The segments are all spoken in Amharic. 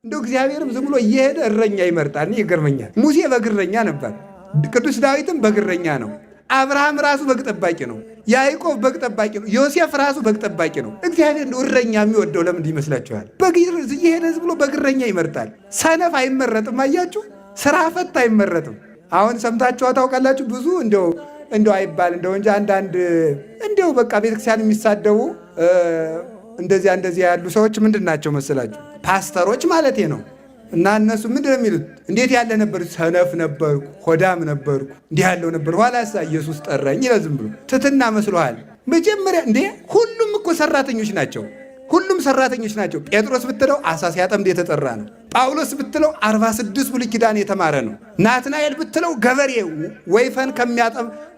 እንደው እግዚአብሔርም ዝም ብሎ እየሄደ እረኛ ይመርጣል። እኔ ይገርመኛል። ሙሴ በግረኛ ነበር። ቅዱስ ዳዊትም በግረኛ ነው። አብርሃም ራሱ በግ ጠባቂ ነው። ያዕቆብ በግ ጠባቂ ነው። ዮሴፍ ራሱ በግ ጠባቂ ነው። እግዚአብሔር እንደው እረኛ የሚወደው ለምንድን ይመስላችኋል? በግ እየሄደ ዝም ብሎ በግረኛ ይመርጣል። ሰነፍ አይመረጥም። አያችሁ፣ ስራ ፈት አይመረጥም። አሁን ሰምታችኋ ታውቃላችሁ። ብዙ እንደው እንደው አይባል እንደው እንጂ አንዳንድ እንደው በቃ ቤተክርስቲያን የሚሳደቡ እንደዚያ እንደዚያ ያሉ ሰዎች ምንድን ናቸው መሰላችሁ? ፓስተሮች ማለት ነው። እና እነሱ ምንድን ነው የሚሉት? እንዴት ያለ ነበር? ሰነፍ ነበርኩ፣ ሆዳም ነበርኩ፣ እንዲህ ያለው ነበር። ኋላሳ ኢየሱስ ጠራኝ ይላል። ዝም ብሎ ትትና መስሎሃል። መጀመሪያ እንዴ ሁሉም እኮ ሰራተኞች ናቸው። ሁሉም ሰራተኞች ናቸው። ጴጥሮስ ብትለው አሳ ሲያጠምድ የተጠራ ነው። ጳውሎስ ብትለው 46 ብሉይ ኪዳን የተማረ ነው። ናትናኤል ብትለው ገበሬ ወይፈን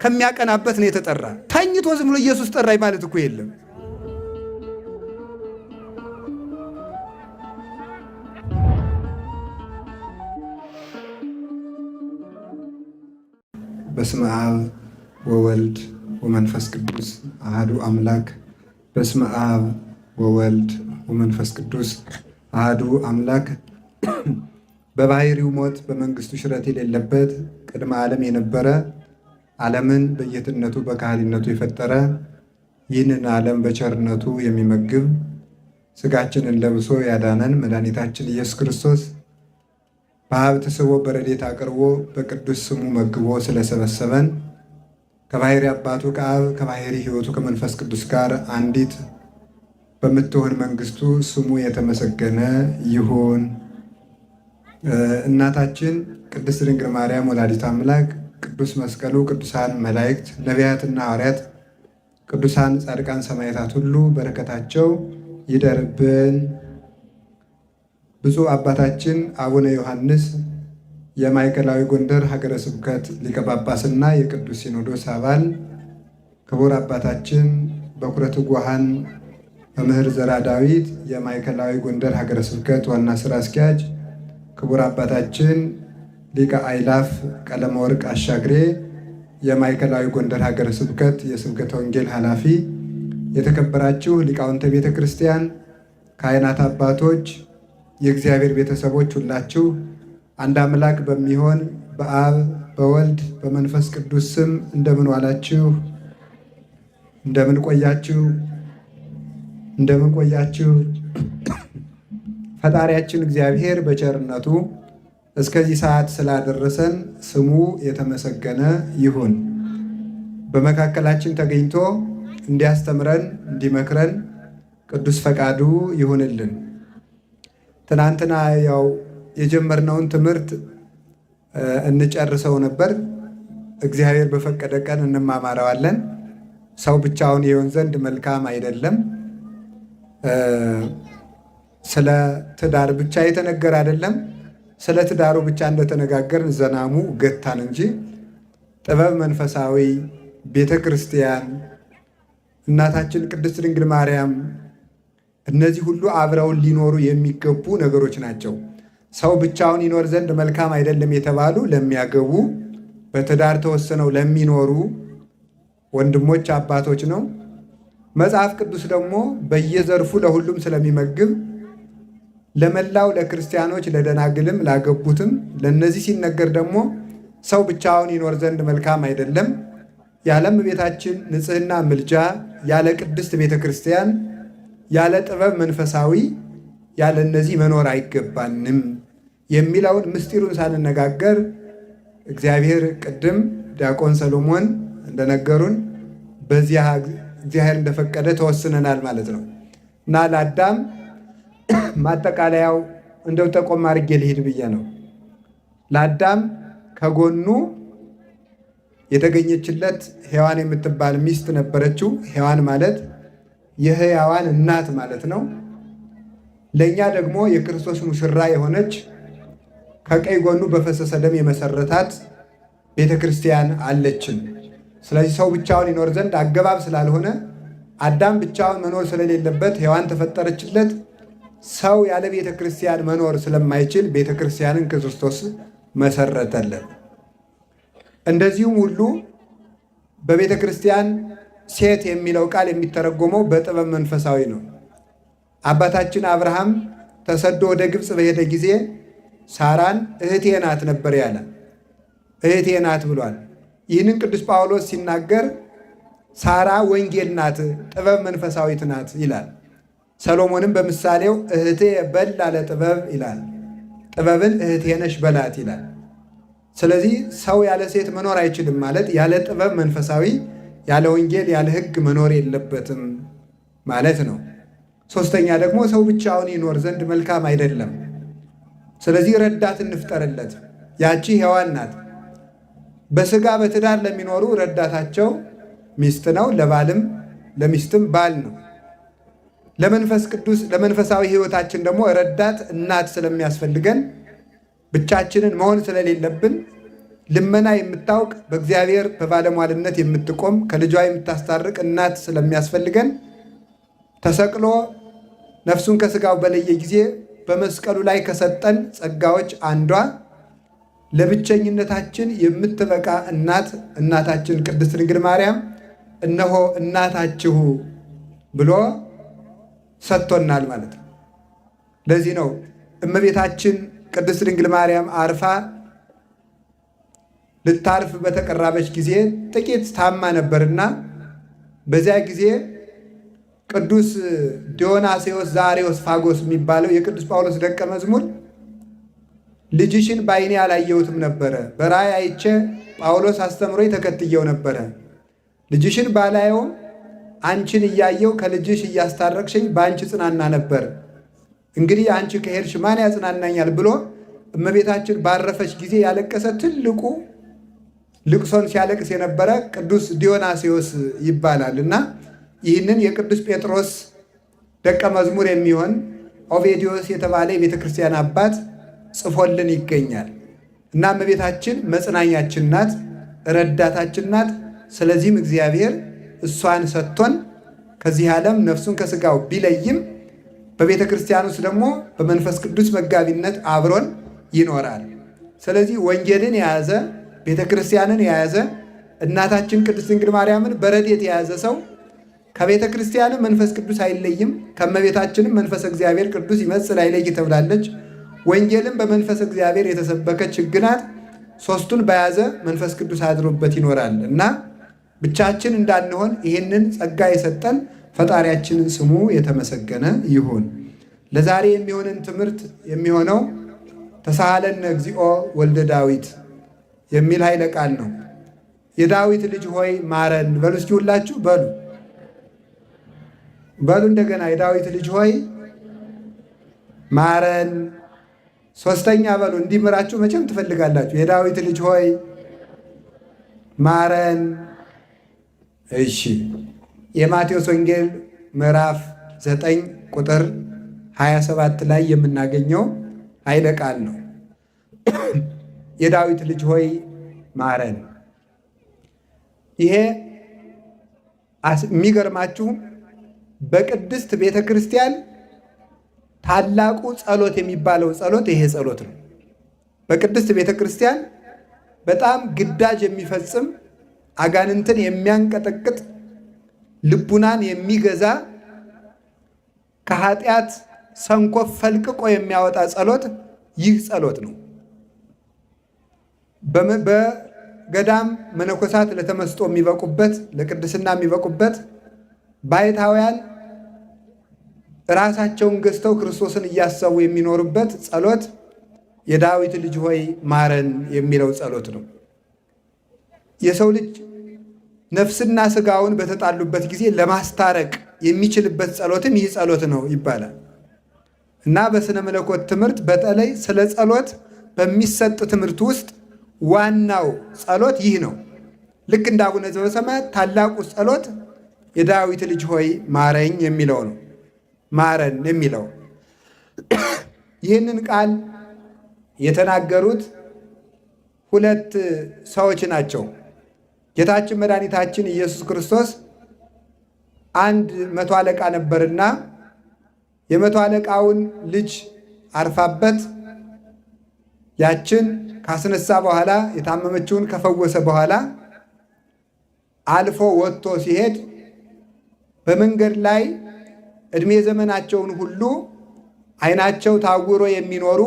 ከሚያቀናበት ነው የተጠራ። ተኝቶ ዝም ብሎ ኢየሱስ ጠራኝ ማለት እኮ የለም። በስመ አብ ወወልድ ወመንፈስ ቅዱስ አሐዱ አምላክ። በስመ አብ ወወልድ ወመንፈስ ቅዱስ አሐዱ አምላክ። በባሕሪው ሞት በመንግስቱ ሽረት የሌለበት ቅድመ ዓለም የነበረ ዓለምን በጌትነቱ በካህሊነቱ የፈጠረ ይህንን ዓለም በቸርነቱ የሚመግብ ስጋችንን ለብሶ ያዳነን መድኃኒታችን ኢየሱስ ክርስቶስ በሀብት ስቦ በረድኤት አቅርቦ በቅዱስ ስሙ መግቦ ስለሰበሰበን ከባሕሪ አባቱ ከአብ ከባሕሪ ሕይወቱ ከመንፈስ ቅዱስ ጋር አንዲት በምትሆን መንግስቱ ስሙ የተመሰገነ ይሁን። እናታችን ቅድስት ድንግል ማርያም ወላዲት አምላክ፣ ቅዱስ መስቀሉ፣ ቅዱሳን መላእክት፣ ነቢያትና ሐዋርያት፣ ቅዱሳን ጻድቃን፣ ሰማዕታት ሁሉ በረከታቸው ይደርብን። ብፁዕ አባታችን አቡነ ዮሐንስ የማዕከላዊ ጎንደር ሀገረ ስብከት ሊቀ ጳጳስና የቅዱስ ሲኖዶስ አባል፣ ክቡር አባታችን በኩረ ትጉሃን መምህር ዘራ ዳዊት የማዕከላዊ ጎንደር ሀገረ ስብከት ዋና ስራ አስኪያጅ፣ ክቡር አባታችን ሊቀ አእላፍ ቀለመወርቅ አሻግሬ የማዕከላዊ ጎንደር ሀገረ ስብከት የስብከተ ወንጌል ኃላፊ፣ የተከበራችሁ ሊቃውንተ ቤተ ክርስቲያን፣ ካህናት አባቶች፣ የእግዚአብሔር ቤተሰቦች ሁላችሁ አንድ አምላክ በሚሆን በአብ በወልድ በመንፈስ ቅዱስ ስም እንደምን ዋላችሁ? እንደምን ቆያችሁ? እንደምን ቆያችሁ? ፈጣሪያችን እግዚአብሔር በቸርነቱ እስከዚህ ሰዓት ስላደረሰን ስሙ የተመሰገነ ይሁን። በመካከላችን ተገኝቶ እንዲያስተምረን እንዲመክረን ቅዱስ ፈቃዱ ይሁንልን። ትናንትና ያው የጀመርነውን ትምህርት እንጨርሰው ነበር። እግዚአብሔር በፈቀደ ቀን እንማማረዋለን። ሰው ብቻውን ይሆን ዘንድ መልካም አይደለም። ስለ ትዳር ብቻ የተነገረ አይደለም። ስለ ትዳሩ ብቻ እንደተነጋገርን ዘናሙ ገታን እንጂ ጥበብ መንፈሳዊ፣ ቤተ ክርስቲያን፣ እናታችን ቅድስት ድንግል ማርያም እነዚህ ሁሉ አብረውን ሊኖሩ የሚገቡ ነገሮች ናቸው። ሰው ብቻውን ይኖር ዘንድ መልካም አይደለም የተባሉ ለሚያገቡ፣ በትዳር ተወስነው ለሚኖሩ ወንድሞች አባቶች ነው። መጽሐፍ ቅዱስ ደግሞ በየዘርፉ ለሁሉም ስለሚመግብ ለመላው ለክርስቲያኖች፣ ለደናግልም፣ ላገቡትም ለእነዚህ ሲነገር ደግሞ ሰው ብቻውን ይኖር ዘንድ መልካም አይደለም፣ ያለ እመቤታችን ንጽሕና ምልጃ፣ ያለ ቅድስት ቤተ ክርስቲያን፣ ያለ ጥበብ መንፈሳዊ፣ ያለ እነዚህ መኖር አይገባንም የሚለውን ምስጢሩን ሳንነጋገር እግዚአብሔር ቅድም ዲያቆን ሰሎሞን እንደነገሩን በዚያ እግዚአብሔር እንደፈቀደ ተወስነናል ማለት ነው እና ለአዳም ማጠቃለያው እንደው ጠቆም አድርጌ ልሂድ ብዬ ነው። ለአዳም ከጎኑ የተገኘችለት ሔዋን የምትባል ሚስት ነበረችው። ሔዋን ማለት የሕያዋን እናት ማለት ነው። ለእኛ ደግሞ የክርስቶስ ሙሽራ የሆነች ከቀይ ጎኑ በፈሰሰ ደም የመሰረታት ቤተ ክርስቲያን አለችን። ስለዚህ ሰው ብቻውን ይኖር ዘንድ አገባብ ስላልሆነ አዳም ብቻውን መኖር ስለሌለበት ሔዋን ተፈጠረችለት። ሰው ያለ ቤተ ክርስቲያን መኖር ስለማይችል ቤተ ክርስቲያንን ክርስቶስ መሰረተለት። እንደዚሁም ሁሉ በቤተ ክርስቲያን ሴት የሚለው ቃል የሚተረጎመው በጥበብ መንፈሳዊ ነው። አባታችን አብርሃም ተሰዶ ወደ ግብፅ በሄደ ጊዜ ሳራን እህቴ ናት ነበር ያለ። እህቴ ናት ብሏል። ይህንን ቅዱስ ጳውሎስ ሲናገር ሳራ ወንጌል ናት፣ ጥበብ መንፈሳዊት ናት ይላል። ሰሎሞንም በምሳሌው እህቴ በል አለ ጥበብ ይላል። ጥበብን እህቴ ነሽ በላት ይላል። ስለዚህ ሰው ያለ ሴት መኖር አይችልም ማለት ያለ ጥበብ መንፈሳዊ፣ ያለ ወንጌል፣ ያለ ሕግ መኖር የለበትም ማለት ነው። ሶስተኛ ደግሞ ሰው ብቻውን ይኖር ዘንድ መልካም አይደለም። ስለዚህ ረዳት እንፍጠርለት። ያቺ ሔዋን ናት። በስጋ በትዳር ለሚኖሩ ረዳታቸው ሚስት ነው። ለባልም ለሚስትም ባል ነው። ለመንፈስ ቅዱስ ለመንፈሳዊ ሕይወታችን ደግሞ ረዳት እናት ስለሚያስፈልገን ብቻችንን መሆን ስለሌለብን ልመና የምታውቅ በእግዚአብሔር በባለሟልነት የምትቆም ከልጇ የምታስታርቅ እናት ስለሚያስፈልገን ተሰቅሎ ነፍሱን ከስጋው በለየ ጊዜ በመስቀሉ ላይ ከሰጠን ጸጋዎች አንዷ ለብቸኝነታችን የምትበቃ እናት እናታችን ቅድስት ድንግል ማርያም እነሆ እናታችሁ ብሎ ሰጥቶናል ማለት ነው። ለዚህ ነው እመቤታችን ቅድስት ድንግል ማርያም አርፋ ልታርፍ በተቀራበች ጊዜ ጥቂት ታማ ነበርና በዚያ ጊዜ ቅዱስ ዲዮናስዮስ ዘአርዮስፋጎስ የሚባለው የቅዱስ ጳውሎስ ደቀ መዝሙር ልጅሽን በዓይኔ አላየሁትም ነበረ፣ በራእይ አይቼ ጳውሎስ አስተምሮ ተከትየው ነበረ። ልጅሽን ባላየውም አንቺን እያየው ከልጅሽ እያስታረቅሽኝ በአንቺ ጽናና ነበር። እንግዲህ አንቺ ከሄድሽ ማን ያጽናናኛል ብሎ እመቤታችን ባረፈች ጊዜ ያለቀሰ ትልቁ ልቅሶን ሲያለቅስ የነበረ ቅዱስ ዲዮናስዮስ ይባላል እና ይህንን የቅዱስ ጴጥሮስ ደቀ መዝሙር የሚሆን ኦቬዲዮስ የተባለ የቤተ ክርስቲያን አባት ጽፎልን ይገኛል። እና እመቤታችን መጽናኛችን ናት፣ ረዳታችን ናት። ስለዚህም እግዚአብሔር እሷን ሰጥቶን ከዚህ ዓለም ነፍሱን ከስጋው ቢለይም በቤተ ክርስቲያን ውስጥ ደግሞ በመንፈስ ቅዱስ መጋቢነት አብሮን ይኖራል። ስለዚህ ወንጌልን የያዘ ቤተ ክርስቲያንን የያዘ እናታችን ቅድስት ድንግል ማርያምን በረድኤት የያዘ ሰው ከቤተ ክርስቲያንም መንፈስ ቅዱስ አይለይም፣ ከእመቤታችንም መንፈስ እግዚአብሔር ቅዱስ ይመጽእ አይለይ ተብላለች። ወንጌልም በመንፈስ እግዚአብሔር የተሰበከች ሕግ ናት። ሶስቱን በያዘ መንፈስ ቅዱስ አድሮበት ይኖራል እና ብቻችን እንዳንሆን ይህንን ጸጋ የሰጠን ፈጣሪያችንን ስሙ የተመሰገነ ይሁን። ለዛሬ የሚሆንን ትምህርት የሚሆነው ተሳሃለነ እግዚኦ ወልደ ዳዊት የሚል ኃይለ ቃል ነው። የዳዊት ልጅ ሆይ ማረን በሉ እስኪ ሁላችሁ በሉ በሉ እንደገና የዳዊት ልጅ ሆይ ማረን። ሶስተኛ በሉ እንዲምራችሁ መቼም ትፈልጋላችሁ። የዳዊት ልጅ ሆይ ማረን። እሺ የማቴዎስ ወንጌል ምዕራፍ 9 ቁጥር 27 ላይ የምናገኘው ኃይለ ቃል ነው። የዳዊት ልጅ ሆይ ማረን። ይሄ የሚገርማችሁ በቅድስት ቤተ ክርስቲያን ታላቁ ጸሎት የሚባለው ጸሎት ይሄ ጸሎት ነው። በቅድስት ቤተ ክርስቲያን በጣም ግዳጅ የሚፈጽም አጋንንትን የሚያንቀጠቅጥ ልቡናን የሚገዛ ከኃጢአት ሰንኮፍ ፈልቅቆ የሚያወጣ ጸሎት ይህ ጸሎት ነው። በገዳም መነኮሳት ለተመስጦ የሚበቁበት፣ ለቅድስና የሚበቁበት ባይታውያን ራሳቸውን ገዝተው ክርስቶስን እያሰቡ የሚኖሩበት ጸሎት የዳዊት ልጅ ሆይ ማረን የሚለው ጸሎት ነው። የሰው ልጅ ነፍስና ስጋውን በተጣሉበት ጊዜ ለማስታረቅ የሚችልበት ጸሎትም ይህ ጸሎት ነው ይባላል እና በስነ መለኮት ትምህርት በተለይ ስለ ጸሎት በሚሰጥ ትምህርት ውስጥ ዋናው ጸሎት ይህ ነው። ልክ እንደ አቡነ ዘበሰማያት ታላቁ ጸሎት የዳዊት ልጅ ሆይ ማረኝ የሚለው ነው። ማረን የሚለው ይህንን ቃል የተናገሩት ሁለት ሰዎች ናቸው። ጌታችን መድኃኒታችን ኢየሱስ ክርስቶስ አንድ መቶ አለቃ ነበርና የመቶ አለቃውን ልጅ አርፋበት ያችን ካስነሳ በኋላ የታመመችውን ከፈወሰ በኋላ አልፎ ወጥቶ ሲሄድ በመንገድ ላይ ዕድሜ ዘመናቸውን ሁሉ ዓይናቸው ታውሮ የሚኖሩ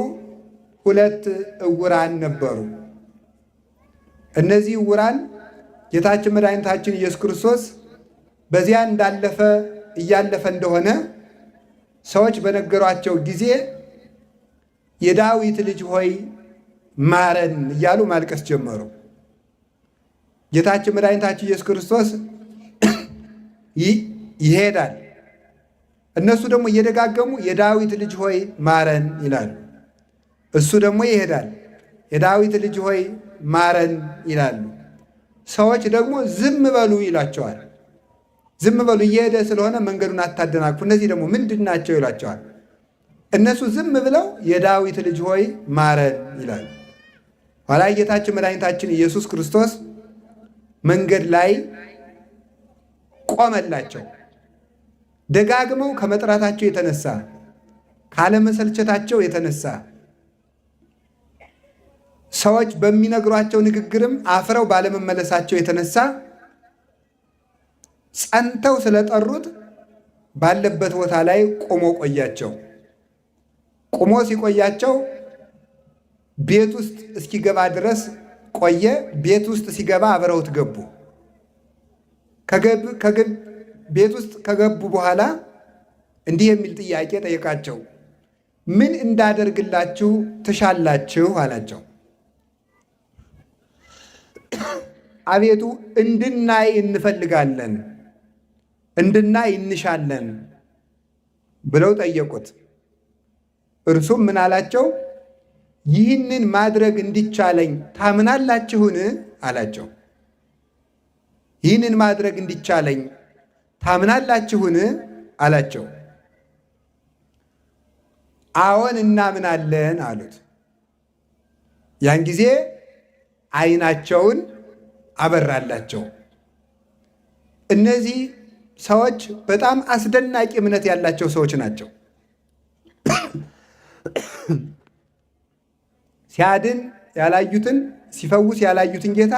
ሁለት ዕውራን ነበሩ። እነዚህ ዕውራን ጌታችን መድኃኒታችን ኢየሱስ ክርስቶስ በዚያ እንዳለፈ እያለፈ እንደሆነ ሰዎች በነገሯቸው ጊዜ የዳዊት ልጅ ሆይ ማረን እያሉ ማልቀስ ጀመሩ። ጌታችን መድኃኒታችን ኢየሱስ ክርስቶስ ይሄዳል። እነሱ ደግሞ እየደጋገሙ የዳዊት ልጅ ሆይ ማረን ይላሉ። እሱ ደግሞ ይሄዳል። የዳዊት ልጅ ሆይ ማረን ይላሉ። ሰዎች ደግሞ ዝም በሉ ይሏቸዋል። ዝም በሉ እየሄደ ስለሆነ መንገዱን አታደናቅፉ፣ እነዚህ ደግሞ ምንድን ናቸው ይሏቸዋል። እነሱ ዝም ብለው የዳዊት ልጅ ሆይ ማረን ይላሉ። ኋላ ጌታችን መድኃኒታችን ኢየሱስ ክርስቶስ መንገድ ላይ ቆመላቸው። ደጋግመው ከመጥራታቸው የተነሳ ካለመሰልቸታቸው የተነሳ ሰዎች በሚነግሯቸው ንግግርም አፍረው ባለመመለሳቸው የተነሳ ጸንተው ስለጠሩት ባለበት ቦታ ላይ ቆሞ ቆያቸው። ቆሞ ሲቆያቸው ቤት ውስጥ እስኪገባ ድረስ ቆየ። ቤት ውስጥ ሲገባ አብረውት ገቡ። ቤት ውስጥ ከገቡ በኋላ እንዲህ የሚል ጥያቄ ጠየቃቸው። ምን እንዳደርግላችሁ ትሻላችሁ? አላቸው። አቤቱ እንድናይ እንፈልጋለን፣ እንድናይ እንሻለን ብለው ጠየቁት። እርሱም ምን አላቸው? ይህንን ማድረግ እንዲቻለኝ ታምናላችሁን? አላቸው። ይህንን ማድረግ እንዲቻለኝ ታምናላችሁን? አላቸው። አዎን እናምናለን አሉት። ያን ጊዜ ዓይናቸውን አበራላቸው። እነዚህ ሰዎች በጣም አስደናቂ እምነት ያላቸው ሰዎች ናቸው። ሲያድን ያላዩትን ሲፈውስ ያላዩትን ጌታ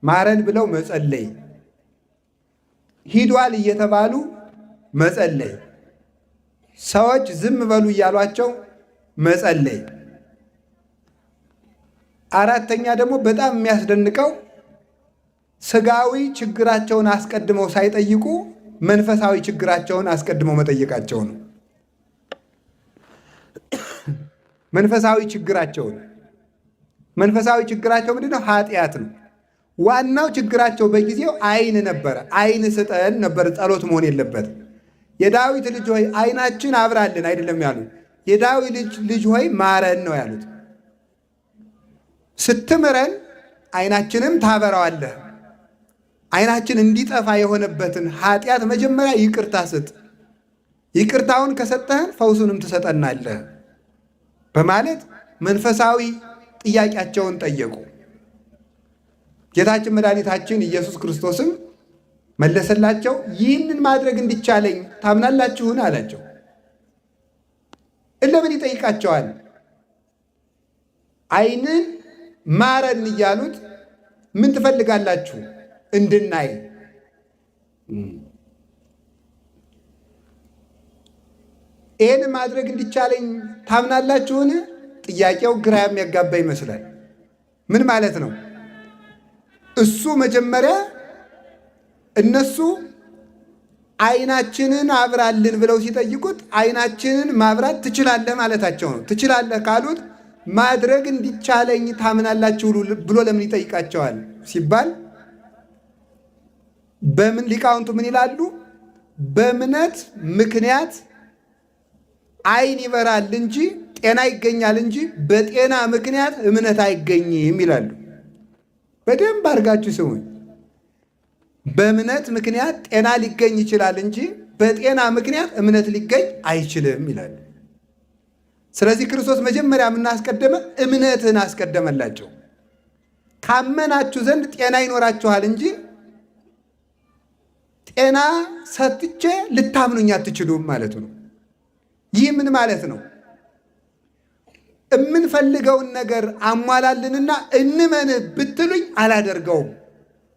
ማረን ብለው መጸለይ፣ ሂዷል እየተባሉ መጸለይ፣ ሰዎች ዝም በሉ እያሏቸው መጸለይ። አራተኛ ደግሞ በጣም የሚያስደንቀው ስጋዊ ችግራቸውን አስቀድመው ሳይጠይቁ መንፈሳዊ ችግራቸውን አስቀድመው መጠየቃቸው ነው። መንፈሳዊ ችግራቸውን መንፈሳዊ ችግራቸው ምንድን ነው? ኃጢአት ነው። ዋናው ችግራቸው በጊዜው ዓይን ነበረ። ዓይን ስጠን ነበር ጸሎት መሆን የለበትም። የዳዊት ልጅ ሆይ ዓይናችን አብራልን አይደለም ያሉት። የዳዊት ልጅ ሆይ ማረን ነው ያሉት። ስትምረን ዓይናችንም ታበራዋለህ። ዓይናችን እንዲጠፋ የሆነበትን ኃጢአት መጀመሪያ ይቅርታ ስጥ። ይቅርታውን ከሰጠህን ፈውሱንም ትሰጠናለህ በማለት መንፈሳዊ ጥያቄያቸውን ጠየቁ። ጌታችን መድኃኒታችን ኢየሱስ ክርስቶስም መለሰላቸው፣ ይህንን ማድረግ እንዲቻለኝ ታምናላችሁን? አላቸው። ለምን ይጠይቃቸዋል? ዓይንን ማረን እያሉት ምን ትፈልጋላችሁ? እንድናይ። ይህን ማድረግ እንዲቻለኝ ታምናላችሁን? ጥያቄው ግራ የሚያጋባ ይመስላል። ምን ማለት ነው? እሱ መጀመሪያ እነሱ ዓይናችንን አብራልን ብለው ሲጠይቁት ዓይናችንን ማብራት ትችላለህ ማለታቸው ነው። ትችላለህ ካሉት ማድረግ እንዲቻለኝ ታምናላችሁ ብሎ ለምን ይጠይቃቸዋል ሲባል በምን ሊቃውንቱ ምን ይላሉ? በእምነት ምክንያት ዓይን ይበራል እንጂ ጤና ይገኛል እንጂ በጤና ምክንያት እምነት አይገኝም ይላሉ። በደንብ አድርጋችሁ ስሙኝ። በእምነት ምክንያት ጤና ሊገኝ ይችላል እንጂ በጤና ምክንያት እምነት ሊገኝ አይችልም ይላሉ። ስለዚህ ክርስቶስ መጀመሪያ የምናስቀደመ እምነትን አስቀደመላቸው። ካመናችሁ ዘንድ ጤና ይኖራችኋል እንጂ ጤና ሰጥቼ ልታምኑኝ አትችሉም ማለቱ ነው። ይህ ምን ማለት ነው? የምንፈልገውን ነገር አሟላልንና እንመን ብትሉኝ አላደርገውም፣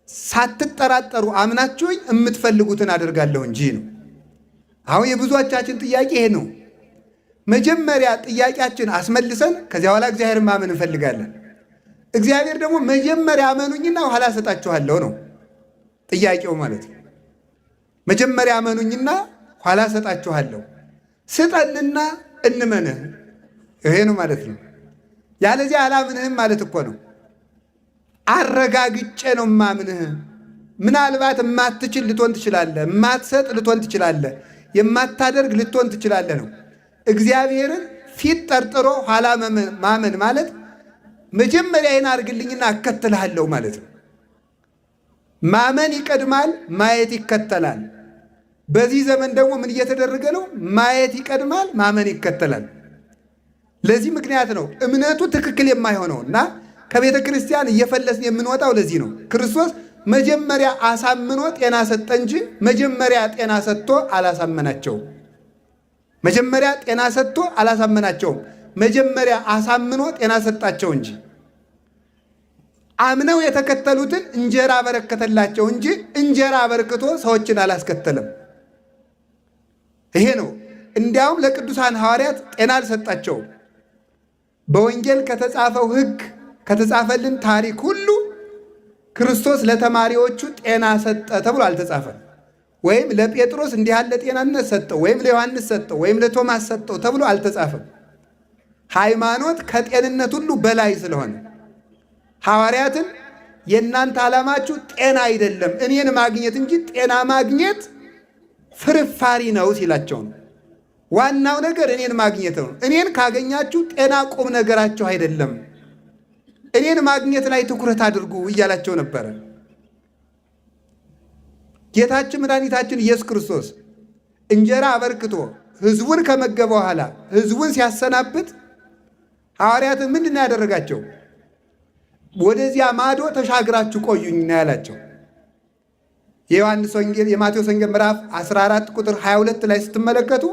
ሳትጠራጠሩ አምናችሁኝ የምትፈልጉትን አደርጋለሁ እንጂ ነው። አሁን የብዙዎቻችን ጥያቄ ይሄ ነው። መጀመሪያ ጥያቄያችን አስመልሰን ከዚያ በኋላ እግዚአብሔር ማመን እንፈልጋለን። እግዚአብሔር ደግሞ መጀመሪያ አመኑኝና ኋላ እሰጣችኋለሁ ነው ጥያቄው ማለት ነው። መጀመሪያ አመኑኝና ኋላ እሰጣችኋለሁ፣ ስጠንና እንመንህ። ይሄ ነው ማለት ነው። ያለዚያ አላምንህም ማለት እኮ ነው። አረጋግጬ ነው ማምንህ። ምናልባት የማትችል ልትሆን ትችላለህ፣ የማትሰጥ ልትሆን ትችላለህ፣ የማታደርግ ልትሆን ትችላለህ ነው። እግዚአብሔርን ፊት ጠርጥሮ ኋላ ማመን ማለት መጀመሪያ ይህን አድርግልኝና አከትልሃለሁ ማለት ነው። ማመን ይቀድማል፣ ማየት ይከተላል። በዚህ ዘመን ደግሞ ምን እየተደረገ ነው? ማየት ይቀድማል፣ ማመን ይከተላል። ለዚህ ምክንያት ነው እምነቱ ትክክል የማይሆነው እና ከቤተ ክርስቲያን እየፈለስን የምንወጣው ለዚህ ነው። ክርስቶስ መጀመሪያ አሳምኖ ጤና ሰጠ እንጂ መጀመሪያ ጤና ሰጥቶ አላሳመናቸውም። መጀመሪያ ጤና ሰጥቶ አላሳመናቸውም። መጀመሪያ አሳምኖ ጤና ሰጣቸው እንጂ አምነው የተከተሉትን እንጀራ አበረከተላቸው እንጂ እንጀራ አበርክቶ ሰዎችን አላስከተለም። ይሄ ነው። እንዲያውም ለቅዱሳን ሐዋርያት ጤና አልሰጣቸውም። በወንጌል ከተጻፈው ሕግ ከተጻፈልን ታሪክ ሁሉ ክርስቶስ ለተማሪዎቹ ጤና ሰጠ ተብሎ አልተጻፈም። ወይም ለጴጥሮስ እንዲህ ያለ ጤናነት ሰጠው፣ ወይም ለዮሐንስ ሰጠው፣ ወይም ለቶማስ ሰጠው ተብሎ አልተጻፈም። ሃይማኖት ከጤንነት ሁሉ በላይ ስለሆነ ሐዋርያትን የእናንተ ዓላማችሁ ጤና አይደለም እኔን ማግኘት እንጂ ጤና ማግኘት ፍርፋሪ ነው ሲላቸው ነው። ዋናው ነገር እኔን ማግኘት ነው። እኔን ካገኛችሁ ጤና ቁም ነገራችሁ አይደለም፣ እኔን ማግኘት ላይ ትኩረት አድርጉ እያላቸው ነበረ። ጌታችን መድኃኒታችን ኢየሱስ ክርስቶስ እንጀራ አበርክቶ ሕዝቡን ከመገበ በኋላ ሕዝቡን ሲያሰናብት ሐዋርያትን ምንድን ነው ያደረጋቸው? ወደዚያ ማዶ ተሻግራችሁ ቆዩኝ ነው ያላቸው። የዮሐንስ ወንጌል የማቴዎስ ወንጌል ምዕራፍ 14 ቁጥር 22 ላይ ስትመለከቱ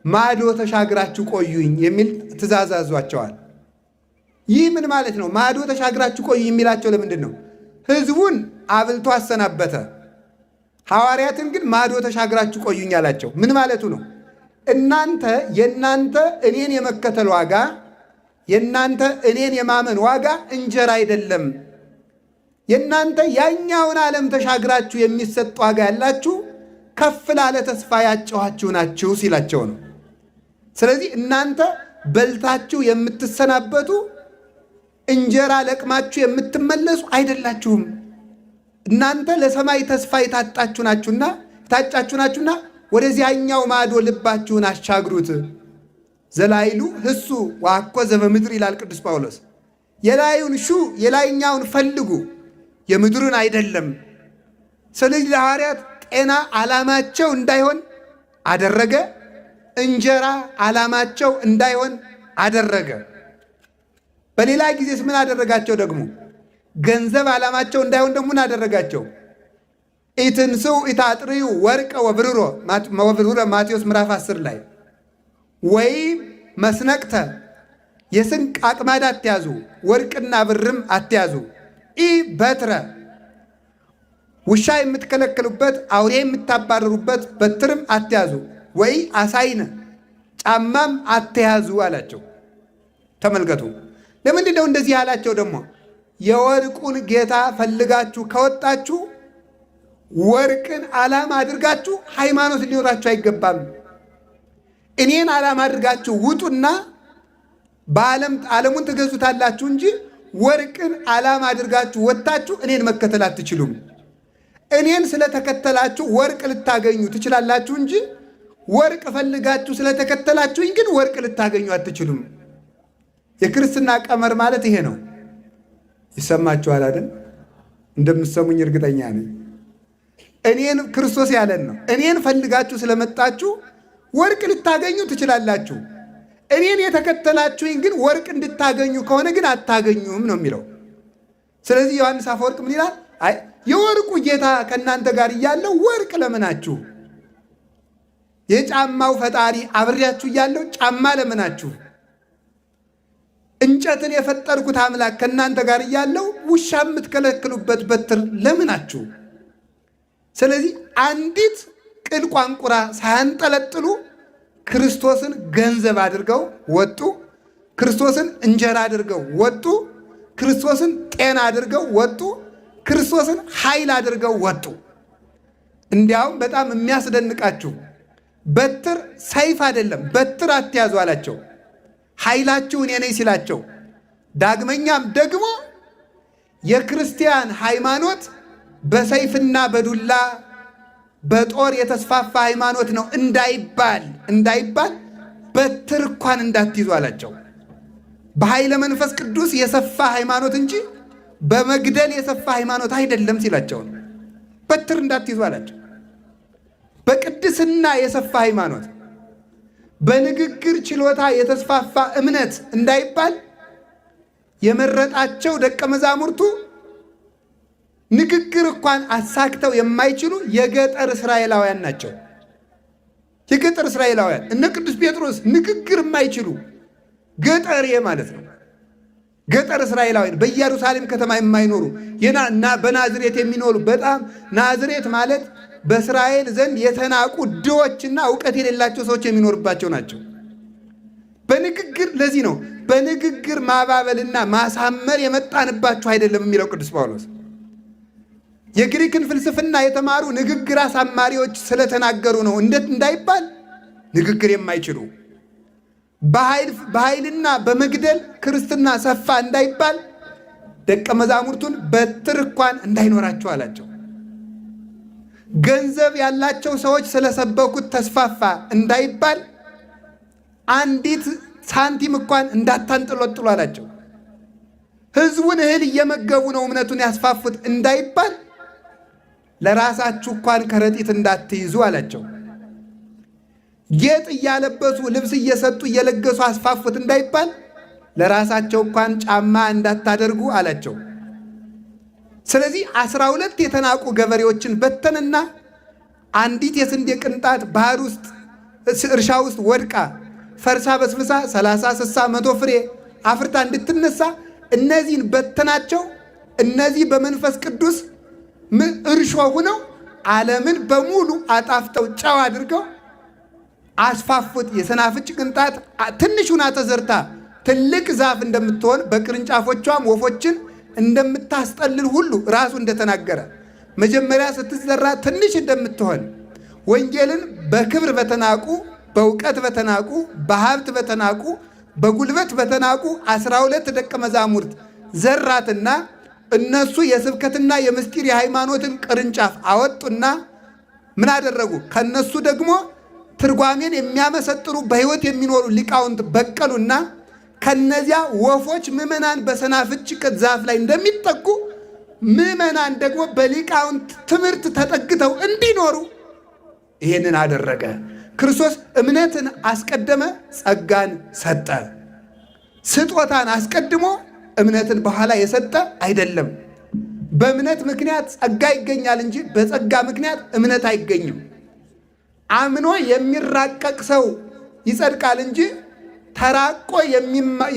ማዶ ተሻግራችሁ ቆዩኝ የሚል ትእዛዝ አዟቸዋል። ይህ ምን ማለት ነው? ማዶ ተሻግራችሁ ቆዩኝ የሚላቸው ለምንድን ነው? ሕዝቡን አብልቶ አሰናበተ። ሐዋርያትን ግን ማዶ ተሻግራችሁ ቆዩኝ አላቸው። ምን ማለቱ ነው? እናንተ የእናንተ እኔን የመከተል ዋጋ የእናንተ እኔን የማመን ዋጋ እንጀራ አይደለም። የእናንተ ያኛውን ዓለም ተሻግራችሁ የሚሰጥ ዋጋ ያላችሁ ከፍ ላለ ተስፋ ያጨኋችሁ ናችሁ ሲላቸው ነው። ስለዚህ እናንተ በልታችሁ የምትሰናበቱ እንጀራ ለቅማችሁ የምትመለሱ አይደላችሁም። እናንተ ለሰማይ ተስፋ የታጣችሁ ናችሁና የታጫችሁ ናችሁና ወደዚያኛው ማዶ ልባችሁን አሻግሩት። ዘላይሉ ህሱ ዋኮ ዘበምድር ይላል ቅዱስ ጳውሎስ። የላዩን ሹ የላይኛውን ፈልጉ የምድሩን አይደለም። ስለዚህ ለሐዋርያት ጤና ዓላማቸው እንዳይሆን አደረገ። እንጀራ ዓላማቸው እንዳይሆን አደረገ። በሌላ ጊዜስ ምን አደረጋቸው ደግሞ? ገንዘብ ዓላማቸው እንዳይሆን ደግሞ ምን አደረጋቸው? ኢትንስኡ ኢታጥርዩ ወርቀ ወብሩሮ ወብሩረ ማቴዎስ ምዕራፍ 10 ላይ ወይም መስነቅተ የስንቅ አቅማድ አትያዙ፣ ወርቅና ብርም አትያዙ። ኢ በትረ ውሻ የምትከለክሉበት አውሬ የምታባረሩበት በትርም አትያዙ፣ ወይ አሳይነ ጫማም አትያዙ አላቸው። ተመልከቱ። ለምንድን ነው እንደዚህ ያላቸው? ደግሞ የወርቁን ጌታ ፈልጋችሁ ከወጣችሁ ወርቅን ዓላማ አድርጋችሁ ሃይማኖት ሊኖራችሁ አይገባም። እኔን ዓላማ አድርጋችሁ ውጡና በዓለም ዓለሙን ትገዙታላችሁ እንጂ ወርቅን ዓላማ አድርጋችሁ ወጥታችሁ እኔን መከተል አትችሉም። እኔን ስለተከተላችሁ ወርቅ ልታገኙ ትችላላችሁ እንጂ ወርቅ ፈልጋችሁ ስለተከተላችሁኝ ግን ወርቅ ልታገኙ አትችሉም። የክርስትና ቀመር ማለት ይሄ ነው። ይሰማችኋል አይደል? እንደምትሰሙኝ እርግጠኛ ነኝ። እኔን ክርስቶስ ያለን ነው። እኔን ፈልጋችሁ ስለመጣችሁ ወርቅ ልታገኙ ትችላላችሁ። እኔን የተከተላችሁኝ ግን ወርቅ እንድታገኙ ከሆነ ግን አታገኙም ነው የሚለው። ስለዚህ ዮሐንስ አፈወርቅ ምን ይላል? አይ የወርቁ ጌታ ከእናንተ ጋር እያለው ወርቅ ለምናችሁ፣ የጫማው ፈጣሪ አብሬያችሁ እያለው ጫማ ለምናችሁ፣ እንጨትን የፈጠርኩት አምላክ ከእናንተ ጋር እያለው ውሻ የምትከለክሉበት በትር ለምናችሁ። ስለዚህ አንዲት ቅል ቋንቁራ ሳያንጠለጥሉ ክርስቶስን ገንዘብ አድርገው ወጡ። ክርስቶስን እንጀራ አድርገው ወጡ። ክርስቶስን ጤና አድርገው ወጡ። ክርስቶስን ኃይል አድርገው ወጡ። እንዲያውም በጣም የሚያስደንቃችሁ በትር ሰይፍ አይደለም፣ በትር አትያዙ አላቸው። ኃይላችሁ እኔ ነኝ ሲላቸው፣ ዳግመኛም ደግሞ የክርስቲያን ሃይማኖት በሰይፍና በዱላ በጦር የተስፋፋ ሃይማኖት ነው እንዳይባል በትር እንኳን እንዳትይዙ አላቸው። በኃይለ መንፈስ ቅዱስ የሰፋ ሃይማኖት እንጂ በመግደል የሰፋ ሃይማኖት አይደለም ሲላቸው ነው። በትር እንዳትይዙ አላቸው። በቅድስና የሰፋ ሃይማኖት፣ በንግግር ችሎታ የተስፋፋ እምነት እንዳይባል የመረጣቸው ደቀ መዛሙርቱ ንግግር እንኳን አሳክተው የማይችሉ የገጠር እስራኤላውያን ናቸው። የገጠር እስራኤላውያን እነ ቅዱስ ጴጥሮስ ንግግር የማይችሉ ገጠሬ ማለት ነው። ገጠር እስራኤላውያን በኢየሩሳሌም ከተማ የማይኖሩ በናዝሬት የሚኖሩ በጣም ናዝሬት ማለት በእስራኤል ዘንድ የተናቁ ድሆችና እውቀት የሌላቸው ሰዎች የሚኖርባቸው ናቸው። በንግግር ለዚህ ነው በንግግር ማባበልና ማሳመር የመጣንባችሁ አይደለም የሚለው ቅዱስ ጳውሎስ። የግሪክን ፍልስፍና የተማሩ ንግግር አሳማሪዎች ስለተናገሩ ነው እንዴት እንዳይባል ንግግር የማይችሉ በኃይልና በመግደል ክርስትና ሰፋ እንዳይባል ደቀ መዛሙርቱን በትር እንኳን እንዳይኖራቸው አላቸው። ገንዘብ ያላቸው ሰዎች ስለሰበኩት ተስፋፋ እንዳይባል አንዲት ሳንቲም እንኳን እንዳታንጠለጥሉ አላቸው። ሕዝቡን እህል እየመገቡ ነው እምነቱን ያስፋፉት እንዳይባል ለራሳችሁ እንኳን ከረጢት እንዳትይዙ አላቸው። ጌጥ እያለበሱ ልብስ እየሰጡ እየለገሱ አስፋፉት እንዳይባል ለራሳቸው እንኳን ጫማ እንዳታደርጉ አላቸው። ስለዚህ 12 የተናቁ ገበሬዎችን በተንና አንዲት የስንዴ ቅንጣት ባህር ውስጥ እርሻ ውስጥ ወድቃ ፈርሳ በስብሳ 30፣ 60፣ 100 ፍሬ አፍርታ እንድትነሳ እነዚህን በተናቸው። እነዚህ በመንፈስ ቅዱስ እርሾ ሆነው ዓለምን በሙሉ አጣፍተው ጨው አድርገው አስፋፉት። የሰናፍጭ ቅንጣት ትንሽ ሁና ተዘርታ ትልቅ ዛፍ እንደምትሆን በቅርንጫፎቿም ወፎችን እንደምታስጠልል ሁሉ ራሱ እንደተናገረ መጀመሪያ ስትዘራ ትንሽ እንደምትሆን ወንጌልን በክብር በተናቁ፣ በእውቀት በተናቁ፣ በሀብት በተናቁ፣ በጉልበት በተናቁ 12 ደቀ መዛሙርት ዘራትና እነሱ የስብከትና የምስጢር የሃይማኖትን ቅርንጫፍ አወጡና ምን አደረጉ? ከነሱ ደግሞ ትርጓሜን የሚያመሰጥሩ በሕይወት የሚኖሩ ሊቃውንት በቀሉና ከነዚያ ወፎች ምዕመናን በሰናፍጭ ዛፍ ላይ እንደሚጠጉ ምዕመናን ደግሞ በሊቃውንት ትምህርት ተጠግተው እንዲኖሩ ይህንን አደረገ። ክርስቶስ እምነትን አስቀደመ፣ ጸጋን ሰጠ። ስጦታን አስቀድሞ እምነትን በኋላ የሰጠ አይደለም። በእምነት ምክንያት ጸጋ ይገኛል እንጂ በጸጋ ምክንያት እምነት አይገኝም። አምኖ የሚራቀቅ ሰው ይጸድቃል እንጂ ተራቆ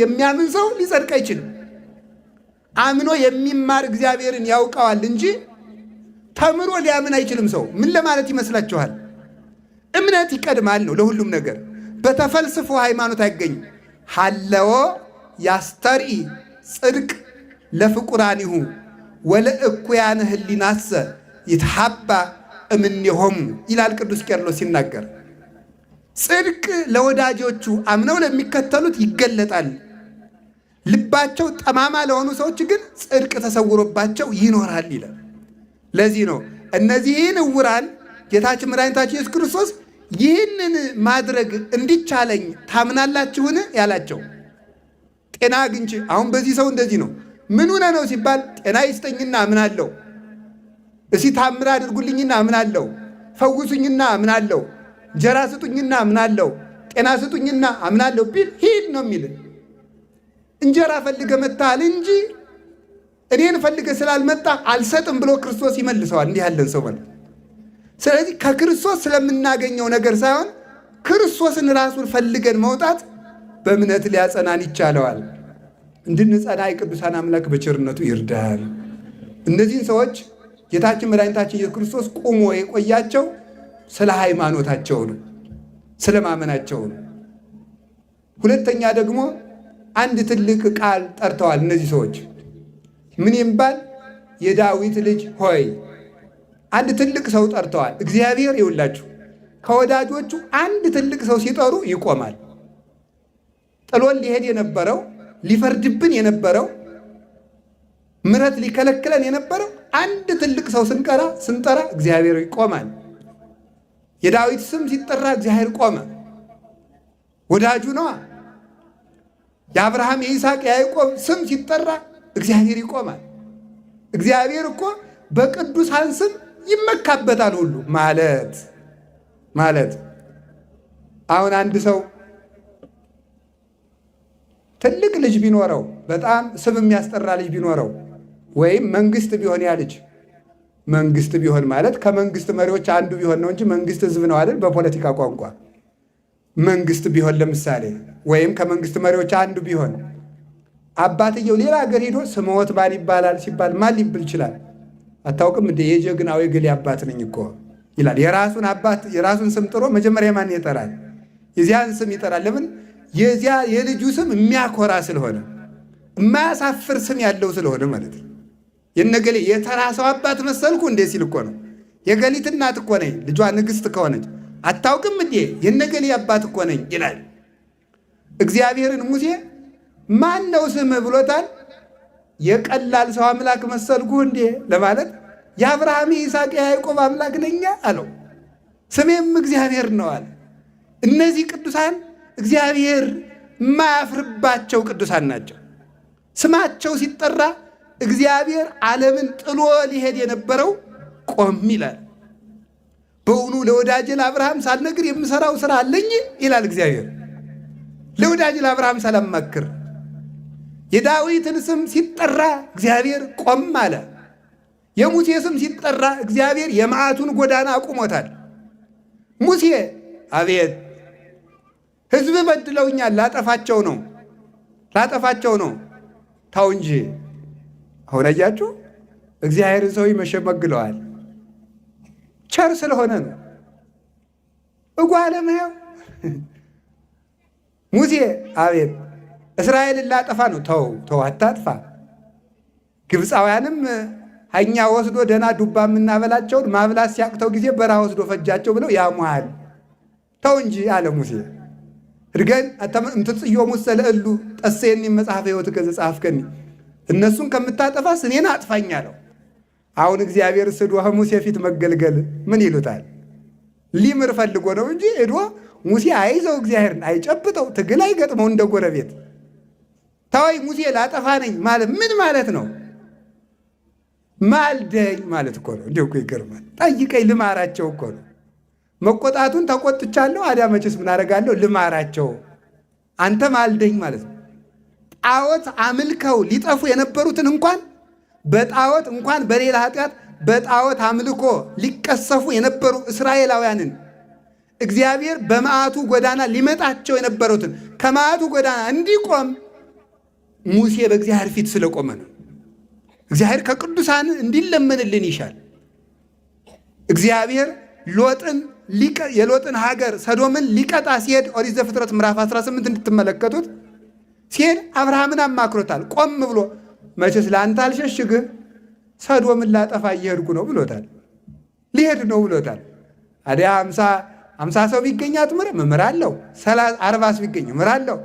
የሚያምን ሰው ሊጸድቅ አይችልም። አምኖ የሚማር እግዚአብሔርን ያውቀዋል እንጂ ተምሮ ሊያምን አይችልም። ሰው ምን ለማለት ይመስላችኋል? እምነት ይቀድማል ነው ለሁሉም ነገር። በተፈልስፎ ሃይማኖት አይገኝም። ሀለዎ ያስተርኢ ጽድቅ ለፍቁራኒሁ ወለእኩያን ህሊናሰ ይትሐባ እምኔሆሙ ይላል ቅዱስ ቄርሎስ ሲናገር። ጽድቅ ለወዳጆቹ አምነው ለሚከተሉት ይገለጣል። ልባቸው ጠማማ ለሆኑ ሰዎች ግን ጽድቅ ተሰውሮባቸው ይኖራል ይላል። ለዚህ ነው እነዚህን ዕውራን ጌታችን መድኃኒታችን ኢየሱስ ክርስቶስ ይህንን ማድረግ እንዲቻለኝ ታምናላችሁን ያላቸው። ጤና አግኝቼ አሁን በዚህ ሰው እንደዚህ ነው። ምን ሆነ ነው ሲባል ጤና ይስጠኝና አምናለሁ፣ እስቲ ታምር አድርጉልኝና አምናለሁ፣ ፈውሱኝና አምናለሁ፣ እንጀራ ስጡኝና አምናለሁ፣ ጤና ስጡኝና አምናለሁ ቢል ሂድ ነው የሚል። እንጀራ ፈልገ መጥተሃል እንጂ እኔን ፈልገ ስላልመጣ አልሰጥም ብሎ ክርስቶስ ይመልሰዋል። እንዲህ ያለን ሰው ማለት። ስለዚህ ከክርስቶስ ስለምናገኘው ነገር ሳይሆን ክርስቶስን ራሱን ፈልገን መውጣት በእምነት ሊያጸናን ይቻለዋል። እንድንጸና የቅዱሳን አምላክ በቸርነቱ ይርዳል። እነዚህን ሰዎች ጌታችን መድኃኒታችን ኢየሱስ ክርስቶስ ቁሞ የቆያቸው ስለ ሃይማኖታቸው ነው። ስለማመናቸው ነው። ሁለተኛ ደግሞ አንድ ትልቅ ቃል ጠርተዋል እነዚህ ሰዎች። ምን ይባል? የዳዊት ልጅ ሆይ። አንድ ትልቅ ሰው ጠርተዋል። እግዚአብሔር ይውላችሁ ከወዳጆቹ አንድ ትልቅ ሰው ሲጠሩ ይቆማል። ጥሎን ሊሄድ የነበረው፣ ሊፈርድብን የነበረው፣ ምሕረት ሊከለክለን የነበረው አንድ ትልቅ ሰው ስንጠራ እግዚአብሔር ይቆማል። የዳዊት ስም ሲጠራ እግዚአብሔር ቆመ። ወዳጁ ነዋ። የአብርሃም፣ የይስሐቅ፣ የያዕቆብ ስም ሲጠራ እግዚአብሔር ይቆማል። እግዚአብሔር እኮ በቅዱሳን ስም ይመካበታል ሁሉ ማለት አሁን አንድ ሰው ትልቅ ልጅ ቢኖረው፣ በጣም ስም የሚያስጠራ ልጅ ቢኖረው፣ ወይም መንግስት ቢሆን፣ ያ ልጅ መንግስት ቢሆን ማለት ከመንግስት መሪዎች አንዱ ቢሆን ነው እንጂ መንግስት ህዝብ ነው አይደል? በፖለቲካ ቋንቋ መንግስት ቢሆን ለምሳሌ ወይም ከመንግስት መሪዎች አንዱ ቢሆን፣ አባትየው ሌላ ሀገር ሄዶ ስምዎት ማን ይባላል ሲባል ማን ሊብል ይችላል? አታውቅም እንደ የጀግናው የገሌ አባት ነኝ እኮ ይላል። የራሱን አባት የራሱን ስም ጥሮ መጀመሪያ ማን ይጠራል? የዚያን ስም ይጠራል። ለምን? የዚያ የልጁ ስም የሚያኮራ ስለሆነ፣ የማያሳፍር ስም ያለው ስለሆነ ማለት ነው። የነገሌ የተራ ሰው አባት መሰልኩ እንዴ ሲል እኮ ነው። የገሊት እናት እኮ ነኝ፣ ልጇ ንግስት ከሆነች፣ አታውቅም እንዴ የነገሌ አባት እኮ ነኝ ይላል። እግዚአብሔርን ሙሴ ማን ነው ስምህ ብሎታል። የቀላል ሰው አምላክ መሰልኩ እንዴ ለማለት የአብርሃም፣ የይስሐቅ፣ የያዕቆብ አምላክ ነኛ አለው። ስሜም እግዚአብሔር ነው አለ። እነዚህ ቅዱሳን እግዚአብሔር የማያፍርባቸው ቅዱሳን ናቸው። ስማቸው ሲጠራ እግዚአብሔር ዓለምን ጥሎ ሊሄድ የነበረው ቆም ይላል። በውኑ ለወዳጄ ለአብርሃም ሳልነግር የምሰራው ስራ አለኝ ይላል እግዚአብሔር። ለወዳጄ ለአብርሃም ሳላማክር። የዳዊትን ስም ሲጠራ እግዚአብሔር ቆም አለ። የሙሴ ስም ሲጠራ እግዚአብሔር የመዓቱን ጎዳና አቁሞታል። ሙሴ አቤት፣ ሕዝብ በድለውኛል፣ ላጠፋቸው ነው፣ ላጠፋቸው ነው፣ ታው እንጂ። አሁን አያችሁ፣ እግዚአብሔርን ሰው ይመሸመግለዋል። ቸር ስለሆነ ነው። እጓለመያው ሙሴ አቤት፣ እስራኤልን ላጠፋ ነው። ተው ተው፣ አታጥፋ። ግብፃውያንም እኛ ወስዶ ደህና ዱባ የምናበላቸውን ማብላት ሲያቅተው ጊዜ በረሃ ወስዶ ፈጃቸው ብለው ያሙሃል። ተው እንጂ አለ ሙሴ። እድገን እምትጽዮ ሙሰ ለእሉ ጠሴኒ መጽሐፈ ሕይወትከ ዘጸሐፍከኒ፣ እነሱን ከምታጠፋስ እኔን አጥፋኝ አለው። አሁን እግዚአብሔር ስዶ ሙሴ ፊት መገልገል ምን ይሉታል? ሊምር ፈልጎ ነው እንጂ ሄዶ ሙሴ አይዘው እግዚአብሔርን አይጨብጠው፣ ትግል አይገጥመው እንደ ጎረቤት። ተወይ ሙሴ ላጠፋ ነኝ ማለት ምን ማለት ነው? ማልደኝ ማለት እኮ ነው። እንዲሁ እኮ ይገርማል። ጠይቀኝ ልማራቸው እኮ ነው። መቆጣቱን ተቆጥቻለሁ፣ አዲያ መቼስ ምን አደርጋለሁ? ልማራቸው። አንተ ማልደኝ ማለት ነው። ጣዖት አምልከው ሊጠፉ የነበሩትን እንኳን በጣዖት እንኳን በሌላ ኃጢአት በጣዖት አምልኮ ሊቀሰፉ የነበሩ እስራኤላውያንን፣ እግዚአብሔር በመዓቱ ጎዳና ሊመጣቸው የነበሩትን ከመዓቱ ጎዳና እንዲቆም ሙሴ በእግዚአብሔር ፊት ስለቆመ ነው። እግዚአብሔር ከቅዱሳን እንዲለመንልን ይሻል። እግዚአብሔር ሎጥን የሎጥን ሀገር ሰዶምን ሊቀጣ ሲሄድ፣ ኦሪት ዘፍጥረት ምዕራፍ 18 እንድትመለከቱት፣ ሲሄድ አብርሃምን አማክሮታል። ቆም ብሎ መቼስ ለአንተ አልሸሽግህ፣ ሰዶምን ላጠፋ እየሄድኩ ነው ብሎታል። ሊሄድ ነው ብሎታል። አዲያ 50 ሰው ቢገኝ አትምርም? እምራለሁ። 40ስ ቢገኝ እምራለሁ።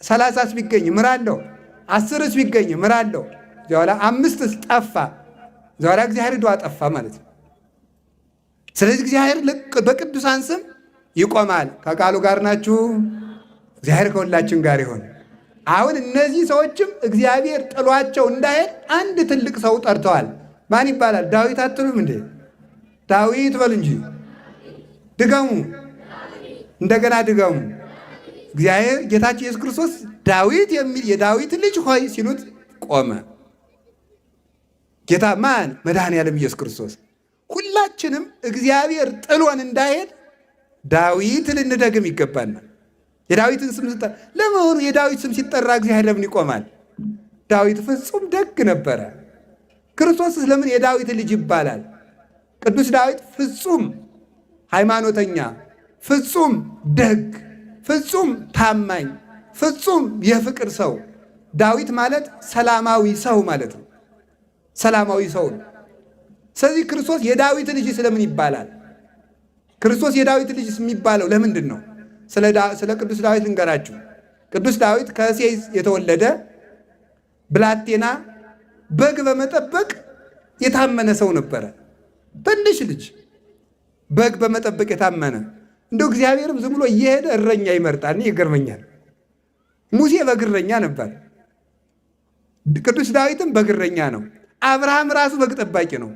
30ስ ቢገኝ እምራለሁ። 10ስ ቢገኝ እምራለሁ። ኋላ አምስትስ ጠፋ። ኋላ እግዚአብሔር ሄዶ አጠፋ ማለት ነው። ስለዚህ እግዚአብሔር በቅዱሳን ስም ይቆማል። ከቃሉ ጋር ናችሁ። እግዚአብሔር ከሁላችን ጋር ይሆን። አሁን እነዚህ ሰዎችም እግዚአብሔር ጥሏቸው እንዳይሄድ አንድ ትልቅ ሰው ጠርተዋል። ማን ይባላል? ዳዊት አትሉም እንዴ? ዳዊት በሉ እንጂ፣ ድገሙ፣ እንደገና ድገሙ። እግዚአብሔር ጌታችን ኢየሱስ ክርስቶስ ዳዊት የሚል የዳዊት ልጅ ሆይ ሲሉት ቆመ። ጌታ ማን? መድኃኔዓለም ኢየሱስ ክርስቶስ። ሁላችንም እግዚአብሔር ጥሎን እንዳይሄድ ዳዊት ልንደግም ይገባናል። የዳዊትን ስም ስጠራ፣ ለመሆኑ የዳዊት ስም ሲጠራ እግዚአብሔር ለምን ይቆማል? ዳዊት ፍጹም ደግ ነበረ። ክርስቶስስ ለምን የዳዊት ልጅ ይባላል? ቅዱስ ዳዊት ፍጹም ሃይማኖተኛ፣ ፍጹም ደግ፣ ፍጹም ታማኝ፣ ፍጹም የፍቅር ሰው። ዳዊት ማለት ሰላማዊ ሰው ማለት ነው። ሰላማዊ ሰው ነው። ስለዚህ ክርስቶስ የዳዊት ልጅ ስለምን ይባላል? ክርስቶስ የዳዊት ልጅ የሚባለው ለምንድን ነው? ስለ ቅዱስ ዳዊት ልንገራችሁ። ቅዱስ ዳዊት ከእሴይ የተወለደ ብላቴና በግ በመጠበቅ የታመነ ሰው ነበረ። ትንሽ ልጅ በግ በመጠበቅ የታመነ፣ እንደው እግዚአብሔርም ዝም ብሎ እየሄደ እረኛ ይመርጣል። ይገርመኛል። ሙሴ በግረኛ ነበር። ቅዱስ ዳዊትም በግረኛ ነው። አብርሃም ራሱ በግ ጠባቂ ነው።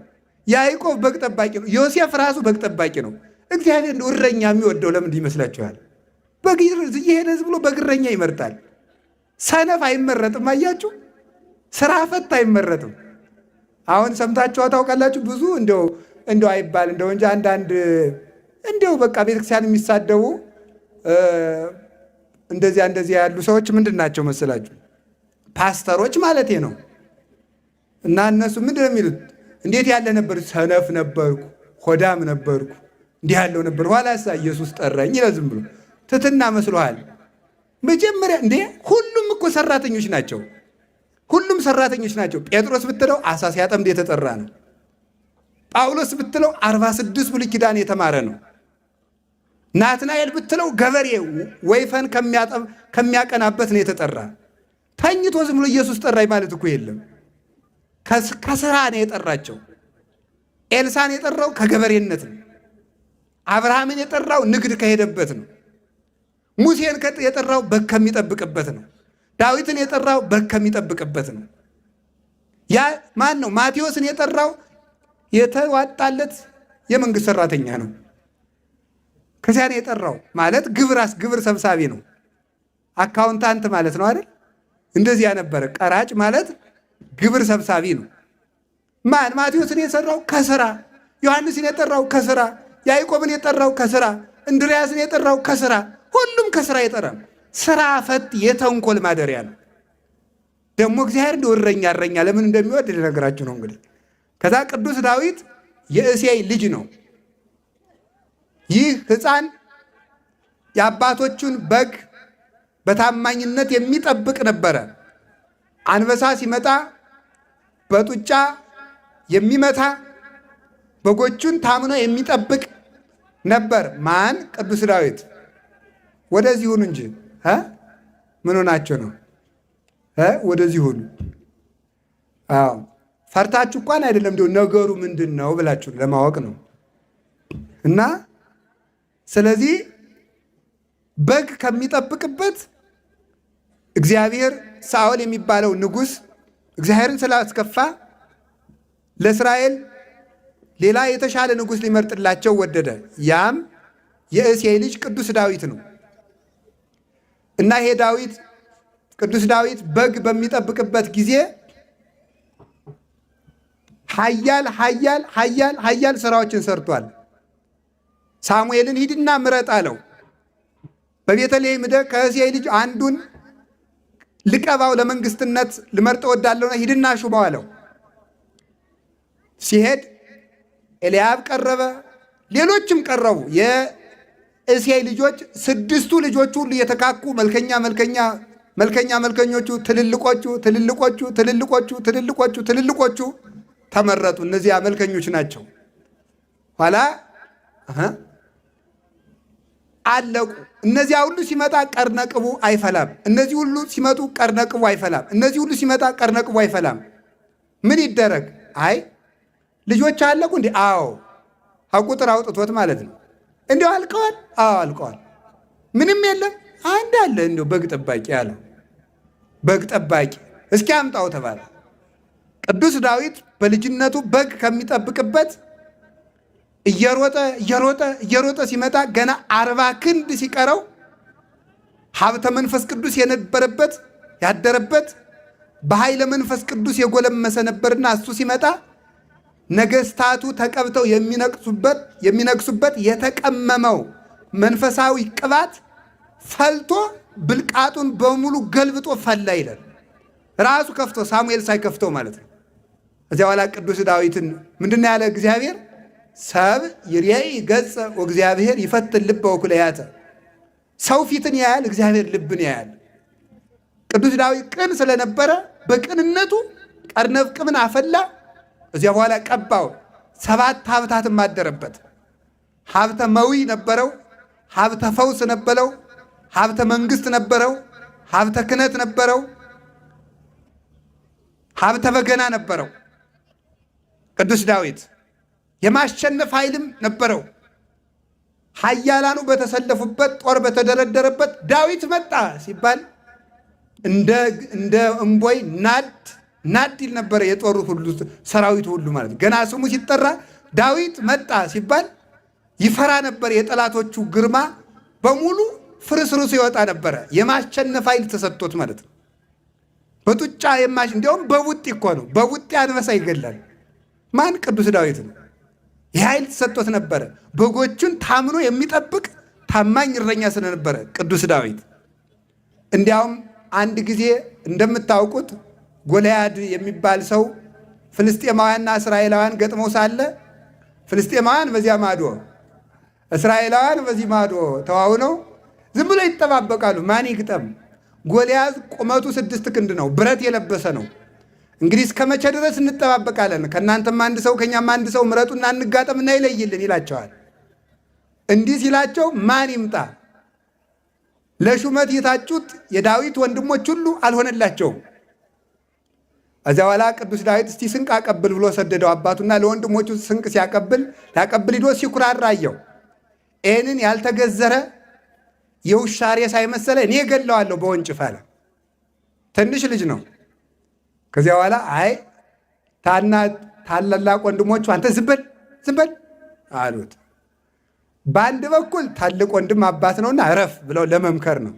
ያዕቆብ በግ ጠባቂ ነው። ዮሴፍ ራሱ በግ ጠባቂ ነው። እግዚአብሔር እንደው እረኛ የሚወደው ለምንድን ይመስላችኋል? በግ እየሄደ ዝም ብሎ በግረኛ ይመርጣል። ሰነፍ አይመረጥም። አያችሁ፣ ስራ ፈት አይመረጥም። አሁን ሰምታችሁ ታውቃላችሁ። ብዙ እንደው እንደው አይባል እንደው እንጂ አንዳንድ እንደው በቃ ቤተክርስቲያን የሚሳደቡ እንደዚያ እንደዚያ ያሉ ሰዎች ምንድን ናቸው መሰላችሁ? ፓስተሮች ማለት ነው። እና እነሱ ምንድን ነው የሚሉት? እንዴት ያለ ነበር? ሰነፍ ነበርኩ፣ ሆዳም ነበርኩ፣ እንዲህ ያለው ነበር። ኋላሳ ኢየሱስ ጠራኝ ይላል። ዝም ብሎ ትትና መስሎሃል። መጀመሪያ እንዴ ሁሉም እኮ ሰራተኞች ናቸው። ሁሉም ሰራተኞች ናቸው። ጴጥሮስ ብትለው አሳ ሲያጠምድ የተጠራ ነው። ጳውሎስ ብትለው 46 ብሉይ ኪዳን የተማረ ነው። ናትናኤል ብትለው ገበሬ ወይፈን ከሚያቀናበት ነው የተጠራ። ተኝቶ ዝም ብሎ ኢየሱስ ጠራኝ ማለት እኮ የለም። ከስራ ነው የጠራቸው። ኤልሳን የጠራው ከገበሬነት ነው። አብርሃምን የጠራው ንግድ ከሄደበት ነው። ሙሴን የጠራው በግ ከሚጠብቅበት ነው። ዳዊትን የጠራው በግ ከሚጠብቅበት ነው። ያ ማን ነው? ማቴዎስን የጠራው የተዋጣለት የመንግስት ሰራተኛ ነው። ከዚያ ነው የጠራው ማለት ግብር ሰብሳቢ ነው። Accountant ማለት ነው አይደል? እንደዚያ ነበረ። ቀራጭ ማለት ግብር ሰብሳቢ ነው። ማን? ማቴዎስን የሰራው ከስራ፣ ዮሐንስን የጠራው ከስራ፣ ያዕቆብን የጠራው ከስራ፣ እንድርያስን የጠራው ከስራ። ሁሉም ከስራ የጠራ። ስራ ፈት የተንኮል ማደሪያ ነው። ደግሞ እግዚአብሔር እንደው እረኛ እረኛ ለምን እንደሚወድ ልነግራችሁ ነው እንግዲህ። ከዛ ቅዱስ ዳዊት የእሴይ ልጅ ነው። ይህ ሕፃን የአባቶቹን በግ በታማኝነት የሚጠብቅ ነበረ። አንበሳ ሲመጣ በጡጫ የሚመታ፣ በጎቹን ታምኖ የሚጠብቅ ነበር። ማን? ቅዱስ ዳዊት። ወደዚህ ሁኑ እንጂ ምን ሆናችሁ ነው? ወደዚህ ሁኑ። አዎ ፈርታችሁ እንኳን አይደለም፣ እንዲሁ ነገሩ ምንድን ነው ብላችሁ ለማወቅ ነው። እና ስለዚህ በግ ከሚጠብቅበት እግዚአብሔር ሳኦል የሚባለው ንጉሥ እግዚአብሔርን ስላስከፋ ለእስራኤል ሌላ የተሻለ ንጉሥ ሊመርጥላቸው ወደደ። ያም የእሴይ ልጅ ቅዱስ ዳዊት ነው። እና ይሄ ዳዊት፣ ቅዱስ ዳዊት በግ በሚጠብቅበት ጊዜ ኃያል ኃያል ኃያል ኃያል ስራዎችን ሰርቷል። ሳሙኤልን ሂድና ምረጥ አለው። በቤተልሔም ሂደህ ከእሴይ ልጅ አንዱን ልቀባው፣ ለመንግስትነት ልመርጥ እወዳለሁና ሂድና ሹመው አለው። ሲሄድ ኤልያብ ቀረበ፣ ሌሎችም ቀረቡ። የእሴይ ልጆች ስድስቱ ልጆች ሁሉ እየተካኩ መልከኛ መልከኛ መልከኛ መልከኞቹ፣ ትልልቆቹ ትልልቆቹ ትልልቆቹ ትልልቆቹ ትልልቆቹ ተመረጡ። እነዚያ መልከኞች ናቸው። ኋላ አለቁ። እነዚያ ሁሉ ሲመጣ ቀርነቅቡ አይፈላም። እነዚህ ሁሉ ሲመጡ ቀርነቅቡ አይፈላም። እነዚህ ሁሉ ሲመጣ ቀርነቅቡ አይፈላም። ምን ይደረግ? አይ ልጆች አለቁ እንዴ? አዎ፣ ከቁጥር አውጥቶት ማለት ነው። እንዲያው አልቀዋል። አዎ አልቀዋል። ምንም የለም። አንድ አለ እንዲያው በግ ጠባቂ አለ። በግ ጠባቂ እስኪ አምጣው ተባለ። ቅዱስ ዳዊት በልጅነቱ በግ ከሚጠብቅበት እየሮጠ እየሮጠ እየሮጠ ሲመጣ ገና 40 ክንድ ሲቀረው ሀብተ መንፈስ ቅዱስ የነበረበት፣ ያደረበት፣ በኃይለ መንፈስ ቅዱስ የጎለመሰ ነበርና እሱ ሲመጣ ነገስታቱ ተቀብተው የሚነግሱበት የተቀመመው መንፈሳዊ ቅባት ፈልቶ ብልቃጡን በሙሉ ገልብጦ ፈላ ይላል። ራሱ ከፍቶ፣ ሳሙኤል ሳይከፍተው ማለት ነው። እዚያ በኋላ ቅዱስ ዳዊትን ምንድን ነው ያለ እግዚአብሔር? ሰብእ ይሬኢ ገጸ ወእግዚአብሔር ይፈትን ልበ ወኩለያተ። ሰው ፊትን ያያል፣ እግዚአብሔር ልብን ያያል። ቅዱስ ዳዊት ቅን ስለነበረ በቅንነቱ ቀርነፍቅምን አፈላ። እዚያ በኋላ ቀባው። 7 ሀብታትም አደረበት። ሀብተ መዊ ነበረው፣ ሀብተ ፈውስ ነበረው፣ ሀብተ መንግስት ነበረው፣ ሀብተ ክህነት ነበረው፣ ሀብተ በገና ነበረው። ቅዱስ ዳዊት የማሸነፍ ኃይልም ነበረው። ኃያላኑ በተሰለፉበት ጦር በተደረደረበት ዳዊት መጣ ሲባል እንደ እምቦይ ናድ ናድ ይል ነበረ። የጦሩ ሁሉ ሰራዊቱ ሁሉ ማለት ገና ስሙ ሲጠራ ዳዊት መጣ ሲባል ይፈራ ነበር። የጠላቶቹ ግርማ በሙሉ ፍርስርሱ ይወጣ ነበረ። የማሸነፍ ኃይል ተሰጥቶት ማለት ነው። በጡጫ እንዲያውም በቡጢ እኮ ነው። በቡጢ አንበሳ ይገላል። ማን? ቅዱስ ዳዊት ነው። ይህ ኃይል ተሰጥቶት ነበረ። በጎቹን ታምኖ የሚጠብቅ ታማኝ እረኛ ስለነበረ ቅዱስ ዳዊት። እንዲያውም አንድ ጊዜ እንደምታውቁት ጎልያድ የሚባል ሰው ፍልስጤማውያንና እስራኤላውያን ገጥመው ሳለ ፍልስጤማውያን በዚያ ማዶ እስራኤላውያን በዚህ ማዶ ተዋውነው ዝም ብሎ ይጠባበቃሉ። ማን ይግጠም? ጎልያድ ቁመቱ 6 ክንድ ነው፣ ብረት የለበሰ ነው። እንግዲህ እስከ መቼ ድረስ እንጠባበቃለን? ከእናንተም አንድ ሰው ከእኛም አንድ ሰው ምረጡና እንጋጠምና ይለይልን ይላቸዋል። እንዲህ ሲላቸው ማን ይምጣ? ለሹመት የታጩት የዳዊት ወንድሞች ሁሉ አልሆነላቸውም። ከዚያ በኋላ ቅዱስ ዳዊት እስቲ ስንቅ አቀብል ብሎ ሰደደው አባቱና ለወንድሞቹ ስንቅ ሊያቀብል ሂዶ ሲኩራራ አየው። ይህንን ያልተገዘረ የውሻ ሬሳ የመሰለ እኔ እገለዋለሁ በወንጭፍ አለ። ትንሽ ልጅ ነው። ከዚያ በኋላ አይ ታላላቅ ወንድሞቹ አንተ ዝም በል ዝም በል አሉት። በአንድ በኩል ታልቅ ወንድም አባት ነውና እረፍ ብለው ለመምከር ነው።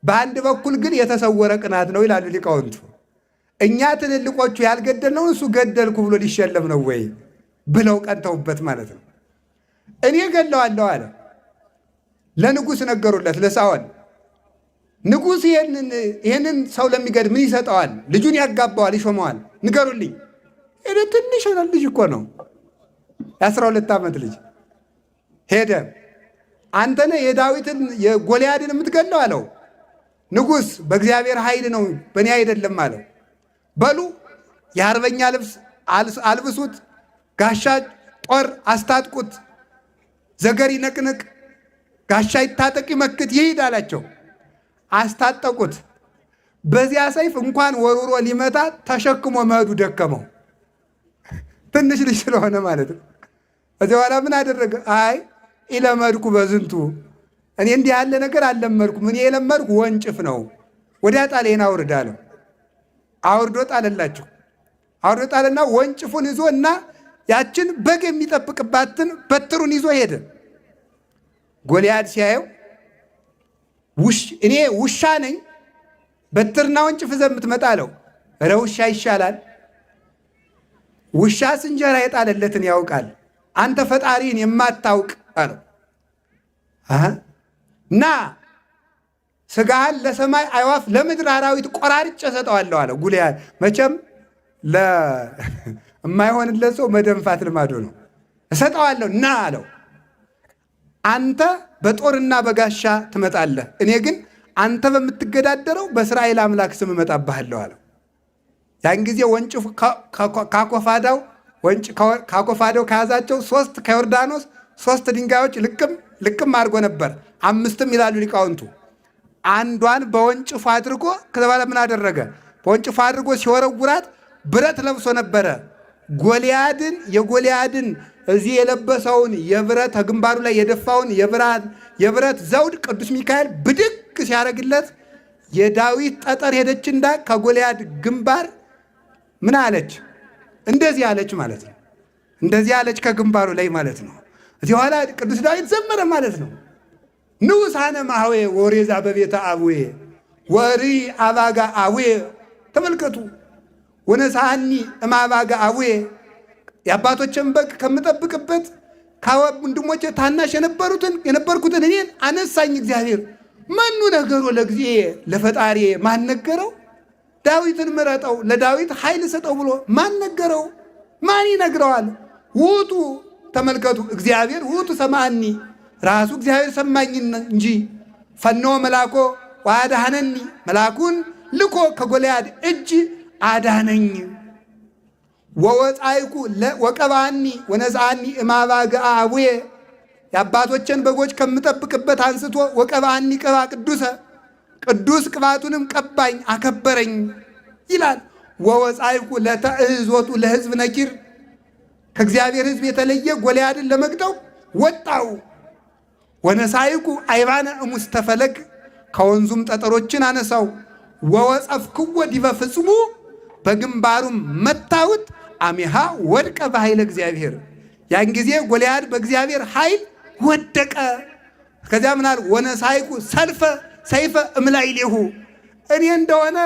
በአንድ በኩል ግን የተሰወረ ቅናት ነው ይላሉ ሊቃውንቱ። እኛ ትልልቆቹ ያልገደልነውን እሱ ገደልኩ ብሎ ሊሸለም ነው ወይ ብለው ቀንተውበት ማለት ነው። እኔ ገለዋለሁ አለ። ለንጉሥ ነገሩለት፣ ለሳኦል። ንጉሥ ይሄንን ሰው ለሚገድል ምን ይሰጠዋል? ልጁን ያጋባዋል፣ ይሾመዋል። ንገሩልኝ። እኔ ትንሽ ልጅ እኮ ነው፣ የ12 ዓመት ልጅ። ሄደ። አንተ ነህ የዳዊትን የጎልያድን የምትገለው አለው። ንጉሥ በእግዚአብሔር ኃይል ነው በእኔ አይደለም አለው። በሉ የአርበኛ ልብስ አልብሱት፣ ጋሻ ጦር አስታጥቁት፣ ዘገር ይነቅንቅ፣ ጋሻ ይታጠቅ፣ ይመክት፣ ይሂድ አላቸው። አስታጠቁት። በዚያ ሰይፍ እንኳን ወርውሮ ሊመታ ተሸክሞ መሄዱ ደከመው። ትንሽ ልጅ ስለሆነ ማለት ነው። ከዚያ በኋላ ምን አደረገ? አይ ኢለመድኩ በዝንቱ፣ እኔ እንዲህ ያለ ነገር አልለመድኩም። እኔ የለመድኩ ወንጭፍ ነው። ወዲያ ጣሌን አውርድ አለው። አውርዶ ጣለላቸው። አውርዶ ጣለና ወንጭፉን ይዞ እና ያችን በግ የሚጠብቅባትን በትሩን ይዞ ሄደ። ጎልያድ ሲያየው እኔ ውሻ ነኝ በትርና ወንጭፍ ይዘህ የምትመጣ አለው። ኧረ ውሻ ይሻላል። ውሻስ እንጀራ የጣለለትን ያውቃል። አንተ ፈጣሪን የማታውቅ አለው። ና ስጋህን ለሰማይ አዕዋፍ ለምድር አራዊት ቆራርጬ እሰጠዋለሁ አለው። ጎልያድ መቼም ለማይሆንለት ሰው መደንፋት ልማዱ ነው። እሰጠዋለሁ ና አለው። አንተ በጦርና በጋሻ ትመጣለህ፣ እኔ ግን አንተ በምትገዳደረው በእስራኤል አምላክ ስም እመጣብሃለሁ አለው። ያን ጊዜ ወንጭፍ ካኮፋዳው ወንጭ ካኮፋዳው ከያዛቸው 3 ከዮርዳኖስ 3 ድንጋዮች ልቅም ልቅም አድርጎ ነበር። 5ም ይላሉ ሊቃውንቱ። አንዷን በወንጭፉ አድርጎ ከዛ በኋላ ምን አደረገ? በወንጭፉ አድርጎ ሲወረውራት ብረት ለብሶ ነበረ። የጎልያድን እዚህ የለበሰውን የብረት ግንባሩ ላይ የደፋውን የብረት ዘውድ ቅዱስ ሚካኤል ብድግ ሲያደርግለት የዳዊት ጠጠር ሄደችና ከጎልያድ ግንባር ምን አለች? እንደዚህ አለች ማለት ነው። እንደዚህ አለች ከግንባሩ ላይ ማለት ነው። እዚህ ኋላ ቅዱስ ዳዊት ዘመረ ማለት ነው። ንዑሳነ ማህዌ ወሬዛ በቤተ አቡዬ ወሪ አባጋ አቡዬ። ተመልከቱ። ወነሳኒ እማባጋ አቡዬ፣ የአባቶችን በግ ከምጠብቅበት ከወንድሞቼ ታናሽ የነበርኩትን እኔን አነሳኝ እግዚአብሔር። መኑ ነገሮ ለእግዚእየ፣ ለፈጣሪ ማን ነገረው? ዳዊትን ምረጠው፣ ለዳዊት ኃይል ሰጠው ብሎ ማን ነገረው? ማን ይነግረዋል? ውጡ ተመልከቱ፣ እግዚአብሔር ውእቱ ሰማኒ፣ ራሱ እግዚአብሔር ሰማኝ እንጂ። ፈኖ መላኮ ወአድኀነኒ፣ መልአኩን ልኮ ከጎልያድ እጅ አዳነኝ። ወወፃይኩ ወቀባኒ ወነስአኒ እማባግአ አቡዬ፣ የአባቶችን በጎች ከምጠብቅበት አንስቶ ወቀባኒ ቅባ ቅዱሰ፣ ቅዱስ ቅባቱንም ቀባኝ አከበረኝ ይላል። ወወፃይኩ ለተእዞቱ ለሕዝብ ነኪር፣ ከእግዚአብሔር ሕዝብ የተለየ ጎልያድን ለመግጠው ወጣው። ወነሳይኩ አይባነ እሙስተፈለግ፣ ከወንዙም ጠጠሮችን አነሳው። ወወጸፍክዎ ዲበ ፍጽሙ፣ በግንባሩም መታሁት። አሜሃ ወድቀ በኃይለ እግዚአብሔር፣ ያን ጊዜ ጎልያድ በእግዚአብሔር ኃይል ወደቀ። ከዚያ ምናል ወነሳይኩ ሰልፈ ሰይፈ እምላይሌሁ፣ እኔ እንደሆነ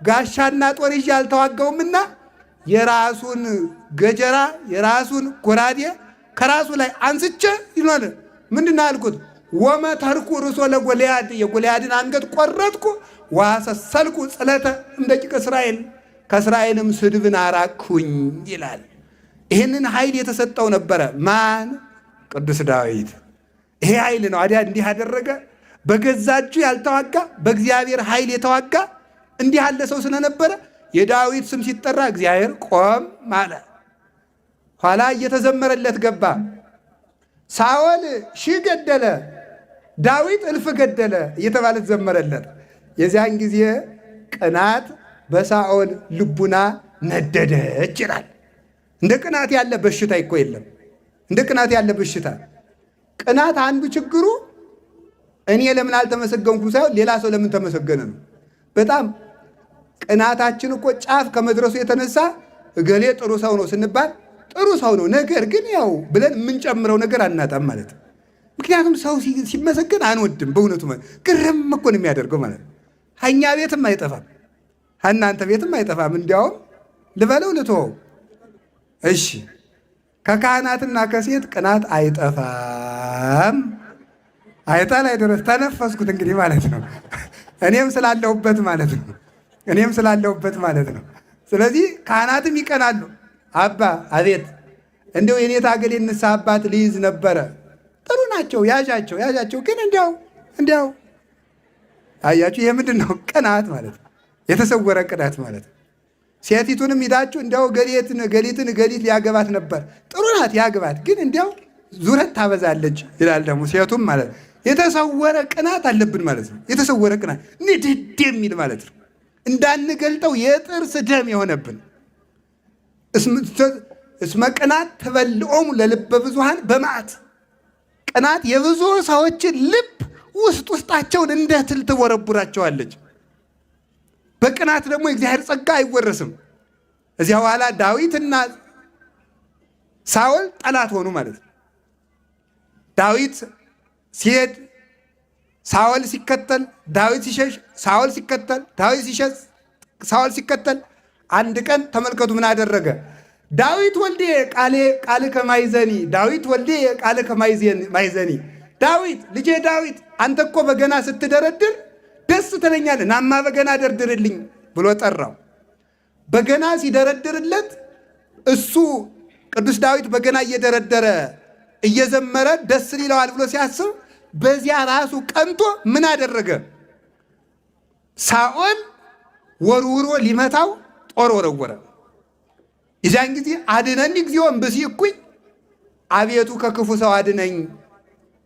ጋሻና ጦር ይዤ አልተዋጋውምና የራሱን ገጀራ የራሱን ጎራዴ ከራሱ ላይ አንስቼ ይሏል። ምንድን አልኩት? ወመተርኩ ርእሶ ለጎልያድ፣ የጎልያድን አንገት ቆረጥኩ። ዋሰሰልኩ ጽለተ እምደቂቀ እስራኤል፣ ከእስራኤልም ስድብን አራቅሁኝ ይላል። ይህንን ኃይል የተሰጠው ነበረ ማን? ቅዱስ ዳዊት። ይሄ ኃይል ነው አዲያ እንዲህ አደረገ። በገዛ እጁ ያልተዋጋ በእግዚአብሔር ኃይል የተዋጋ እንዲህ ያለ ሰው ስለነበረ የዳዊት ስም ሲጠራ እግዚአብሔር ቆም አለ። ኋላ እየተዘመረለት ገባ። ሳኦል ሺህ ገደለ፣ ዳዊት እልፍ ገደለ እየተባለ ተዘመረለት። የዚያን ጊዜ ቅናት በሳኦል ልቡና ነደደች ይላል። እንደ ቅናት ያለ በሽታ እኮ የለም። እንደ ቅናት ያለ በሽታ። ቅናት አንዱ ችግሩ እኔ ለምን አልተመሰገንኩም ሳይሆን ሌላ ሰው ለምን ተመሰገነ ነው። በጣም ቅናታችን እኮ ጫፍ ከመድረሱ የተነሳ እገሌ ጥሩ ሰው ነው ስንባል ጥሩ ሰው ነው፣ ነገር ግን ያው ብለን የምንጨምረው ነገር አናጣም ማለት ነው። ምክንያቱም ሰው ሲመሰገን አንወድም። በእውነቱ ግርም እኮ ነው የሚያደርገው ማለት ነው። እኛ ቤትም አይጠፋም፣ እናንተ ቤትም አይጠፋም። እንዲያውም ልበለው ልትወው፣ እሺ፣ ከካህናትና ከሴት ቅናት አይጠፋም። አይጣል አይደረስ ተነፈስኩት እንግዲህ ማለት ነው። እኔም ስላለሁበት ማለት ነው። እኔም ስላለሁበት ማለት ነው። ስለዚህ ካህናትም ይቀናሉ። አባ አቤት፣ እንዲያው የኔታ እገሌ ንስሐ አባት ሊይዝ ነበረ። ጥሩ ናቸው፣ ያዣቸው ያዣቸው። ግን እንዲያው እንዲያው አያችሁ፣ ይሄ ምንድን ነው? ቅናት ማለት ነው። የተሰወረ ቅናት ማለት ነው። ሴቲቱንም ሂዳችሁ እንዲያው ገሊትን ገሊትን ገሊት ሊያገባት ነበር። ጥሩ ናት፣ ያግባት፣ ግን እንዲያው ዙረት ታበዛለች ይላል ደግሞ ሴቱም ማለት ነው። የተሰወረ ቅናት አለብን ማለት ነው። የተሰወረ ቅናት ንድድ የሚል ማለት ነው። እንዳንገልጠው የጥርስ ደም የሆነብን። እስመ ቅናት ተበልዖሙ ለልበ ብዙሃን በመዓት፣ ቅናት የብዙ ሰዎችን ልብ ውስጥ ውስጣቸውን እንደ ትል ትቦረቡራቸዋለች። በቅናት ደግሞ የእግዚአብሔር ጸጋ አይወረስም። እዚያ በኋላ ዳዊትና ሳኦል ጠላት ሆኑ ማለት ነው። ዳዊት ሲሄድ ሳኦል ሲከተል፣ ዳዊት ሲሸሽ ሳኦል ሲከተል፣ ዳዊት ሲሸሽ ሳኦል ሲከተል፣ አንድ ቀን ተመልከቱ ምን አደረገ? ዳዊት ወልዴ ቃሌ ቃልከ ማእዜኒ፣ ዳዊት ወልዴ ቃልከ ማእዜኒ፣ ዳዊት ልጄ ዳዊት አንተ እኮ በገና ስትደረድር ደስ ትለኛለህ፣ ናማ በገና ደርድርልኝ ብሎ ጠራው። በገና ሲደረድርለት እሱ ቅዱስ ዳዊት በገና እየደረደረ እየዘመረ ደስ ሊለዋል ብሎ ሲያስብ በዚያ ራሱ ቀንቶ ምን አደረገ? ሳኦል ወርውሮ ሊመታው ጦር ወረወረ። የዚያን ጊዜ አድነኒ እግዚኦ እምብእሲ እኩይ፣ አቤቱ ከክፉ ሰው አድነኝ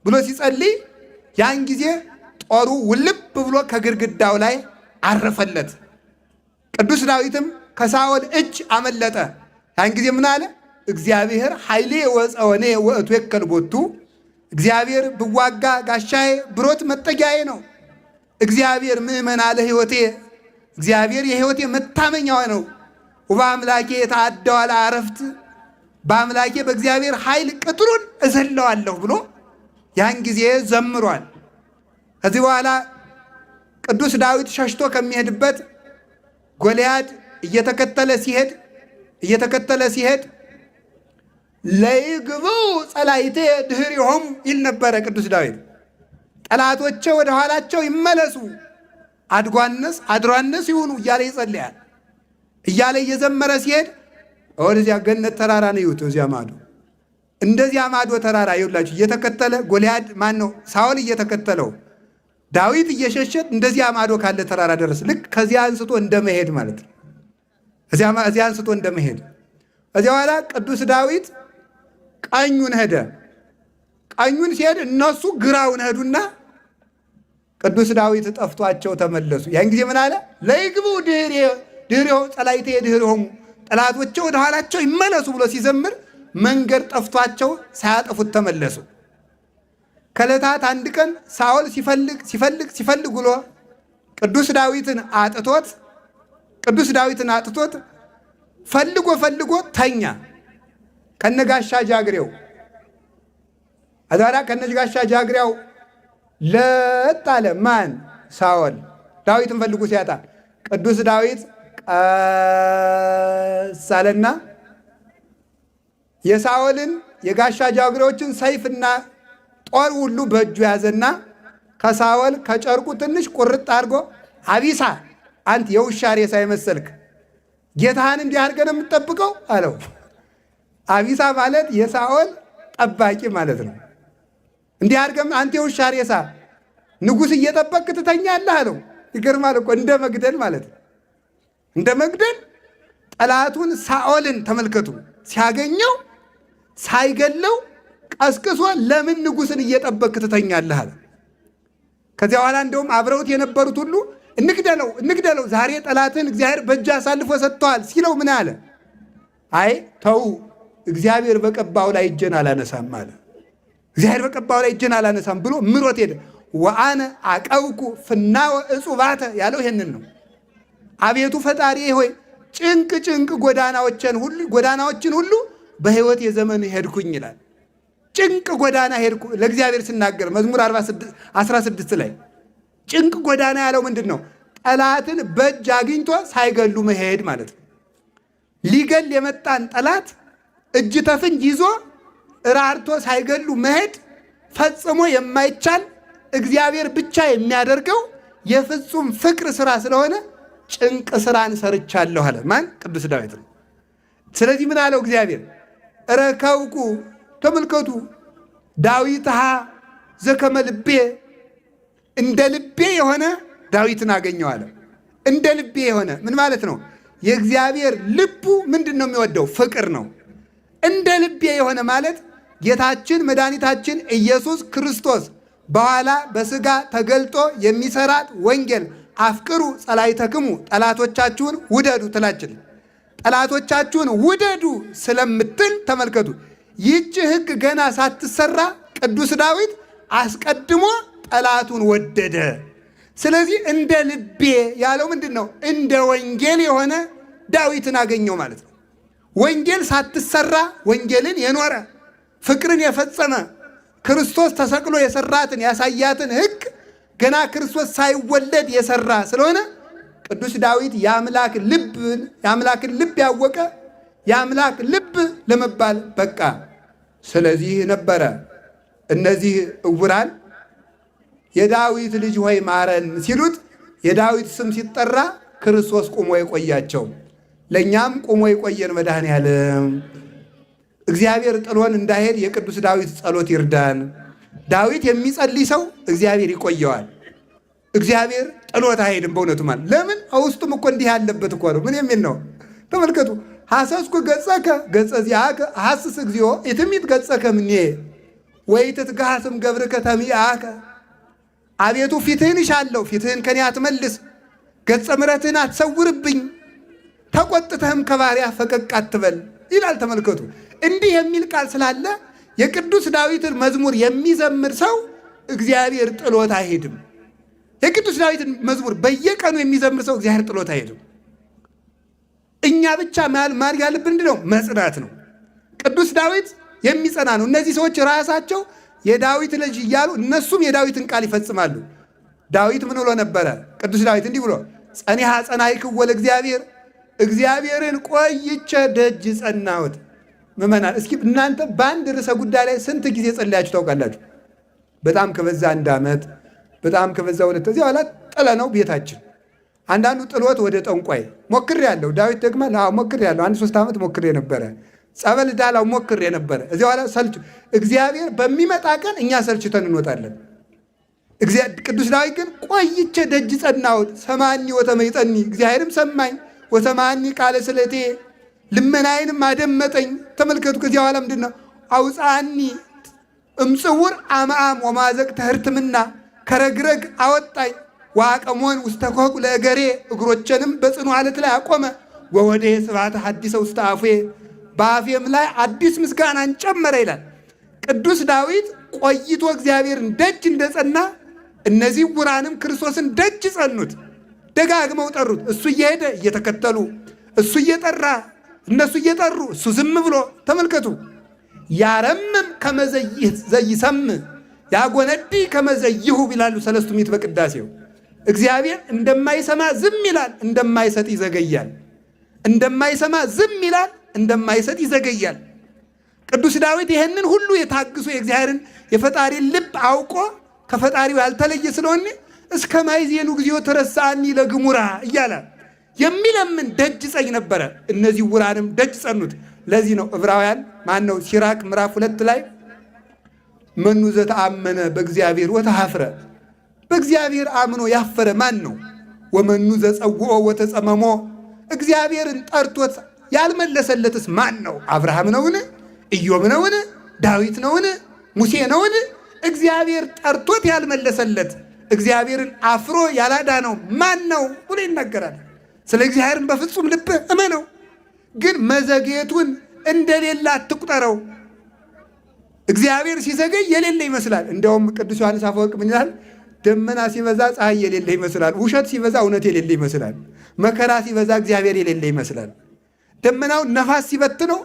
ብሎ ሲጸልይ ያን ጊዜ ጦሩ ውልብ ብሎ ከግድግዳው ላይ አረፈለት። ቅዱስ ዳዊትም ከሳኦል እጅ አመለጠ። ያን ጊዜ ምን አለ? እግዚአብሔር ኃይሌ ወፀወኔ ወእቱ የከልቦቱ፣ እግዚአብሔር ብዋጋ ጋሻዬ ብሮት መጠጊያዬ ነው። እግዚአብሔር ምእመና ለሕይወቴ፣ እግዚአብሔር የሕይወቴ መታመኛዋ ነው። ወበአምላኬ የተአደዋል አረፍት፣ በአምላኬ በእግዚአብሔር ኃይል ቅጥሩን እዘለዋለሁ ብሎ ያን ጊዜ ዘምሯል። ከዚህ በኋላ ቅዱስ ዳዊት ሸሽቶ ከሚሄድበት ጎልያድ እየተከተለ ሲሄድ እየተከተለ ሲሄድ ለይግብኡ ጸላይቴ ድኅሪሆሙ ይል ነበረ ቅዱስ ዳዊት። ጠላቶቼ ወደ ኋላቸው ይመለሱ፣ አድጓነስ አድሯነስ ይሁኑ እያለ ይጸልያል። እያለ እየዘመረ ሲሄድ ወደዚያ ገነት ተራራ ነው ይሁት እዚያ ማዶ እንደዚያ ማዶ ተራራ ይውላችሁ እየተከተለ ጎልያድ ማን ነው ሳኦል እየተከተለው ዳዊት እየሸሸ እንደዚያ ማዶ ካለ ተራራ ደረሰ። ልክ ከዚያ አንስቶ እንደመሄድ ማለት ነው። እዚያ አንስቶ እንደመሄድ እዚያ በኋላ ቅዱስ ዳዊት ቀኙን ሄደ። ቀኙን ሲሄድ እነሱ ግራውን ሄዱና ቅዱስ ዳዊት ጠፍቷቸው ተመለሱ። ያን ጊዜ ምን አለ? ለይግቡ ድኅሬሁ ጸላእትየ ድኅሬሆሙ፣ ጠላቶቼ ወደ ኋላቸው ይመለሱ ብሎ ሲዘምር መንገድ ጠፍቷቸው ሳያጠፉት ተመለሱ። ከዕለታት አንድ ቀን ሳኦል ሲፈልግ ሲፈልግ ሲፈልግ ውሎ ቅዱስ ዳዊትን አጥቶት ቅዱስ ዳዊትን አጥቶት ፈልጎ ፈልጎ ተኛ ከነጋሻ ጃግሬው አዛራ ከነጋሻ ጃግሬው ለጥ አለ። ማን? ሳኦል። ዳዊትን ፈልጎ ሲያጣ ቅዱስ ዳዊት ቀስ አለና የሳኦልን የጋሻ ጃግሬዎችን ሰይፍና ጦር ሁሉ በእጁ ያዘና ከሳኦል ከጨርቁ ትንሽ ቁርጥ አድርጎ አቢሳ አንተ የውሻ ሬሳ የመሰልክ ጌታህን እንዲህ አድርገህ ነው የምትጠብቀው አለው። አቢሳ ማለት የሳኦል ጠባቂ ማለት ነው። እንዲህ አድርገህ አንተ የውሻ ሬሳ ንጉሥ እየጠበቅክ ትተኛለህ አለው። ይገርማል እኮ እንደ መግደል ማለት ነው። እንደ መግደል ጠላቱን ሳኦልን ተመልከቱ። ሲያገኘው ሳይገለው ቀስቅሶ ለምን ንጉሥን እየጠበቅክ ትተኛለህ አለ። ከዚያ በኋላ እንደውም አብረውት የነበሩት ሁሉ እንግደለው እንግደለው፣ ዛሬ ጠላትን እግዚአብሔር በእጅ አሳልፎ ሰጥተዋል ሲለው ምን አለ? አይ ተው፣ እግዚአብሔር በቀባው ላይ እጄን አላነሳም አለ። እግዚአብሔር በቀባው ላይ እጄን አላነሳም ብሎ ምሮት ሄደ። ወአነ አቀብኩ ፍናወ እጹባተ ያለው ይሄንን ነው። አቤቱ ፈጣሪ ሆይ ጭንቅ ጭንቅ ጎዳናዎችን ሁሉ በሕይወት የዘመን ሄድኩኝ ይላል። ጭንቅ ጎዳና ሄድኩ ለእግዚአብሔር ስናገር መዝሙር 16 ላይ ጭንቅ ጎዳና ያለው ምንድን ነው? ጠላትን በእጅ አግኝቶ ሳይገሉ መሄድ ማለት ነው። ሊገል የመጣን ጠላት እጅ ተፍንጅ ይዞ ራርቶ ሳይገሉ መሄድ ፈጽሞ የማይቻል እግዚአብሔር ብቻ የሚያደርገው የፍጹም ፍቅር ስራ ስለሆነ ጭንቅ ስራን ሰርቻለሁ አለ። ማን? ቅዱስ ዳዊት ነው። ስለዚህ ምን አለው እግዚአብሔር? ረከብኩ ተመልከቱ፣ ዳዊትሃ ዘከመ ልቤ፣ እንደ ልቤ የሆነ ዳዊትን አገኘው አለ። እንደ ልቤ የሆነ ምን ማለት ነው? የእግዚአብሔር ልቡ ምንድን ነው የሚወደው? ፍቅር ነው። እንደ ልቤ የሆነ ማለት ጌታችን መድኃኒታችን ኢየሱስ ክርስቶስ በኋላ በስጋ ተገልጦ የሚሰራት ወንጌል አፍቅሩ ጸላእተክሙ፣ ጠላቶቻችሁን ውደዱ ትላችን ጠላቶቻችሁን ውደዱ ስለምትል ተመልከቱ። ይህች ሕግ ገና ሳትሰራ ቅዱስ ዳዊት አስቀድሞ ጠላቱን ወደደ። ስለዚህ እንደ ልቤ ያለው ምንድን ነው? እንደ ወንጌል የሆነ ዳዊትን አገኘው ማለት ነው። ወንጌል ሳትሰራ ወንጌልን የኖረ ፍቅርን የፈጸመ ክርስቶስ ተሰቅሎ የሰራትን ያሳያትን ሕግ ገና ክርስቶስ ሳይወለድ የሰራ ስለሆነ ቅዱስ ዳዊት የአምላክን ልብ ያወቀ የአምላክ ልብ ለመባል በቃ። ስለዚህ ነበረ እነዚህ ዕውራን የዳዊት ልጅ ሆይ ማረን ሲሉት የዳዊት ስም ሲጠራ ክርስቶስ ቁሞ የቆያቸው። ለእኛም ቁሞ የቆየን መድኃኔዓለም እግዚአብሔር ጥሎን እንዳይሄድ የቅዱስ ዳዊት ጸሎት ይርዳን። ዳዊት የሚጸልይ ሰው እግዚአብሔር ይቆየዋል። እግዚአብሔር ጥሎት አይሄድም። በእውነቱ ማለት ለምን ውስጡም እኮ እንዲህ ያለበት እኮ ነው። ምን የሚል ነው? ተመልከቱ። ሐሰስኩ ገጸከ ገጸ ዚአከ ሐስስ እግዚኦ ኢትሚት ገጸከ እምኔ ወኢትትገሃስም ገብርከ ተሚአከ። አቤቱ ፊትህን እሻለሁ፣ ፊትህን ከኔ አትመልስ፣ ገጸ ምሕረትህን አትሰውርብኝ፣ ተቆጥተህም ከባሪያ ፈቀቅ አትበል ይላል። ተመልከቱ። እንዲህ የሚል ቃል ስላለ የቅዱስ ዳዊትን መዝሙር የሚዘምር ሰው እግዚአብሔር ጥሎት አይሄድም። የቅዱስ ዳዊትን መዝሙር በየቀኑ የሚዘምር ሰው እግዚአብሔር ጥሎት አይሄድም። እኛ ብቻ ማድረግ ያለብን ምንድን ነው? መጽናት ነው። ቅዱስ ዳዊት የሚጸና ነው። እነዚህ ሰዎች ራሳቸው የዳዊት ልጅ እያሉ እነሱም የዳዊትን ቃል ይፈጽማሉ። ዳዊት ምን ብሎ ነበረ? ቅዱስ ዳዊት እንዲህ ብሎ ጸኒሐ ጸናሕክዎ ለእግዚአብሔር፣ እግዚአብሔርን ቆይቼ ደጅ ጸናሁት። ምዕመናን እስኪ እናንተ በአንድ ርዕሰ ጉዳይ ላይ ስንት ጊዜ ጸልያችሁ ታውቃላችሁ? በጣም ከበዛ አንድ ዓመት፣ በጣም ከበዛ ሁለት። እዚህ በኋላ ጥለ ነው ቤታችን። አንዳንዱ ጥሎት ወደ ጠንቋይ ሞክሬ ያለው ዳዊት ደግሞ ሞክሬ ያለው አንድ 3 ዓመት ሞክሬ ነበረ። ጸበል ዳላው ሞክሬ ነበረ። እዚያ ኋላ ሰልች እግዚአብሔር በሚመጣ ቀን እኛ ሰልችተን እንወጣለን። ቅዱስ ዳዊት ግን ቆይቼ ደጅ ጸናሁት፣ ሰማኒ ወተመይጠኒ፣ እግዚአብሔርም ሰማኝ፣ ወሰማኒ ቃለ ስለቴ፣ ልመናዬንም አደመጠኝ። ተመልከቱ። ከዚያ በኋላ ምንድን ነው? አውፃኒ እምጽውር አምአም ወማዘቅ ተህርትምና፣ ከረግረግ አወጣኝ። ዋቀሞን ውስተ ኮኩ ለእገሬ፣ እግሮቼንም በጽኑ አለት ላይ አቆመ። ወወዴ ስብሐተ ሐዲሰ ውስተ አፌ፣ በአፌም ላይ አዲስ ምስጋናን ጨመረ ይላል። ቅዱስ ዳዊት ቆይቶ እግዚአብሔርን ደጅ እንደጸና እነዚህ ዕውራንም ክርስቶስን ደጅ ጸኑት፣ ደጋግመው ጠሩት። እሱ እየሄደ እየተከተሉ፣ እሱ እየጠራ እነሱ እየጠሩ፣ እሱ ዝም ብሎ ተመልከቱ። ያረምም ከመዘይሰም ያጎነዲ ከመዘይሁ ይላሉ ሰለስቱ ምዕት በቅዳሴው። እግዚአብሔር እንደማይሰማ ዝም ይላል፣ እንደማይሰጥ ይዘገያል። እንደማይሰማ ዝም ይላል፣ እንደማይሰጥ ይዘገያል። ቅዱስ ዳዊት ይህንን ሁሉ የታግሶ የእግዚአብሔርን የፈጣሪን ልብ አውቆ ከፈጣሪው ያልተለየ ስለሆነ እስከ ማይዜኑ ጊዜው ተረሳኒ ለግሙራ እያለ የሚለምን ደጅ ጸኝ ነበረ። እነዚህ ዕውራንም ደጅ ጸኑት። ለዚህ ነው ዕብራውያን ማን ነው ሲራክ ምዕራፍ 2 ላይ መኑ ዘተአመነ በእግዚአብሔር ወተሐፍረ፣ በእግዚአብሔር አምኖ ያፈረ ማን ነው? ወመኑ ዘጸውኦ ወተጸመሞ፣ እግዚአብሔርን ጠርቶት ያልመለሰለትስ ማን ነው? አብርሃም ነውን? ኢዮብ ነውን? ዳዊት ነውን? ሙሴ ነውን? እግዚአብሔር ጠርቶት ያልመለሰለት እግዚአብሔርን አፍሮ ያላዳነው ማን ነው ብሎ ይናገራል። ስለ እግዚአብሔርን በፍጹም ልብህ እመነው፣ ግን መዘግየቱን እንደሌለ አትቁጠረው። እግዚአብሔር ሲዘገይ የሌለ ይመስላል። እንዲያውም ቅዱስ ዮሐንስ አፈወርቅ ምን ይላል? ደመና ሲበዛ ፀሐይ የሌለ ይመስላል። ውሸት ሲበዛ እውነት የሌለ ይመስላል። መከራ ሲበዛ እግዚአብሔር የሌለ ይመስላል። ደመናውን ነፋስ ሲበትነው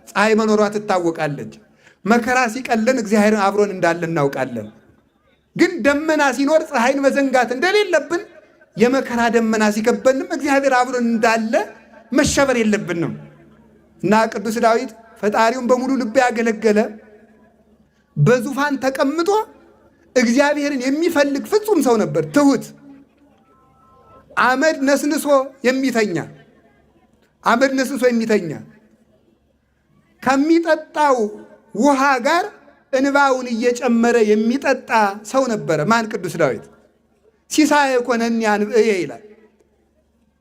ፀሐይ መኖሯ ትታወቃለች። መከራ ሲቀለን እግዚአብሔርን አብሮን እንዳለ እናውቃለን። ግን ደመና ሲኖር ፀሐይን መዘንጋት እንደሌለብን የመከራ ደመና ሲከበንም እግዚአብሔር አብሮን እንዳለ መሸበር የለብንም። እና ቅዱስ ዳዊት ፈጣሪውን በሙሉ ልብ ያገለገለ በዙፋን ተቀምጦ እግዚአብሔርን የሚፈልግ ፍጹም ሰው ነበር። ትሁት፣ አመድ ነስንሶ የሚተኛ አመድ ነስንሶ የሚተኛ ከሚጠጣው ውሃ ጋር እንባውን እየጨመረ የሚጠጣ ሰው ነበረ። ማን? ቅዱስ ዳዊት። ሲሳየ ኮነኒ አንብዕየ ይላል።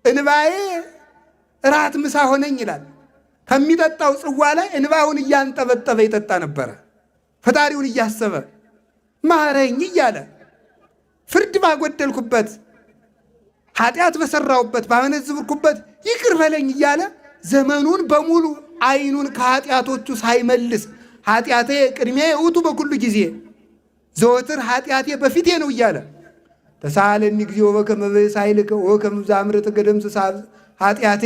እንባዬ እራት ምሳ ሆነኝ ይላል። ከሚጠጣው ጽዋ ላይ እንባውን እያንጠበጠበ ይጠጣ ነበረ። ፈጣሪውን እያሰበ ማረኝ እያለ ፍርድ ባጎደልኩበት፣ ኃጢአት በሰራሁበት፣ ባመነዝብርኩበት ይቅር በለኝ እያለ ዘመኑን በሙሉ ዓይኑን ከኃጢአቶቹ ሳይመልስ ኃጢአቴ ቅድሜ ውእቱ በኩሉ ጊዜ ዘወትር ኃጢአቴ በፊቴ ነው እያለ ተሳለኒ እግዚኦ በከመ ብእሳይልከ ወከመ ዘአምርተ ገደምስሳ ኃጢአቴ፣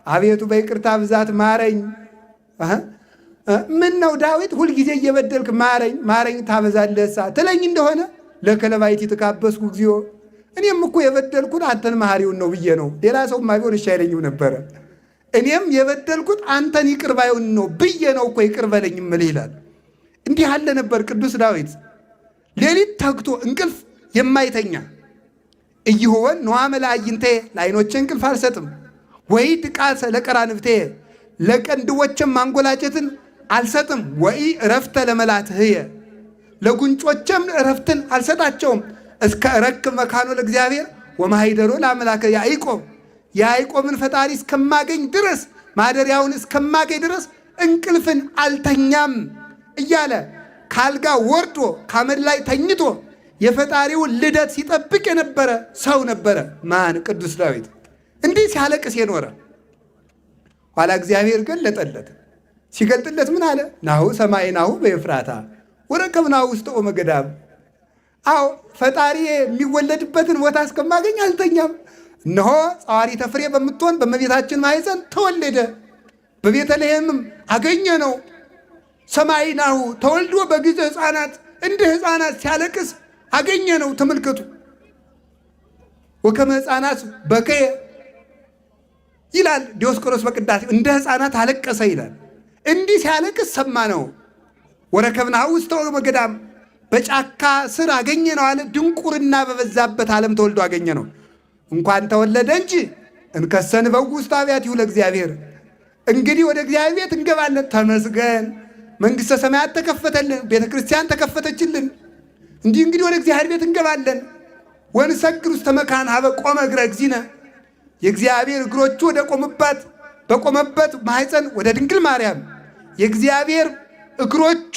አቤቱ በይቅርታ ብዛት ማረኝ። ምን ነው ዳዊት ሁልጊዜ እየበደልክ ማረኝ ማረኝ ታበዛለሳ ትለኝ እንደሆነ ለከለባይቲ ተካበስኩ እግዚኦ፣ እኔም እኮ የበደልኩት አንተን መሐሪውን ነው ብዬ ነው። ሌላ ሰውማ ቢሆን እሺ አይለኝም ነበረ። እኔም የበደልኩት አንተን ይቅር ባዩን ነው ብዬ ነው እኮ ይቅር በለኝ እምልህ ይላል። እንዲህ አለ ነበር ቅዱስ ዳዊት ሌሊት ተግቶ እንቅልፍ የማይተኛ እይሆወን ነዋመ ለአዕይንቴ፣ ለዓይኖቼ እንቅልፍ አልሰጥም፣ ወይ ድቃሰ ለቀራንብቴ፣ ለቀንድቦቼም ማንጎላጨትን አልሰጥም፣ ወይ እረፍተ ለመላትህየ፣ ለጉንጮቼም እረፍትን አልሰጣቸውም፣ እስከ እረክብ መካኖ ለእግዚአብሔር ወማሂደሮ ለአምላከ ያዕቆብ፣ የያዕቆብን ፈጣሪ እስከማገኝ ድረስ ማደሪያውን እስከማገኝ ድረስ እንቅልፍን አልተኛም እያለ ካልጋ ወርዶ ካመድ ላይ ተኝቶ የፈጣሪውን ልደት ሲጠብቅ የነበረ ሰው ነበረ። ማን? ቅዱስ ዳዊት። እንዲህ ሲያለቅስ የኖረ ኋላ እግዚአብሔር ገለጠለት። ሲገልጥለት ምን አለ? ናሁ ሰማይናሁ በኤፍራታ ወረከብናሁ ውስተ ኦመ ገዳም። አዎ ፈጣሪ የሚወለድበትን ቦታ እስከማገኝ አልተኛም። እነሆ ጸዋሪተ ፍሬ በምትሆን በእመቤታችን ማኅፀን ተወለደ። በቤተልሔምም አገኘ ነው። ሰማይናሁ ተወልዶ በጊዜ ሕፃናት እንደ ሕፃናት ሲያለቅስ አገኘ ነው። ተመልከቱ። ወከመ ሕፃናት በከየ ይላል ዲዮስቆሮስ በቅዳሴ እንደ ሕፃናት አለቀሰ ይላል። እንዲህ ሲያለቅስ ሰማ ነው። ወረከብናሁ ውስተ ኦመ ገዳም በጫካ ስር አገኘ ነው አለ። ድንቁርና በበዛበት ዓለም ተወልዶ አገኘ ነው። እንኳን ተወለደ እንጂ እንከሰን በጉ ውስተ አብያቲሁ ለእግዚአብሔር፣ እንግዲህ ወደ እግዚአብሔር ቤት እንገባለን። ተመስገን፣ መንግሥተ ሰማያት ተከፈተልን፣ ቤተ ክርስቲያን ተከፈተችልን። እንዲህ እንግዲህ ወደ እግዚአብሔር ቤት እንገባለን። ወንሰግድ ውስተ መካን ሀበ ቆመ እግረ እግዚእነ፣ የእግዚአብሔር እግሮቹ ወደ ቆሙባት በቆመበት ማኅፀን ወደ ድንግል ማርያም የእግዚአብሔር እግሮቹ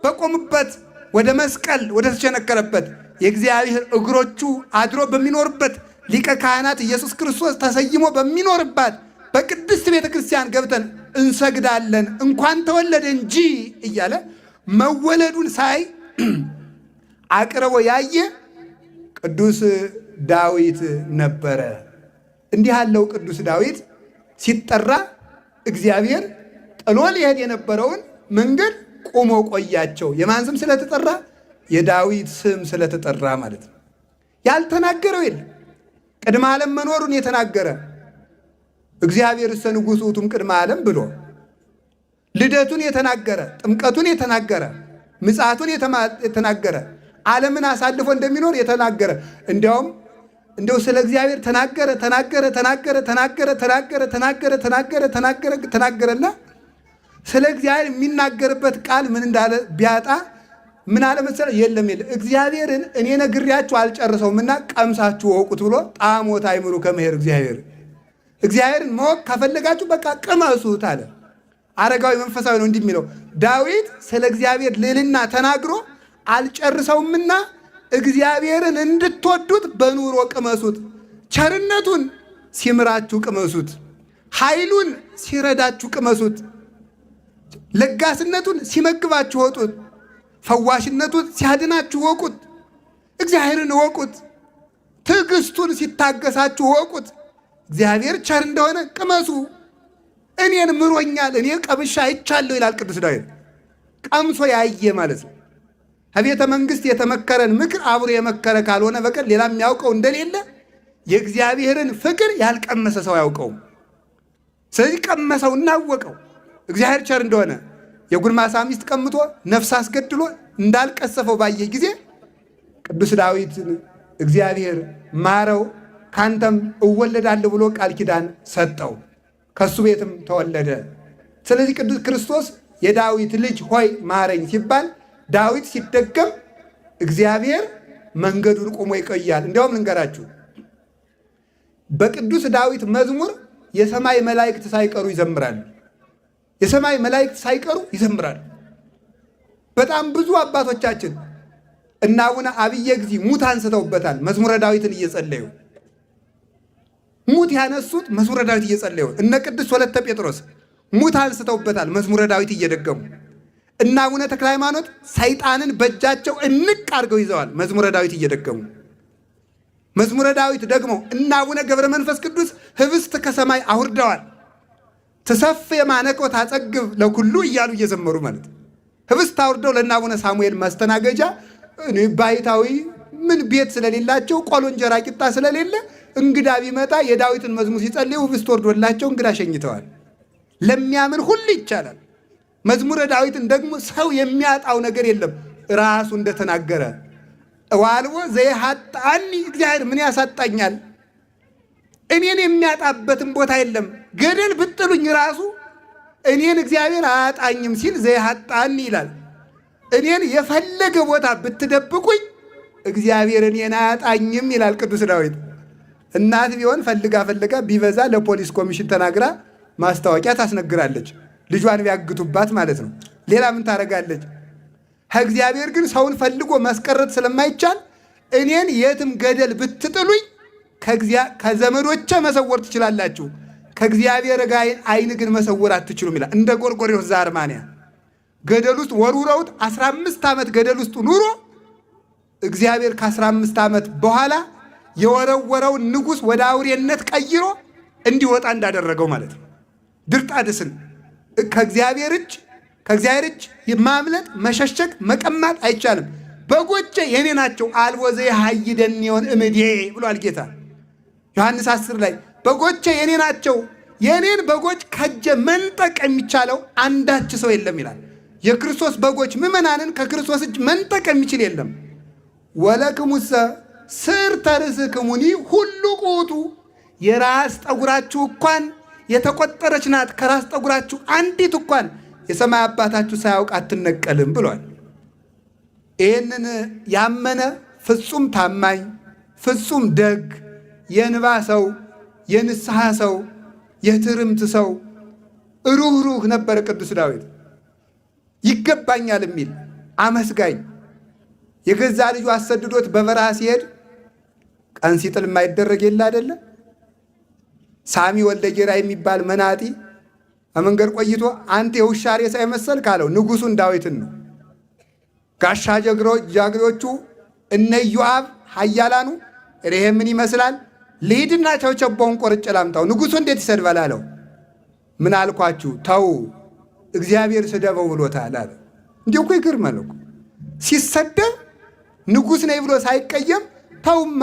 በቆሙበት ወደ መስቀል ወደ ተቸነከረበት የእግዚአብሔር እግሮቹ አድሮ በሚኖርበት ሊቀ ካህናት ኢየሱስ ክርስቶስ ተሰይሞ በሚኖርባት በቅድስት ቤተ ክርስቲያን ገብተን እንሰግዳለን። እንኳን ተወለደ እንጂ እያለ መወለዱን ሳይ አቅርቦ ያየ ቅዱስ ዳዊት ነበረ። እንዲህ ያለው ቅዱስ ዳዊት ሲጠራ እግዚአብሔር ጥሎ ሊሄድ የነበረውን መንገድ ቆሞ ቆያቸው። የማን ስም ስለተጠራ? የዳዊት ስም ስለተጠራ ማለት ነው። ያልተናገረው የለም። ቅድመ ዓለም መኖሩን የተናገረ እግዚአብሔር እሰ ንጉሥ ውእቱም ቅድመ ዓለም ብሎ ልደቱን የተናገረ፣ ጥምቀቱን የተናገረ፣ ምጽአቱን የተናገረ፣ ዓለምን አሳልፎ እንደሚኖር የተናገረ፣ እንዲያውም እንደው ስለ እግዚአብሔር ተናገረ ተናገረ ተናገረ ተናገረ ተናገረ ተናገረ ተናገረ ተናገረ ተናገረና ስለ እግዚአብሔር የሚናገርበት ቃል ምን እንዳለ ቢያጣ ምን አለ መሰለ፣ የለም የለም እግዚአብሔርን እኔ ነግሬያችሁ አልጨርሰውምና ቀምሳችሁ ወቁት ብሎ ጣሞት አይምሩ ከመሄር እግዚአብሔር እግዚአብሔርን ማወቅ ከፈለጋችሁ በቃ ቅመሱት አለ። አረጋዊ መንፈሳዊ ነው እንዲህ የሚለው ዳዊት ስለ እግዚአብሔር ልዕልና ተናግሮ አልጨርሰውምና እግዚአብሔርን እንድትወዱት በኑሮ ቅመሱት፣ ቸርነቱን ሲምራችሁ ቅመሱት፣ ኃይሉን ሲረዳችሁ ቅመሱት፣ ለጋስነቱን ሲመግባችሁ ወጡት፣ ፈዋሽነቱን ሲያድናችሁ ወቁት፣ እግዚአብሔርን ወቁት፣ ትዕግስቱን ሲታገሳችሁ ወቁት። እግዚአብሔር ቸር እንደሆነ ቅመሱ። እኔን ምሮኛል፣ እኔ ቀምሻ አይቻለሁ ይላል ቅዱስ ዳዊት። ቀምሶ ያየ ማለት ነው። ከቤተ መንግስት የተመከረን ምክር አብሮ የመከረ ካልሆነ በቀር ሌላ የሚያውቀው እንደሌለ የእግዚአብሔርን ፍቅር ያልቀመሰ ሰው አያውቀውም። ስለዚህ ቀመሰው እናወቀው እግዚአብሔር ቸር እንደሆነ። የጉልማሳ ሚስት ቀምቶ ነፍስ አስገድሎ እንዳልቀሰፈው ባየ ጊዜ ቅዱስ ዳዊትን እግዚአብሔር ማረው፣ ካንተም እወለዳለሁ ብሎ ቃል ኪዳን ሰጠው። ከሱ ቤትም ተወለደ። ስለዚህ ቅዱስ ክርስቶስ የዳዊት ልጅ ሆይ ማረኝ ሲባል ዳዊት ሲደገም እግዚአብሔር መንገዱን ቆሞ ይቆያል። እንዲያውም ልንገራችሁ፣ በቅዱስ ዳዊት መዝሙር የሰማይ መላእክት ሳይቀሩ ይዘምራሉ። የሰማይ መላእክት ሳይቀሩ ይዘምራሉ። በጣም ብዙ አባቶቻችን እና አቡነ አብየ እግዚእ ሙት አንስተውበታል። መዝሙረ ዳዊትን እየጸለዩ ሙት ያነሱት መዝሙረ ዳዊት እየጸለዩ፣ እነ ቅድስት ወለተ ጴጥሮስ ሙት አንስተውበታል። መዝሙረ ዳዊት እየደገሙ እና አቡነ ተክለ ሃይማኖት ሰይጣንን በእጃቸው እንቅ አድርገው ይዘዋል። መዝሙረ ዳዊት እየደገሙ መዝሙረ ዳዊት ደግሞ እና አቡነ ገብረ መንፈስ ቅዱስ ህብስት ከሰማይ አውርደዋል። ትሰፍ የማነቆ ታጸግብ ለኩሉ እያሉ እየዘመሩ ማለት ህብስት አውርደው ለእነ አቡነ ሳሙኤል ማስተናገጃ ባይታዊ ምን ቤት ስለሌላቸው ቆሎ እንጀራ ቂጣ ስለሌለ እንግዳ ቢመጣ የዳዊትን መዝሙር ሲጸልዩ ህብስት ወርዶላቸው እንግዳ ሸኝተዋል። ለሚያምን ሁሉ ይቻላል። መዝሙረ ዳዊትን ደግሞ ሰው የሚያጣው ነገር የለም። ራሱ እንደተናገረ ዋልዎ ዘይሃጣኒ እግዚአብሔር ምን ያሳጣኛል? እኔን የሚያጣበትም ቦታ የለም። ገደል ብጥሉኝ ራሱ እኔን እግዚአብሔር አያጣኝም ሲል ዘይሃጣኒ ይላል። እኔን የፈለገ ቦታ ብትደብቁኝ እግዚአብሔር እኔን አያጣኝም ይላል ቅዱስ ዳዊት። እናት ቢሆን ፈልጋ ፈልጋ ቢበዛ ለፖሊስ ኮሚሽን ተናግራ ማስታወቂያ ታስነግራለች። ልጇን ቢያግቱባት ማለት ነው። ሌላ ምን ታደርጋለች? ከእግዚአብሔር ግን ሰውን ፈልጎ ማስቀረት ስለማይቻል እኔን የትም ገደል ብትጥሉኝ ከዘመዶቼ መሰወር ትችላላችሁ፣ ከእግዚአብሔር ጋር ዓይን ግን መሰወር አትችሉም ይላል። እንደ ጎርጎርዮስ ዘአርማንያ ገደል ውስጥ ወርውረውት 15 ዓመት ገደል ውስጥ ኑሮ እግዚአብሔር ከ15 ዓመት በኋላ የወረወረውን ንጉሥ ወደ አውሬነት ቀይሮ እንዲወጣ እንዳደረገው ማለት ነው። ድርጣድስን ከእግዚአብሔር እጅ ከእግዚአብሔር እጅ ማምለጥ መሸሸግ መቀማት አይቻልም። በጎቼ የኔ ናቸው አልቦ ዘየሐይደኒ እምዴ ብሏል ጌታ ዮሐንስ 10 ላይ በጎቼ የኔ ናቸው፣ የኔን በጎች ከእጄ መንጠቅ የሚቻለው አንዳች ሰው የለም ይላል። የክርስቶስ በጎች ምዕመናንን ከክርስቶስ እጅ መንጠቅ የሚችል የለም። ወለክሙሰ ስር ተርእስክሙኒ ሁሉ ቁቱ የራስ ጠጉራችሁ እንኳን የተቆጠረች ናት። ከራስ ጠጉራችሁ አንዲት እንኳን የሰማይ አባታችሁ ሳያውቅ አትነቀልም ብሏል። ይህንን ያመነ ፍጹም ታማኝ፣ ፍጹም ደግ፣ የእንባ ሰው፣ የንስሐ ሰው፣ የትርምት ሰው፣ ሩህሩህ ነበረ ቅዱስ ዳዊት። ይገባኛል የሚል አመስጋኝ። የገዛ ልጁ አሰድዶት በበረሃ ሲሄድ ቀን ሲጥል የማይደረግ የለ አይደለ? ሳሚ ወልደ ጌራ የሚባል መናጢ በመንገድ ቆይቶ አንተ የውሻ ሬሳ የመሰልክ አለው። ንጉሱን ዳዊትን ነው። ጋሻ ጃግሬዎቹ እነ ኢዮአብ ኃያላኑ ይሄ ምን ይመስላል? ልሂድና ቸብቸቦውን ቆርጬ ላምጣው፣ ንጉሱ እንዴት ይሰድባል አለው። ምን አልኳችሁ? ተው እግዚአብሔር ስደበው ብሎታል አለ። እንዲሁ እኮ ይገርማል እኮ ሲሰደብ ንጉሥ ነኝ ብሎ ሳይቀየም ተውማ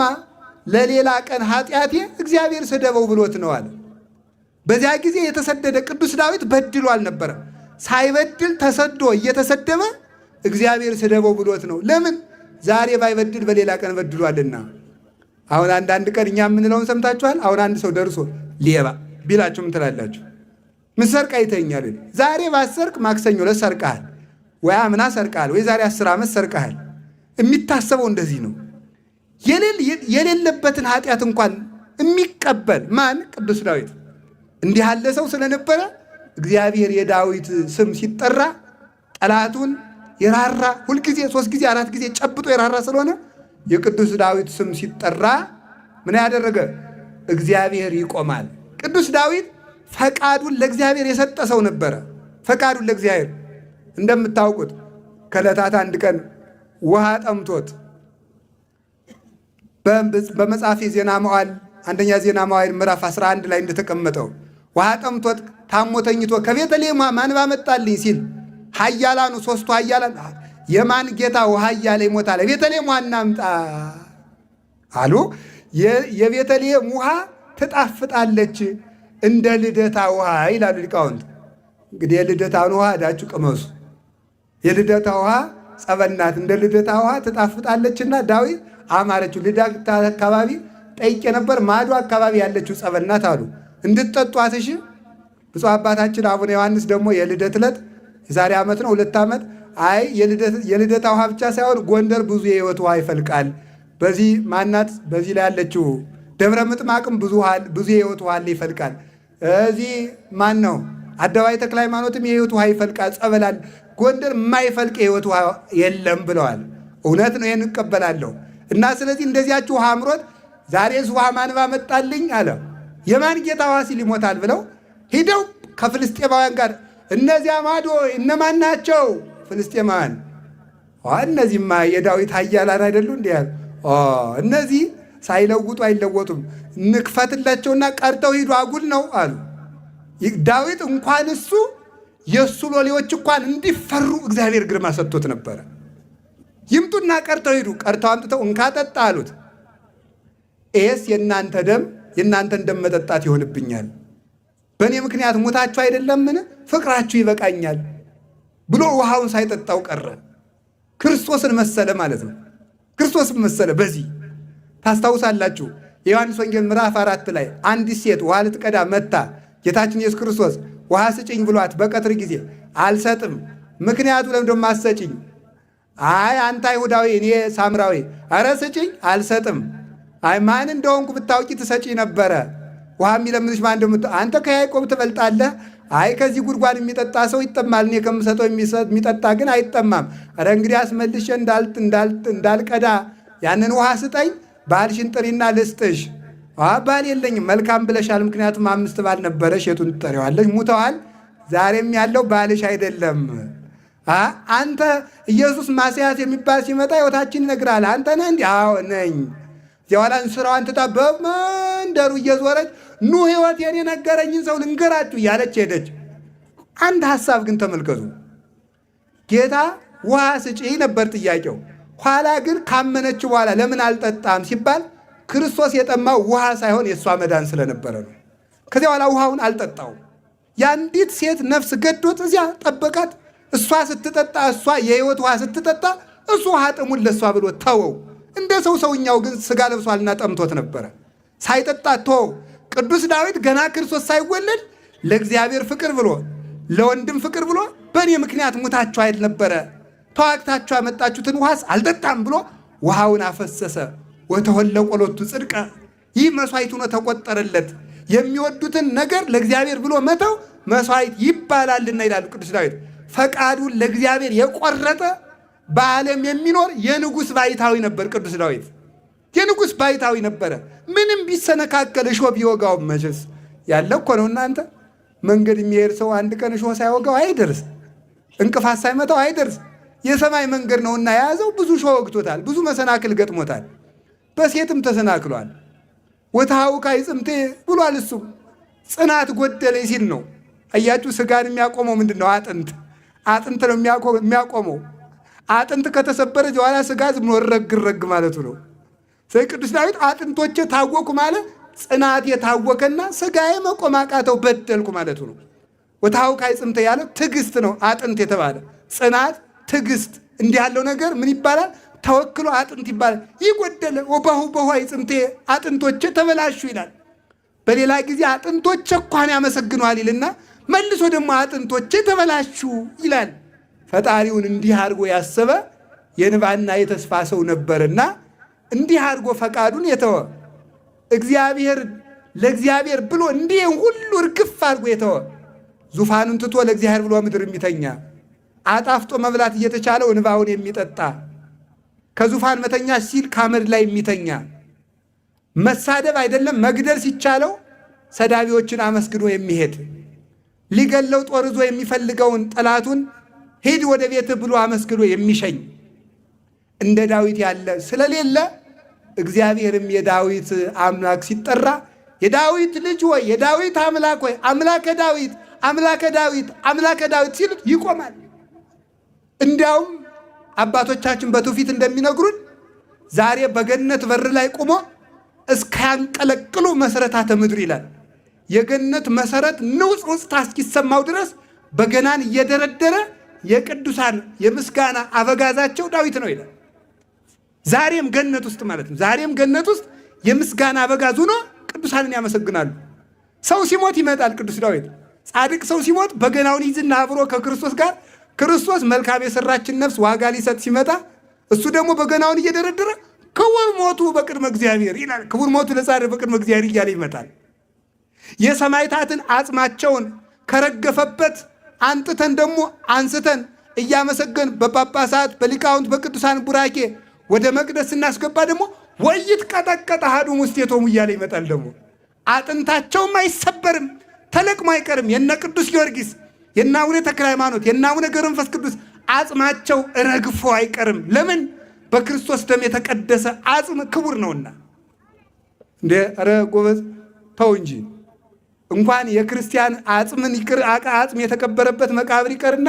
ለሌላ ቀን ኃጢአቴ እግዚአብሔር ስደበው ብሎት ነው አለ። በዚያ ጊዜ የተሰደደ ቅዱስ ዳዊት በድሎ አልነበረም። ሳይበድል ተሰዶ እየተሰደበ እግዚአብሔር ስደበው ብሎት ነው። ለምን ዛሬ ባይበድል በሌላ ቀን በድሏልና። አሁን አንዳንድ ቀን እኛ የምንለውን ሰምታችኋል። አሁን አንድ ሰው ደርሶ ሌባ ቢላችሁ ምን ትላላችሁ? ምን ሰርቅ አይተኛል። ዛሬ ባሰርቅ ማክሰኞ ዕለት ሰርቀሃል ወይ አምና ሰርቀሃል ወይ ዛሬ 10 ዓመት ሰርቀሃል። የሚታሰበው እንደዚህ ነው። የሌለበትን ኃጢአት እንኳን የሚቀበል ማን? ቅዱስ ዳዊት። እንዲህ ያለ ሰው ስለነበረ እግዚአብሔር የዳዊት ስም ሲጠራ ጠላቱን የራራ ሁልጊዜ 3 ጊዜ 4 ጊዜ ጨብጦ የራራ ስለሆነ የቅዱስ ዳዊት ስም ሲጠራ ምን ያደረገ? እግዚአብሔር ይቆማል። ቅዱስ ዳዊት ፈቃዱን ለእግዚአብሔር የሰጠ ሰው ነበረ። ፈቃዱን ለእግዚአብሔር እንደምታውቁት ከዕለታት አንድ ቀን ውሃ ጠምቶት በመጽሐፈ ዜና መዋዕል አንደኛ ዜና መዋዕል ምዕራፍ 11 ላይ እንደተቀመጠው ውሃ ጠምቶት ታሞ ተኝቶ ከቤተልሔም ማን ባመጣልኝ ሲል ኃያላኑ 3ቱ ኃያላን የማን ጌታ ውሃ እያለ ይሞታል፣ ቤተልሔም ውሃ እናምጣ አሉ። የቤተልሔም ውሃ ትጣፍጣለች እንደ ልደታ ውሃ ይላሉ ሊቃውንት። እንግዲህ የልደታን ውሃ ሄዳችሁ ቅመሱ። የልደታ ውሃ ጸበል ናት፣ እንደ ልደታ ውሃ ትጣፍጣለችና ዳዊት አማረችው። ልደታ አካባቢ ጠይቄ ነበር፣ ማዶ አካባቢ ያለችው ጸበል ናት አሉ። እንድትጠጧት እሺ። ብፁዕ አባታችን አቡነ ዮሐንስ ደግሞ የልደት ዕለት የዛሬ ዓመት ነው 2 ዓመት፣ አይ የልደታ ውሃ ብቻ ሳይሆን ጎንደር ብዙ የሕይወት ውሃ ይፈልቃል። በዚህ ማናት በዚህ ላይ ያለችው ደብረ ምጥማቅም ብዙ የሕይወት ውሃ ይፈልቃል። እዚህ ማን ነው አደባባይ ተክለ ሃይማኖትም የሕይወት ውሃ ይፈልቃል፣ ጸበላል። ጎንደር የማይፈልቅ የሕይወት ውሃ የለም ብለዋል። እውነት ነው፣ ይሄን እቀበላለሁ። እና ስለዚህ እንደዚያችሁ ውሃ አምሮት ዛሬስ ውሃ ማን ባመጣልኝ አለ። የማን ጌታ ውሃ ሲል ይሞታል ብለው ሂደው ከፍልስጤማውያን ጋር እነዚያ ማዶ እነማን ናቸው? ፍልስጤማውያን። እነዚህማ የዳዊት ኃያላን አይደሉ እንዴ? እነዚህ ሳይለውጡ አይለወጡም። ንክፈትላቸውና ቀርተው ሂዱ አጉል ነው አሉ። ዳዊት እንኳን እሱ የእሱ ሎሌዎች እንኳን እንዲፈሩ እግዚአብሔር ግርማ ሰጥቶት ነበረ። ይምጡና ቀርተው ሂዱ። ቀርተው አምጥተው እንካ ጠጣ አሉት። ይሄስ የእናንተ ደም የእናንተን ደም መጠጣት ይሆንብኛል፣ በእኔ ምክንያት ሞታችሁ አይደለምን? ፍቅራችሁ ይበቃኛል ብሎ ውሃውን ሳይጠጣው ቀረ። ክርስቶስን መሰለ ማለት ነው። ክርስቶስን መሰለ። በዚህ ታስታውሳላችሁ የዮሐንስ ወንጌል ምዕራፍ 4 ላይ አንዲት ሴት ውሃ ልትቀዳ መታ ጌታችን ኢየሱስ ክርስቶስ ውሃ ስጭኝ ብሏት በቀትር ጊዜ አልሰጥም። ምክንያቱ ለምን ደሞ አትሰጭኝ? አይ አንተ አይሁዳዊ እኔ ሳምራዊ። አረ ስጭኝ፣ አልሰጥም። አይ ማን እንደሆንኩ ብታውቂ ትሰጪኝ ነበረ። ውሃ የሚለምንሽ ማን እንደሆነ አንተ ከያዕቆብ ትበልጣለህ። አይ ከዚህ ጉድጓድ የሚጠጣ ሰው ይጠማል፣ እኔ ከምሰጠው የሚጠጣ ግን አይጠማም። አረ እንግዲህ አስመልሼ እንዳልቀዳ ያንን ውሃ ስጠኝ፣ ባልሽን ጥሪና ልስጥሽ። ባል የለኝም። መልካም ብለሻል፣ ምክንያቱም 5 ባል ነበረሽ፣ የቱን ትጠሪዋለሽ? ሙተዋል። ዛሬም ያለው ባልሽ አይደለም። አንተ ኢየሱስ ማስያስ የሚባል ሲመጣ ሕይወታችን ይነግራል። አንተ ነህ እንዴ? አዎ ነኝ። የኋላ እንስራዋን ትታ በመንደሩ እየዞረች ኑ ሕይወቴን የነገረኝን ሰው ልንገራችሁ እያለች ሄደች። አንድ ሐሳብ ግን ተመልከቱ። ጌታ ውሃ ስጪኝ ነበር ጥያቄው። ኋላ ግን ካመነች በኋላ ለምን አልጠጣም ሲባል ክርስቶስ የጠማው ውሃ ሳይሆን የእሷ መዳን ስለነበረ ነው። ከዚያ በኋላ ውሃውን አልጠጣውም። የአንዲት ሴት ነፍስ ገዶት እዚያ ጠበቃት። እሷ ስትጠጣ እሷ የሕይወት ውሃ ስትጠጣ እሱ ውሃ ጥሙን ለእሷ ብሎ ተወው። እንደ ሰው ሰውኛው ግን ስጋ ለብሷልና ጠምቶት ነበረ። ሳይጠጣ ተወው። ቅዱስ ዳዊት ገና ክርስቶስ ሳይወለድ ለእግዚአብሔር ፍቅር ብሎ ለወንድም ፍቅር ብሎ በእኔ ምክንያት ሙታችሁ አይል ነበረ፣ ተዋግታችሁ ያመጣችሁትን ውሃስ አልጠጣም ብሎ ውሃውን አፈሰሰ። ወተሆለቆ ሎቱ ጽድቀ፣ ይህ መስዋዕት ሆኖ ተቆጠረለት። የሚወዱትን ነገር ለእግዚአብሔር ብሎ መተው መስዋዕት ይባላልና ይላሉ ቅዱስ ዳዊት። ፈቃዱን ለእግዚአብሔር የቆረጠ በዓለም የሚኖር የንጉሥ ባይታዊ ነበር ቅዱስ ዳዊት። የንጉሥ ባይታዊ ነበረ። ምንም ቢሰነካከል እሾህ ቢወጋው መቼስ ያለ እኮ ነው እናንተ። መንገድ የሚሄድ ሰው አንድ ቀን እሾህ ሳይወጋው አይደርስ፣ እንቅፋት ሳይመታው አይደርስ። የሰማይ መንገድ ነውና የያዘው ብዙ እሾህ ወግቶታል፣ ብዙ መሰናክል ገጥሞታል። በሴትም ተሰናክሏል። ወተሐውካ ይጽምቴ ብሏል። እሱም ጽናት ጎደለኝ ሲል ነው። አያችሁ፣ ስጋን የሚያቆመው ምንድን ነው? አጥንት አጥንት ነው የሚያቆመው። አጥንት ከተሰበረ በኋላ ስጋ ዝም ብሎ ረግ ረግ ማለቱ ነው። ስለዚህ ቅዱስ ዳዊት አጥንቶቼ ታወኩ ማለት ጽናት የታወከና ስጋዬ መቆም አቃተው በደልኩ ማለቱ ነው። ወተሐውካ ይጽምቴ ያለው ትዕግስት ነው። አጥንት የተባለ ጽናት፣ ትዕግስት እንዲህ ያለው ነገር ምን ይባላል? ተወክሎ አጥንት ይባላል። ይጎደለ ወባሁ በኋ ይጽምቴ አጥንቶቼ ተበላሹ ይላል። በሌላ ጊዜ አጥንቶቼ እንኳን ያመሰግነዋል ይልና መልሶ ደግሞ አጥንቶቼ ተበላሹ ይላል። ፈጣሪውን እንዲህ አድርጎ ያሰበ የንባና የተስፋ ሰው ነበርና እንዲህ አድርጎ ፈቃዱን የተወ እግዚአብሔር ለእግዚአብሔር ብሎ እንዲህ ሁሉ እርግፍ አድርጎ የተወ ዙፋኑን ትቶ ለእግዚአብሔር ብሎ ምድር የሚተኛ አጣፍጦ መብላት እየተቻለው እንባውን የሚጠጣ ከዙፋን መተኛ ሲል ካመድ ላይ የሚተኛ መሳደብ አይደለም መግደል ሲቻለው ሰዳቢዎችን አመስግኖ የሚሄድ ሊገለው ጦር ይዞ የሚፈልገውን ጠላቱን ሂድ ወደ ቤትህ ብሎ አመስግኖ የሚሸኝ እንደ ዳዊት ያለ ስለሌለ እግዚአብሔርም የዳዊት አምላክ ሲጠራ የዳዊት ልጅ ወይ የዳዊት አምላክ ወይ አምላከ ዳዊት አምላከ ዳዊት አምላከ ዳዊት ሲሉት ይቆማል። እንዲያውም አባቶቻችን በትውፊት እንደሚነግሩን ዛሬ በገነት በር ላይ ቆሞ እስካያንቀለቅሉ መሰረታተ ምድር ይላል። የገነት መሰረት ንውጽውጽታ እስኪሰማው ድረስ በገናን እየደረደረ የቅዱሳን የምስጋና አበጋዛቸው ዳዊት ነው ይላል። ዛሬም ገነት ውስጥ ማለት ነው። ዛሬም ገነት ውስጥ የምስጋና አበጋዝ ሆኖ ቅዱሳንን ያመሰግናሉ። ሰው ሲሞት ይመጣል ቅዱስ ዳዊት። ጻድቅ ሰው ሲሞት በገናውን ይዝና አብሮ ከክርስቶስ ጋር ክርስቶስ መልካም የሰራችን ነፍስ ዋጋ ሊሰጥ ሲመጣ እሱ ደግሞ በገናውን እየደረደረ ክቡር ሞቱ በቅድመ እግዚአብሔር ይላል። ክቡር ሞቱ ለጻድቅ በቅድመ እግዚአብሔር እያለ ይመጣል። የሰማዕታትን አጽማቸውን ከረገፈበት አንጥተን ደግሞ አንስተን እያመሰገን በጳጳሳት በሊቃውንት በቅዱሳን ቡራኬ ወደ መቅደስ ስናስገባ ደግሞ ወይት ቀጠቀጠ አሐዱ ውስቴቶሙ እያለ ይመጣል። ደግሞ አጥንታቸውም አይሰበርም፣ ተለቅሞ አይቀርም። የነ ቅዱስ ጊዮርጊስ የነ አቡነ ተክለ ሃይማኖት የነ አቡነ ገብረ መንፈስ ቅዱስ አጽማቸው ረግፎ አይቀርም። ለምን? በክርስቶስ ደም የተቀደሰ አጽም ክቡር ነውና። እንዴ ኧረ ጎበዝ ተው እንጂ እንኳን የክርስቲያን አጽምን ይቅር አጽም የተቀበረበት መቃብር ይቀርና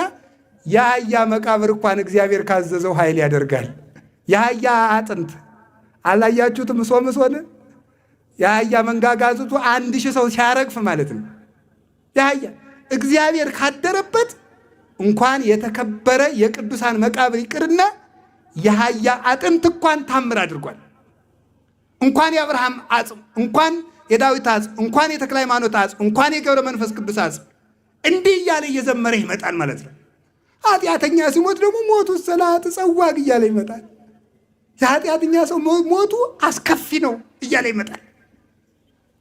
የአህያ መቃብር እንኳን እግዚአብሔር ካዘዘው ኃይል ያደርጋል። የአህያ አጥንት አላያችሁትም? ሶምሶን የአህያ መንጋጋ አጥንቱ 1000 ሰው ሲያረግፍ ማለት ነው። የአህያ እግዚአብሔር ካደረበት እንኳን የተከበረ የቅዱሳን መቃብር ይቅርና የአህያ አጥንት እንኳን ታምር አድርጓል። እንኳን የአብርሃም አጽም፣ እንኳን የዳዊት አጽም፣ እንኳን የተክለ ሃይማኖት አጽም፣ እንኳን የገብረ መንፈስ ቅዱስ አጽም እንዲህ እያለ እየዘመረ ይመጣል ማለት ነው። ኃጢአተኛ ሲሞት ደግሞ ሞቱ ሰላት ጸዋግ እያለ ይመጣል። የኃጢአተኛ ሰው ሞቱ አስከፊ ነው እያለ ይመጣል።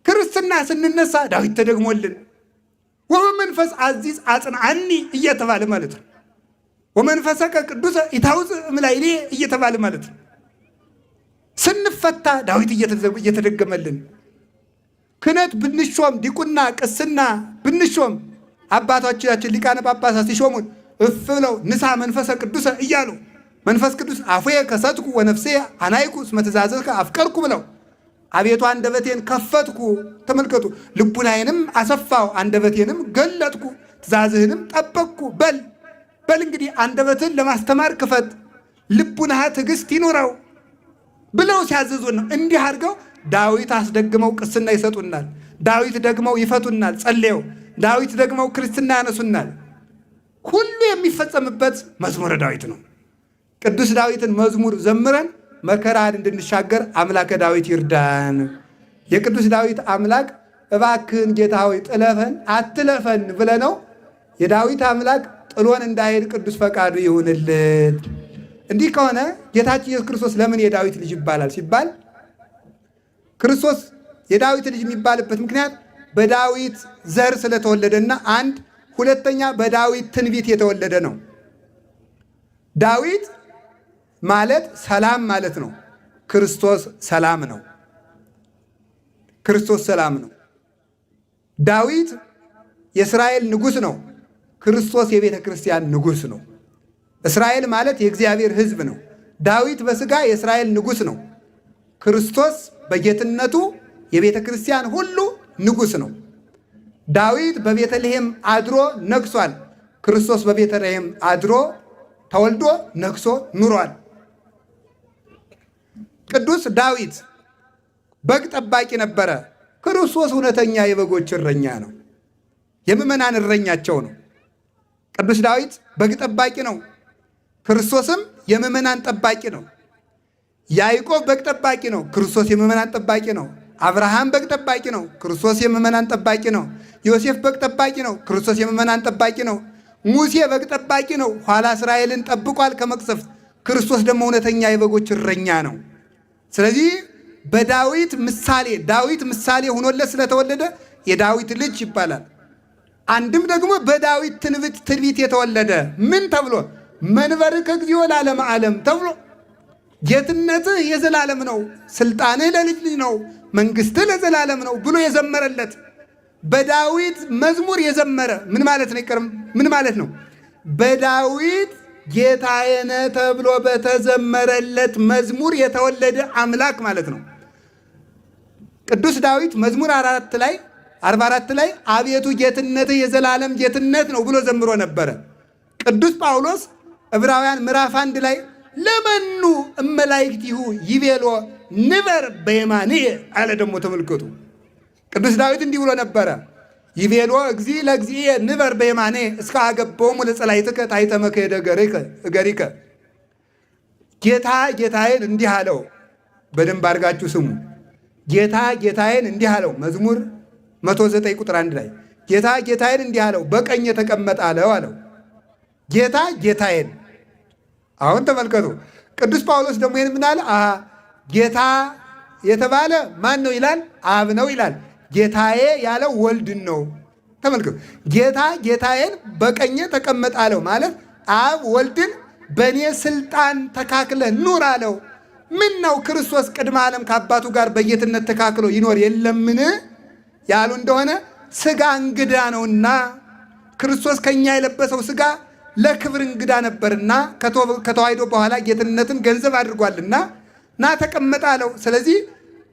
ክርስትና ስንነሳ ዳዊት ተደግሞልን ወበመንፈስ አዚዝ አጽንዓኒ እየተባለ ማለት ነው። ወመንፈሰከ ቅዱሰ ኢታውፅእ እምላዕሌየ እየተባለ ማለት ነው። ስንፈታ ዳዊት እየተደገመልን ክህነት ብንሾም ዲቁና ቅስና ብንሾም አባቶቻችን ሊቃነ ጳጳሳት ሲሾሙን እፍ ብለው ንሳ መንፈሰ ቅዱሰ እያሉ መንፈስ ቅዱስ አፉየ ከሰትኩ ወነፍሴ አናይኩ እስመ ትእዛዝከ አፍቀርኩ ብለው አቤቱ አንደበቴን ከፈትኩ፣ ተመልከቱ፣ ልቡናዬንም አሰፋው፣ አንደበቴንም ገለጥኩ፣ ትእዛዝህንም ጠበቅኩ። በል በል እንግዲህ አንደበትህን ለማስተማር ክፈት፣ ልቡናህ ትዕግስት ይኑረው ብለው ሲያዝዙን ነው። እንዲህ አድርገው ዳዊት አስደግመው ቅስና ይሰጡናል። ዳዊት ደግመው ይፈቱናል ጸልየው፣ ዳዊት ደግመው ክርስትና ያነሱናል። ሁሉ የሚፈጸምበት መዝሙረ ዳዊት ነው። ቅዱስ ዳዊትን መዝሙር ዘምረን መከራን እንድንሻገር አምላከ ዳዊት ይርዳን። የቅዱስ ዳዊት አምላክ እባክህን ጌታ ሆይ ጥለፈን አትለፈን ብለነው የዳዊት አምላክ ጥሎን እንዳይሄድ ቅዱስ ፈቃዱ ይሁንልን። እንዲህ ከሆነ ጌታችን ኢየሱስ ክርስቶስ ለምን የዳዊት ልጅ ይባላል ሲባል ክርስቶስ የዳዊት ልጅ የሚባልበት ምክንያት በዳዊት ዘር ስለተወለደና አንድ፣ ሁለተኛ በዳዊት ትንቢት የተወለደ ነው። ዳዊት ማለት ሰላም ማለት ነው። ክርስቶስ ሰላም ነው። ክርስቶስ ሰላም ነው። ዳዊት የእስራኤል ንጉሥ ነው። ክርስቶስ የቤተ ክርስቲያን ንጉሥ ነው። እስራኤል ማለት የእግዚአብሔር ሕዝብ ነው። ዳዊት በሥጋ የእስራኤል ንጉሥ ነው። ክርስቶስ በጌትነቱ የቤተ ክርስቲያን ሁሉ ንጉሥ ነው። ዳዊት በቤተልሔም አድሮ ነግሷል። ክርስቶስ በቤተልሔም አድሮ ተወልዶ ነግሶ ኑሯል። ቅዱስ ዳዊት በግ ጠባቂ ነበረ። ክርስቶስ እውነተኛ የበጎች እረኛ ነው። የምዕመናን እረኛቸው ነው። ቅዱስ ዳዊት በግ ጠባቂ ነው። ክርስቶስም የምዕመናን ጠባቂ ነው። ያዕቆብ በግ ጠባቂ ነው። ክርስቶስ የምዕመናን ጠባቂ ነው። አብርሃም በግ ጠባቂ ነው። ክርስቶስ የምዕመናን ጠባቂ ነው። ዮሴፍ በግ ጠባቂ ነው። ክርስቶስ የምዕመናን ጠባቂ ነው። ሙሴ በግ ጠባቂ ነው። ኋላ እስራኤልን ጠብቋል ከመቅሰፍት። ክርስቶስ ደግሞ እውነተኛ የበጎች እረኛ ነው። ስለዚህ በዳዊት ምሳሌ ዳዊት ምሳሌ ሆኖለት ስለተወለደ የዳዊት ልጅ ይባላል። አንድም ደግሞ በዳዊት ትንቢት የተወለደ ምን ተብሎ መንበርከ እግዚኦ ለዓለመ ዓለም ተብሎ ጌትነትህ የዘላለም ነው፣ ስልጣንህ ለልጅ ልጅ ነው፣ መንግስትህ ለዘላለም ነው ብሎ የዘመረለት በዳዊት መዝሙር የዘመረ ምን ማለት ነው? ይቀርም ምን ማለት ነው? በዳዊት ጌታዬ ነህ ተብሎ በተዘመረለት መዝሙር የተወለደ አምላክ ማለት ነው። ቅዱስ ዳዊት መዝሙር 44 ላይ አቤቱ ጌትነትህ የዘላለም ጌትነት ነው ብሎ ዘምሮ ነበረ። ቅዱስ ጳውሎስ ዕብራውያን ምዕራፍ 1 ላይ ለመኑ እመላእክቲሁ ይቤሎ ንበር በየማንየ አለ። ደግሞ ተመልከቱ፣ ቅዱስ ዳዊት እንዲህ ብሎ ነበረ። ይቤሎ እግዚእ ለእግዚእየ ንበር በየማኔ እስከ አገቦሙ ለጸላእትከ ታሕተ መክሄደ እገሪከ። ጌታ ጌታዬን እንዲህ አለው። በደንብ አድርጋችሁ ስሙ። ጌታ ጌታዬን እንዲህ አለው። መዝሙር 109 ቁጥር 1 ላይ ጌታ ጌታዬን እንዲህ አለው፣ በቀኝ የተቀመጠ አለው አለው። ጌታ ጌታዬን። አሁን ተመልከቱ። ቅዱስ ጳውሎስ ደግሞ ይህን ምን አለ? ጌታ የተባለ ማን ነው ይላል? አብ ነው ይላል። ጌታዬ ያለው ወልድን ነው። ተመልከቱ። ጌታ ጌታዬን በቀኜ ተቀመጥ አለው ማለት አብ ወልድን በእኔ ስልጣን ተካክለ ኑር አለው። ምን ነው ክርስቶስ ቅድመ ዓለም ከአባቱ ጋር በጌትነት ተካክሎ ይኖር የለምን ያሉ እንደሆነ ስጋ እንግዳ ነውና ክርስቶስ ከኛ የለበሰው ስጋ ለክብር እንግዳ ነበርና ከተዋሕዶ በኋላ ጌትነትን ገንዘብ አድርጓልና ና ተቀመጥ አለው። ስለዚህ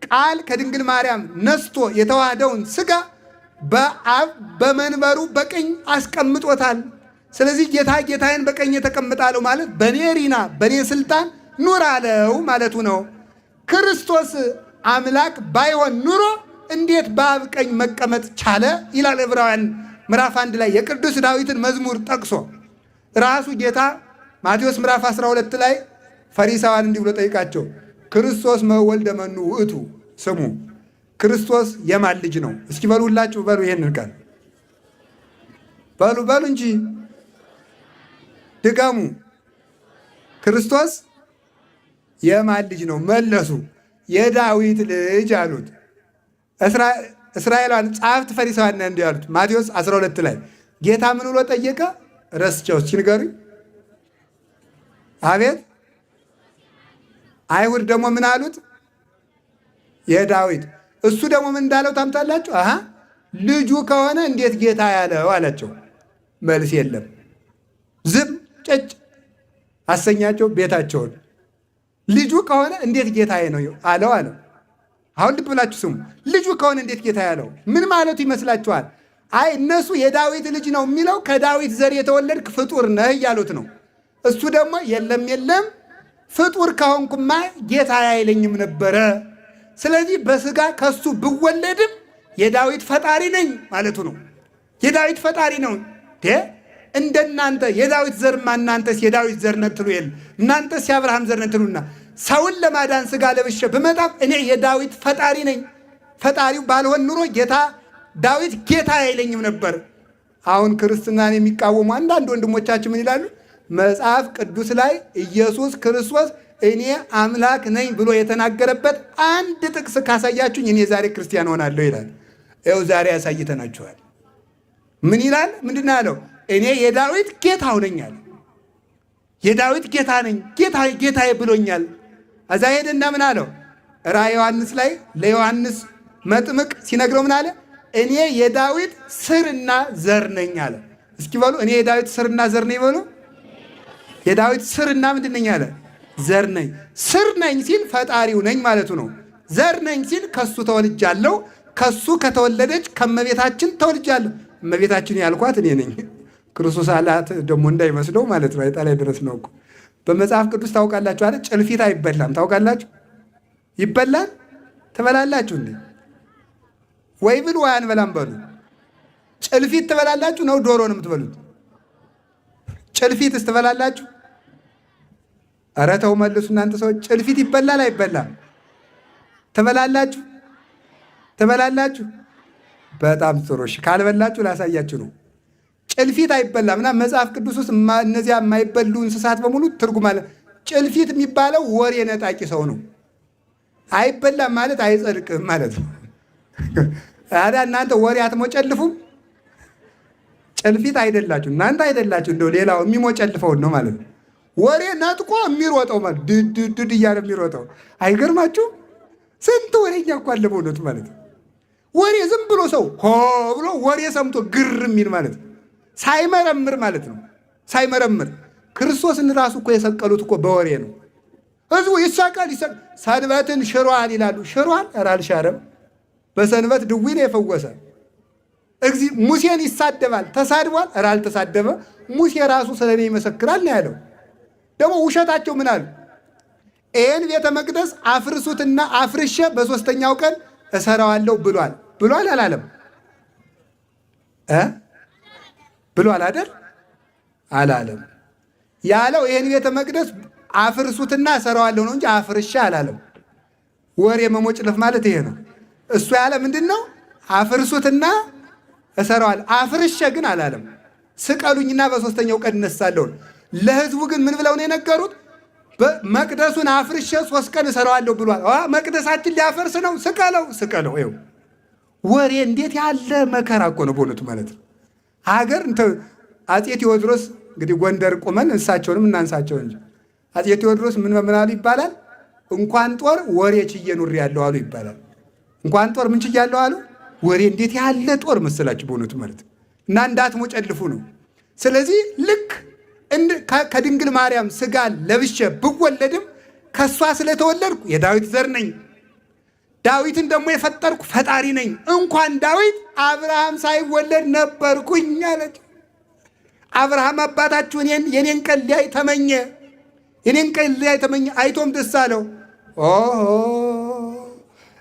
ቃል ከድንግል ማርያም ነስቶ የተዋህደውን ስጋ በአብ በመንበሩ በቀኝ አስቀምጦታል። ስለዚህ ጌታ ጌታዬን በቀኝ የተቀምጣለው ማለት በኔ ሪና በኔ ስልጣን ኑር አለው ማለቱ ነው። ክርስቶስ አምላክ ባይሆን ኑሮ እንዴት በአብ ቀኝ መቀመጥ ቻለ? ይላል ዕብራውያን ምዕራፍ 1 ላይ የቅዱስ ዳዊትን መዝሙር ጠቅሶ ራሱ ጌታ ማቴዎስ ምዕራፍ 12 ላይ ፈሪሳውያን እንዲህ ብሎ ጠይቃቸው፣ ክርስቶስ መወልደ መኑ ውእቱ፣ ስሙ ክርስቶስ የማን ልጅ ነው? እስኪ በሉ ሁላችሁ በሉ፣ ይሄንን ቃል በሉ በሉ እንጂ ድገሙ። ክርስቶስ የማን ልጅ ነው? መለሱ፣ የዳዊት ልጅ አሉት። እስራኤላውያን ጸሐፍት ፈሪሳውያን እንዲህ አሉት። ማቴዎስ 12 ላይ ጌታ ምን ብሎ ጠየቀ? ረስቸው እስኪ ንገሩኝ። አቤት አይሁድ ደግሞ ምን አሉት? የዳዊት። እሱ ደግሞ ምን እንዳለው ታምታላችሁ? አሃ ልጁ ከሆነ እንዴት ጌታ ያለው አላቸው። መልስ የለም። ዝም ጨጭ አሰኛቸው ቤታቸውን። ልጁ ከሆነ እንዴት ጌታዬ ነው አለው አለው። አሁን ልብ ብላችሁ ስሙ። ልጁ ከሆነ እንዴት ጌታ ያለው ምን ማለቱ ይመስላችኋል? አይ እነሱ የዳዊት ልጅ ነው የሚለው ከዳዊት ዘር የተወለድክ ፍጡር ነህ እያሉት ነው። እሱ ደግሞ የለም የለም ፍጡር ከሆንኩማ ጌታ አይለኝም ነበረ። ስለዚህ በስጋ ከሱ ብወለድም የዳዊት ፈጣሪ ነኝ ማለቱ ነው። የዳዊት ፈጣሪ ነው። እንደናንተ የዳዊት ዘርማ እናንተስ የዳዊት ዘር ነን ትሉ የለ እናንተስ የአብርሃም ዘር ነን ትሉና ሰውን ለማዳን ስጋ ለብሼ ብመጣም እኔ የዳዊት ፈጣሪ ነኝ። ፈጣሪው ባልሆን ኑሮ ጌታ ዳዊት ጌታ አይለኝም ነበር። አሁን ክርስትናን የሚቃወሙ አንዳንድ ወንድሞቻችን ምን ይላሉ? መጽሐፍ ቅዱስ ላይ ኢየሱስ ክርስቶስ እኔ አምላክ ነኝ ብሎ የተናገረበት አንድ ጥቅስ ካሳያችሁኝ እኔ ዛሬ ክርስቲያን ሆናለሁ ይላል። ይኸው ዛሬ ያሳይተናችኋል። ምን ይላል? ምንድን ነው ያለው? እኔ የዳዊት ጌታው ነኝ አለ። የዳዊት ጌታ ነኝ፣ ጌታዬ ብሎኛል። እዛ ሄደና ምን አለው? ራእየ ዮሐንስ ላይ ለዮሐንስ መጥምቅ ሲነግረው ምን አለ? እኔ የዳዊት ስርና ዘር ነኝ አለ። እስኪ በሉ እኔ የዳዊት ስርና ዘር ነኝ በሉ። የዳዊት ስርና ምንድን ነኝ አለ? ዘር ነኝ። ስር ነኝ ሲል ፈጣሪው ነኝ ማለቱ ነው። ዘር ነኝ ሲል ከሱ ተወልጃለሁ፣ ከሱ ከተወለደች ከመቤታችን ተወልጃለሁ። እመቤታችን ያልኳት እኔ ነኝ። ክርስቶስ አላት ደግሞ እንዳይመስለው ማለት ነው። አይጣላይ ድረስ ነው እኮ በመጽሐፍ ቅዱስ ታውቃላችሁ አይደል? ጭልፊት አይበላም። ታውቃላችሁ? ይበላል? ትበላላችሁ እንዴ? ወይ ብል ወይ አንበላም በሉ። ጭልፊት ትበላላችሁ ነው? ዶሮ ነው የምትበሉት? ጭልፊትስ ትበላላችሁ? ኧረ ተው መልሱ እናንተ ሰዎች። ጭልፊት ይበላል አይበላም? ትበላላችሁ? ትበላላችሁ? በጣም ጥሩ። እሺ ካልበላችሁ ላሳያችሁ ነው። ጭልፊት አይበላም እና መጽሐፍ ቅዱስ ውስጥ እነዚያ የማይበሉ እንስሳት በሙሉ ትርጉም አለ። ጭልፊት የሚባለው ወሬ ነጣቂ ሰው ነው። አይበላም ማለት አይጸድቅም ማለት ነው። ታዲያ እናንተ ወሬ አትሞጨልፉም? ጭልፊት አይደላችሁ እናንተ አይደላችሁ፣ እንደው ሌላው የሚሞጨልፈውን ነው ማለት ነው። ወሬ ነጥቆ የሚሮጠው ማለት ድድድድ እያለ የሚሮጠው አይገርማችሁም? ስንት ወሬኛ እኮ አለ በእውነቱ ማለት ነው። ወሬ ዝም ብሎ ሰው ሆ ብሎ ወሬ ሰምቶ ግር የሚል ማለት ነው። ሳይመረምር ማለት ነው። ሳይመረምር ክርስቶስን ራሱ እኮ የሰቀሉት እኮ በወሬ ነው። ህዝቡ ይሳቃል ይሳቃል። ሰንበትን ሽሯል ይላሉ። ሽሯል? ኧረ አልሻረም። በሰንበት ድዊ ነው የፈወሰ። እግዚ ሙሴን ይሳደባል። ተሳድቧል? ኧረ አልተሳደበ። ሙሴ ራሱ ስለኔ ይመሰክራል ነው ያለው። ደግሞ ውሸታቸው ምን አሉ? ይህን ቤተ መቅደስ አፍርሱትና አፍርሼ በሶስተኛው ቀን እሰራዋለሁ ብሏል። ብሏል አላለም? ብሏል አይደል? አላለም። ያለው ይህን ቤተ መቅደስ አፍርሱትና እሰራዋለሁ ነው እንጂ አፍርሻ አላለም። ወሬ መሞጭለፍ ማለት ይሄ ነው። እሱ ያለ ምንድን ነው? አፍርሱትና እሰራዋለሁ። አፍርሼ ግን አላለም። ስቀሉኝና በሶስተኛው ቀን እነሳለሁ። ለህዝቡ ግን ምን ብለው ነው የነገሩት? መቅደሱን አፍርሼ 3 ቀን እሰራዋለሁ ብሏል። መቅደሳችን ሊያፈርስ ነው፣ ስቀለው፣ ስቀለው። ይኸው ወሬ እንዴት ያለ መከራ እኮ ነው በእውነቱ ማለት ነው። ሀገር አፄ ቴዎድሮስ እንግዲህ ጎንደር ቁመን እሳቸውንም እናንሳቸው እንጂ አፄ ቴዎድሮስ ምን ምን አሉ ይባላል? እንኳን ጦር ወሬ ችዬ ኑሬ ያለው አሉ ይባላል። እንኳን ጦር ምን ችያለሁ አሉ? ወሬ እንዴት ያለ ጦር መሰላችሁ በእውነቱ ማለት እና እንዳትሞጨልፉ ነው። ስለዚህ ልክ ከድንግል ማርያም ስጋ ለብሼ ብወለድም ከእሷ ስለተወለድኩ የዳዊት ዘር ነኝ። ዳዊትን ደግሞ የፈጠርኩ ፈጣሪ ነኝ። እንኳን ዳዊት አብርሃም ሳይወለድ ነበርኩኝ አለች። አብርሃም አባታችሁ የኔን ቀን ሊያይ ተመኘ፣ የኔን ቀን ሊያይ ተመኘ፣ አይቶም ደስ አለው። ኦሆ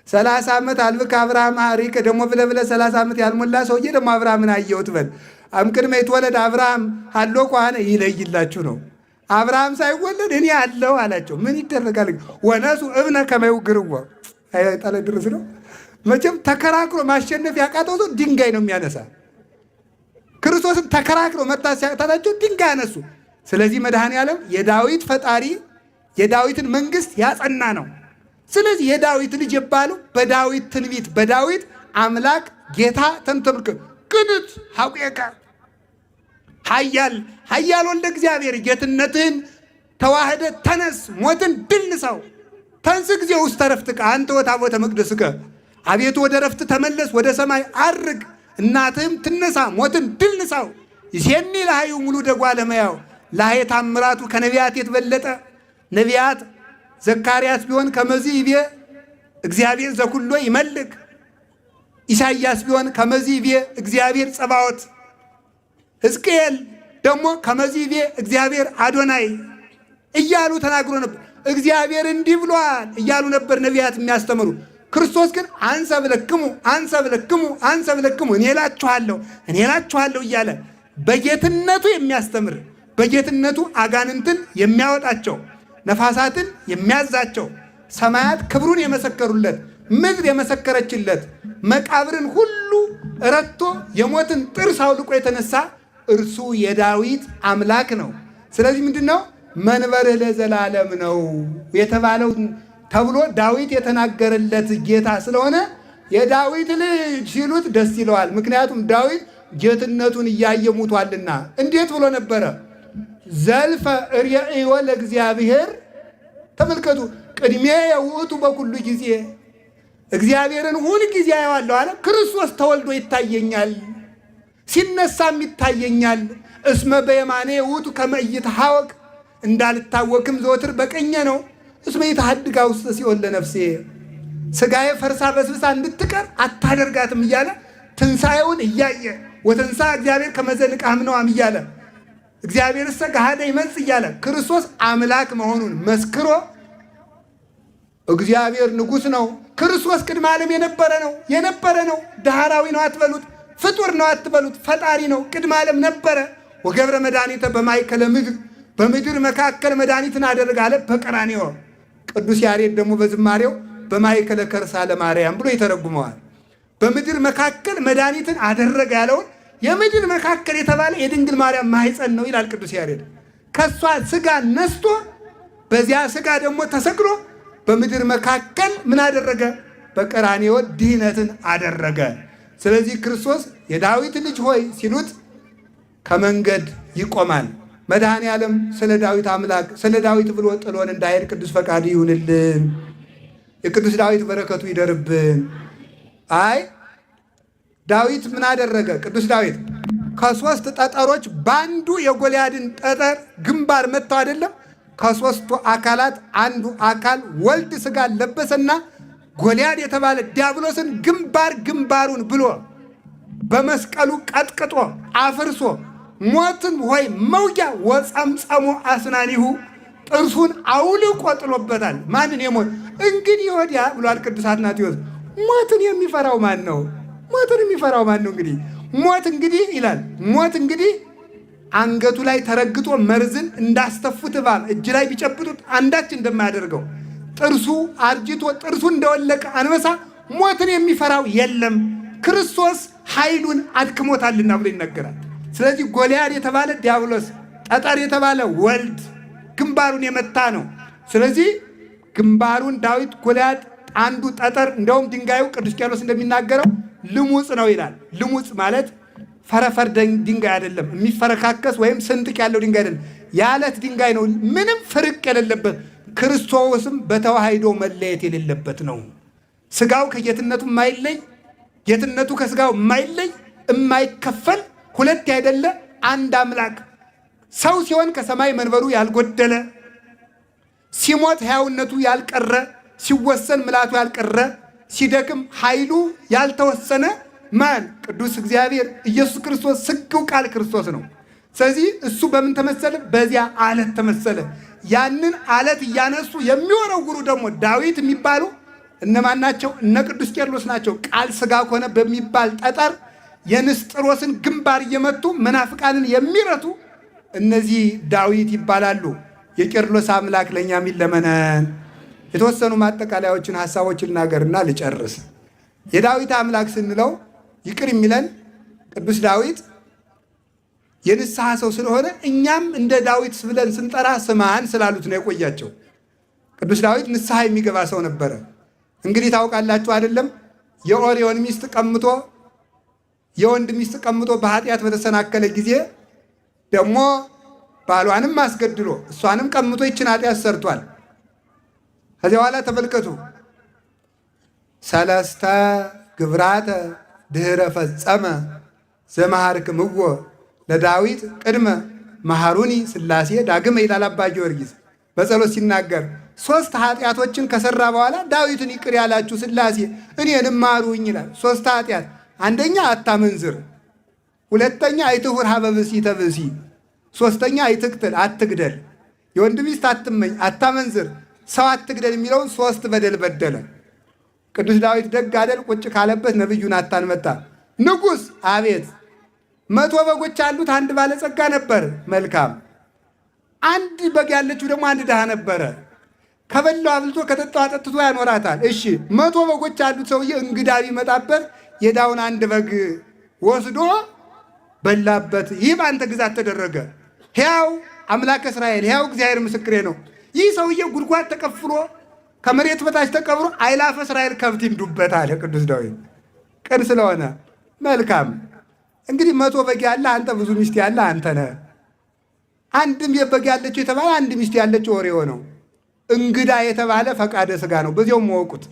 30 ዓመት አልብከ አብርሃም ሐሪከ ደግሞ ብለህ ብለህ 30 ዓመት ያልሞላ ሰውዬ ደግሞ አብርሃምን አየሁት በል። እምቅድመ ይትወለድ አብርሃም ሀሎኩ አነ ይለይላችሁ ነው። አብርሃም ሳይወለድ እኔ አለው አላቸው። ምን ይደረጋል? ወነሱ እብነ ከመ ይውግርዎ አይጣለ ድረስ ነው። መቼም ተከራክሮ ማሸነፍ ያቃተው ሰው ድንጋይ ነው የሚያነሳ። ክርስቶስን ተከራክሮ መታት ሲያቅታታቸው ድንጋይ አነሱ። ስለዚህ መድኃኔ ዓለም የዳዊት ፈጣሪ የዳዊትን መንግስት ያጸና ነው። ስለዚህ የዳዊት ልጅ የባሉ በዳዊት ትንቢት በዳዊት አምላክ ጌታ ተንተብርከ ቅንት ሐቁየከ ኃያል ኃያል ወልደ እግዚአብሔር ጌትነትህን ተዋህደ ተነስ፣ ሞትን ድል ንሳው። ተንስ ጊዜ ውስተ ዕረፍትከ አንተ ወታቦተ መቅደስከ። አቤቱ ወደ ረፍት ተመለስ፣ ወደ ሰማይ አርግ፣ እናትህም ትነሳ፣ ሞትን ድል ንሳው። ይሴኒ ለኃዩ ሙሉ ደጓ ለመያው ለኃይ ታምራቱ ከነቢያት የተበለጠ ነቢያት ዘካርያስ ቢሆን ከመዚ ይቤ እግዚአብሔር ዘኩሎ ይመልክ፣ ኢሳይያስ ቢሆን ከመዚ ይቤ እግዚአብሔር ጸባዖት፣ ሕዝቅኤል ደግሞ ከመዚ ይቤ እግዚአብሔር አዶናይ እያሉ ተናግሮ ነበር። እግዚአብሔር እንዲህ ብሏል እያሉ ነበር ነቢያት የሚያስተምሩ። ክርስቶስ ግን አንሰ ብለክሙ አንሰ ብለክሙ አንሰ ብለክሙ እኔ እላችኋለሁ እኔ እላችኋለሁ እያለ በጌትነቱ የሚያስተምር፣ በጌትነቱ አጋንንትን የሚያወጣቸው፣ ነፋሳትን የሚያዛቸው፣ ሰማያት ክብሩን የመሰከሩለት፣ ምድር የመሰከረችለት፣ መቃብርን ሁሉ ረቶ የሞትን ጥርስ አውልቆ የተነሳ እርሱ የዳዊት አምላክ ነው። ስለዚህ ምንድን ነው መንበርህ ለዘላለም ነው የተባለው ተብሎ ዳዊት የተናገረለት ጌታ ስለሆነ የዳዊት ልጅ ሲሉት ደስ ይለዋል። ምክንያቱም ዳዊት ጌትነቱን እያየ ሙቷልና። እንዴት ብሎ ነበረ? ዘልፈ እርእዮ ለእግዚአብሔር። ተመልከቱ፣ ቅድሜ የውእቱ በኩሉ ጊዜ እግዚአብሔርን ሁል ጊዜ አየዋለሁ አለ። ክርስቶስ ተወልዶ ይታየኛል፣ ሲነሳም ይታየኛል። እስመ በየማኔ ውእቱ ከመ ኢይትሐወክ፣ እንዳልታወክም ዘወትር በቀኜ ነው። እስመ ኢትሐድጋ ውስተ ሲኦል ለነፍሴ፣ ስጋዬ ፈርሳ በስብሳ እንድትቀር አታደርጋትም እያለ ትንሣኤውን እያየ ወተንሳ እግዚአብሔር ከመዘንቃ ምነዋም እያለ እግዚአብሔር ገሃደ ይመጽእ እያለ ክርስቶስ አምላክ መሆኑን መስክሮ እግዚአብሔር ንጉሥ ነው። ክርስቶስ ቅድመ ዓለም የነበረ ነው የነበረ ነው። ዳህራዊ ነው አትበሉት፣ ፍጡር ነው አትበሉት፣ ፈጣሪ ነው። ቅድመ ዓለም ነበረ። ወገብረ መድኃኒተ በማእከለ ምድር፣ በምድር መካከል መድኃኒትን አደረገ አለ በቀራንዮ። ቅዱስ ያሬድ ደግሞ በዝማሬው በማእከለ ከርሳ ለማርያም ብሎ ይተረጉመዋል። በምድር መካከል መድኃኒትን አደረገ ያለውን የምድር መካከል የተባለ የድንግል ማርያም ማህፀን ነው ይላል ቅዱስ ያሬድ። ከሷ ስጋ ነስቶ በዚያ ስጋ ደግሞ ተሰቅሎ በምድር መካከል ምን አደረገ? በቀራንዮ ድህነትን አደረገ። ስለዚህ ክርስቶስ የዳዊት ልጅ ሆይ ሲሉት ከመንገድ ይቆማል። መድኃኔ ዓለም ስለ ዳዊት አምላክ ስለ ዳዊት ብሎ ጥሎን እንዳይሄድ ቅዱስ ፈቃዱ ይሁንልን። የቅዱስ ዳዊት በረከቱ ይደርብን። አይ ዳዊት ምን አደረገ? ቅዱስ ዳዊት ከሶስት ጠጠሮች በአንዱ የጎልያድን ጠጠር ግንባር መጥተው አይደለም? ከሶስቱ አካላት አንዱ አካል ወልድ ስጋ ለበሰና ጎልያድ የተባለ ዲያብሎስን ግንባር ግንባሩን ብሎ በመስቀሉ ቀጥቅጦ አፍርሶ ሞትን ሆይ መውጊያ ወጸምጸሞ አስናኒሁ ጥርሱን አውልቆ ጥሎበታል። ማንን የሞት እንግዲህ ወዲያ ብሏል ቅዱስ አትናቴዎስ። ሞትን የሚፈራው ማን ነው? ሞትን የሚፈራው ማን ነው? እንግዲህ ሞት እንግዲህ ይላል ሞት እንግዲህ አንገቱ ላይ ተረግጦ መርዝን እንዳስተፉት እባብ እጅ ላይ ቢጨብጡት አንዳች እንደማያደርገው ጥርሱ አርጅቶ ጥርሱ እንደወለቀ አንበሳ ሞትን የሚፈራው የለም፣ ክርስቶስ ኃይሉን አድክሞታልና ብሎ ይነገራል። ስለዚህ ጎልያድ የተባለ ዲያብሎስ፣ ጠጠር የተባለ ወልድ ግንባሩን የመታ ነው። ስለዚህ ግንባሩን ዳዊት ጎልያድ አንዱ ጠጠር እንደውም ድንጋዩ ቅዱስ ቄርሎስ እንደሚናገረው ልሙጽ ነው ይላል። ልሙጽ ማለት ፈረፈር ድንጋይ አይደለም፣ የሚፈረካከስ ወይም ስንጥቅ ያለው ድንጋይ አይደለም፣ የአለት ድንጋይ ነው፣ ምንም ፍርቅ የሌለበት ክርስቶስም በተዋህዶ መለየት የሌለበት ነው። ስጋው ከጌትነቱ የማይለይ ጌትነቱ ከስጋው የማይለይ የማይከፈል ሁለት ያይደለ አንድ አምላክ ሰው ሲሆን ከሰማይ መንበሩ ያልጎደለ ሲሞት ሕያውነቱ ያልቀረ ሲወሰን ምላቱ ያልቀረ ሲደክም ኃይሉ ያልተወሰነ ማን? ቅዱስ እግዚአብሔር ኢየሱስ ክርስቶስ ስግው ቃል ክርስቶስ ነው። ስለዚህ እሱ በምን ተመሰለ? በዚያ አለት ተመሰለ። ያንን አለት እያነሱ የሚወረውሩ ደግሞ ዳዊት የሚባሉ እነማን ናቸው? እነ ቅዱስ ቄርሎስ ናቸው። ቃል ስጋ ከሆነ በሚባል ጠጠር የንስጥሮስን ግንባር እየመቱ መናፍቃንን የሚረቱ እነዚህ ዳዊት ይባላሉ። የቄርሎስ አምላክ ለእኛ የሚለመነን። የተወሰኑ ማጠቃለያዎችን ሀሳቦችን ልናገርና ልጨርስ። የዳዊት አምላክ ስንለው ይቅር የሚለን ቅዱስ ዳዊት የንስሐ ሰው ስለሆነ እኛም እንደ ዳዊት ብለን ስንጠራ ስማን ስላሉት ነው የቆያቸው። ቅዱስ ዳዊት ንስሐ የሚገባ ሰው ነበረ። እንግዲህ ታውቃላችሁ አይደለም? የኦሪዮን ሚስት ቀምቶ የወንድ ሚስት ቀምቶ በኃጢአት በተሰናከለ ጊዜ ደግሞ ባሏንም አስገድሎ እሷንም ቀምቶ ይችን ኃጢአት ሰርቷል። ከዚያ በኋላ ተመልከቱ ሰለስተ ግብራተ ድህረ ፈጸመ ዘመሃርክምዎ ለዳዊት ቅድመ መሐሩኒ ሥላሴ ዳግመ ይላል አባ ጊዮርጊስ በጸሎት ሲናገር። ሶስት ኃጢአቶችን ከሰራ በኋላ ዳዊትን ይቅር ያላችሁ ሥላሴ እኔንም ማሩኝ ይላል። ሶስት ኃጢአት፣ አንደኛ አታመንዝር፣ ሁለተኛ አይትሁር ሀበ ብእሲተ ብእሲ፣ ሶስተኛ አይትቅትል አትግደል፣ የወንድ ሚስት አትመኝ፣ አታመንዝር፣ ሰው አትግደል የሚለውን ሶስት በደል በደለ። ቅዱስ ዳዊት ደግ አደል ቁጭ ካለበት ነቢዩ ናታን መጣ። ንጉሥ አቤት፣ 100 በጎች አሉት አንድ ባለጸጋ ነበር። መልካም። አንድ በግ ያለችው ደግሞ አንድ ድሃ ነበረ። ከበላው አብልቶ ከጠጣው አጠጥቶ ያኖራታል። እሺ 100 በጎች ያሉት ሰውዬ እንግዳ ቢመጣበት የድሃውን አንድ በግ ወስዶ በላበት። ይህ በአንተ ግዛት ተደረገ። ሕያው አምላክ እስራኤል ሕያው እግዚአብሔር ምስክሬ ነው። ይህ ሰውዬ ጉድጓድ ተቀፍሎ ከመሬት በታች ተቀብሮ አይላፈ እስራኤል ከብት ይንዱበት አለ ቅዱስ ዳዊት። ቅን ስለሆነ መልካም። እንግዲህ 100 በግ ያለ አንተ፣ ብዙ ሚስት ያለ አንተ ነህ። አንድም የበግ ያለችው የተባለ አንድ ሚስት ያለችው ወሬ ሆነው እንግዳ የተባለ ፈቃደ ስጋ ነው። በዚያው መወቁት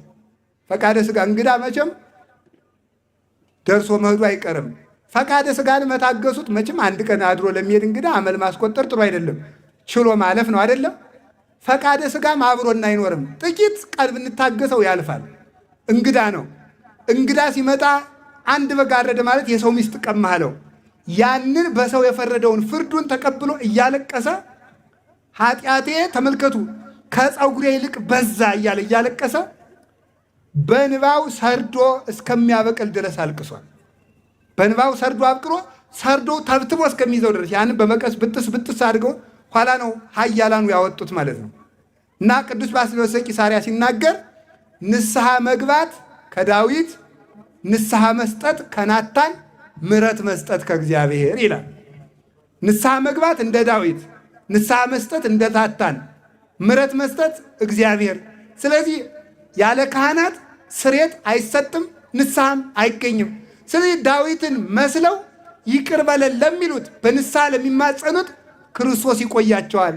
ፈቃደ ስጋ እንግዳ መቼም ደርሶ መሄዱ አይቀርም። ፈቃደ ስጋን መታገሱት መቼም አንድ ቀን አድሮ ለሚሄድ እንግዳ አመል ማስቆጠር ጥሩ አይደለም። ችሎ ማለፍ ነው አይደለም። ፈቃደ ስጋም አብሮን አይኖርም። ጥቂት ቀን ብንታገሰው ያልፋል። እንግዳ ነው። እንግዳ ሲመጣ አንድ በግ አረደ ማለት የሰው ሚስት ቀማለው። ያንን በሰው የፈረደውን ፍርዱን ተቀብሎ እያለቀሰ ኃጢአቴ ተመልከቱ ከፀጉሬ ይልቅ በዛ እያለ እያለቀሰ በንባው ሰርዶ እስከሚያበቅል ድረስ አልቅሷል። በንባው ሰርዶ አብቅሎ ሰርዶ ተብትቦ እስከሚይዘው ድረስ ያንን በመቀስ ብጥስ ብጥስ አድርገው ኋላ ነው ኃያላኑ ያወጡት ማለት ነው። እና ቅዱስ ባስልዮስ ዘቂሳርያ ሲናገር ንስሐ መግባት ከዳዊት፣ ንስሐ መስጠት ከናታን፣ ምሕረት መስጠት ከእግዚአብሔር ይላል። ንስሐ መግባት እንደ ዳዊት፣ ንስሐ መስጠት እንደ ናታን፣ ምሕረት መስጠት እግዚአብሔር። ስለዚህ ያለ ካህናት ስርየት አይሰጥም፣ ንስሐም አይገኝም። ስለዚህ ዳዊትን መስለው ይቅር በለን ለሚሉት በንስሐ ለሚማጸኑት ክርስቶስ ይቆያቸዋል።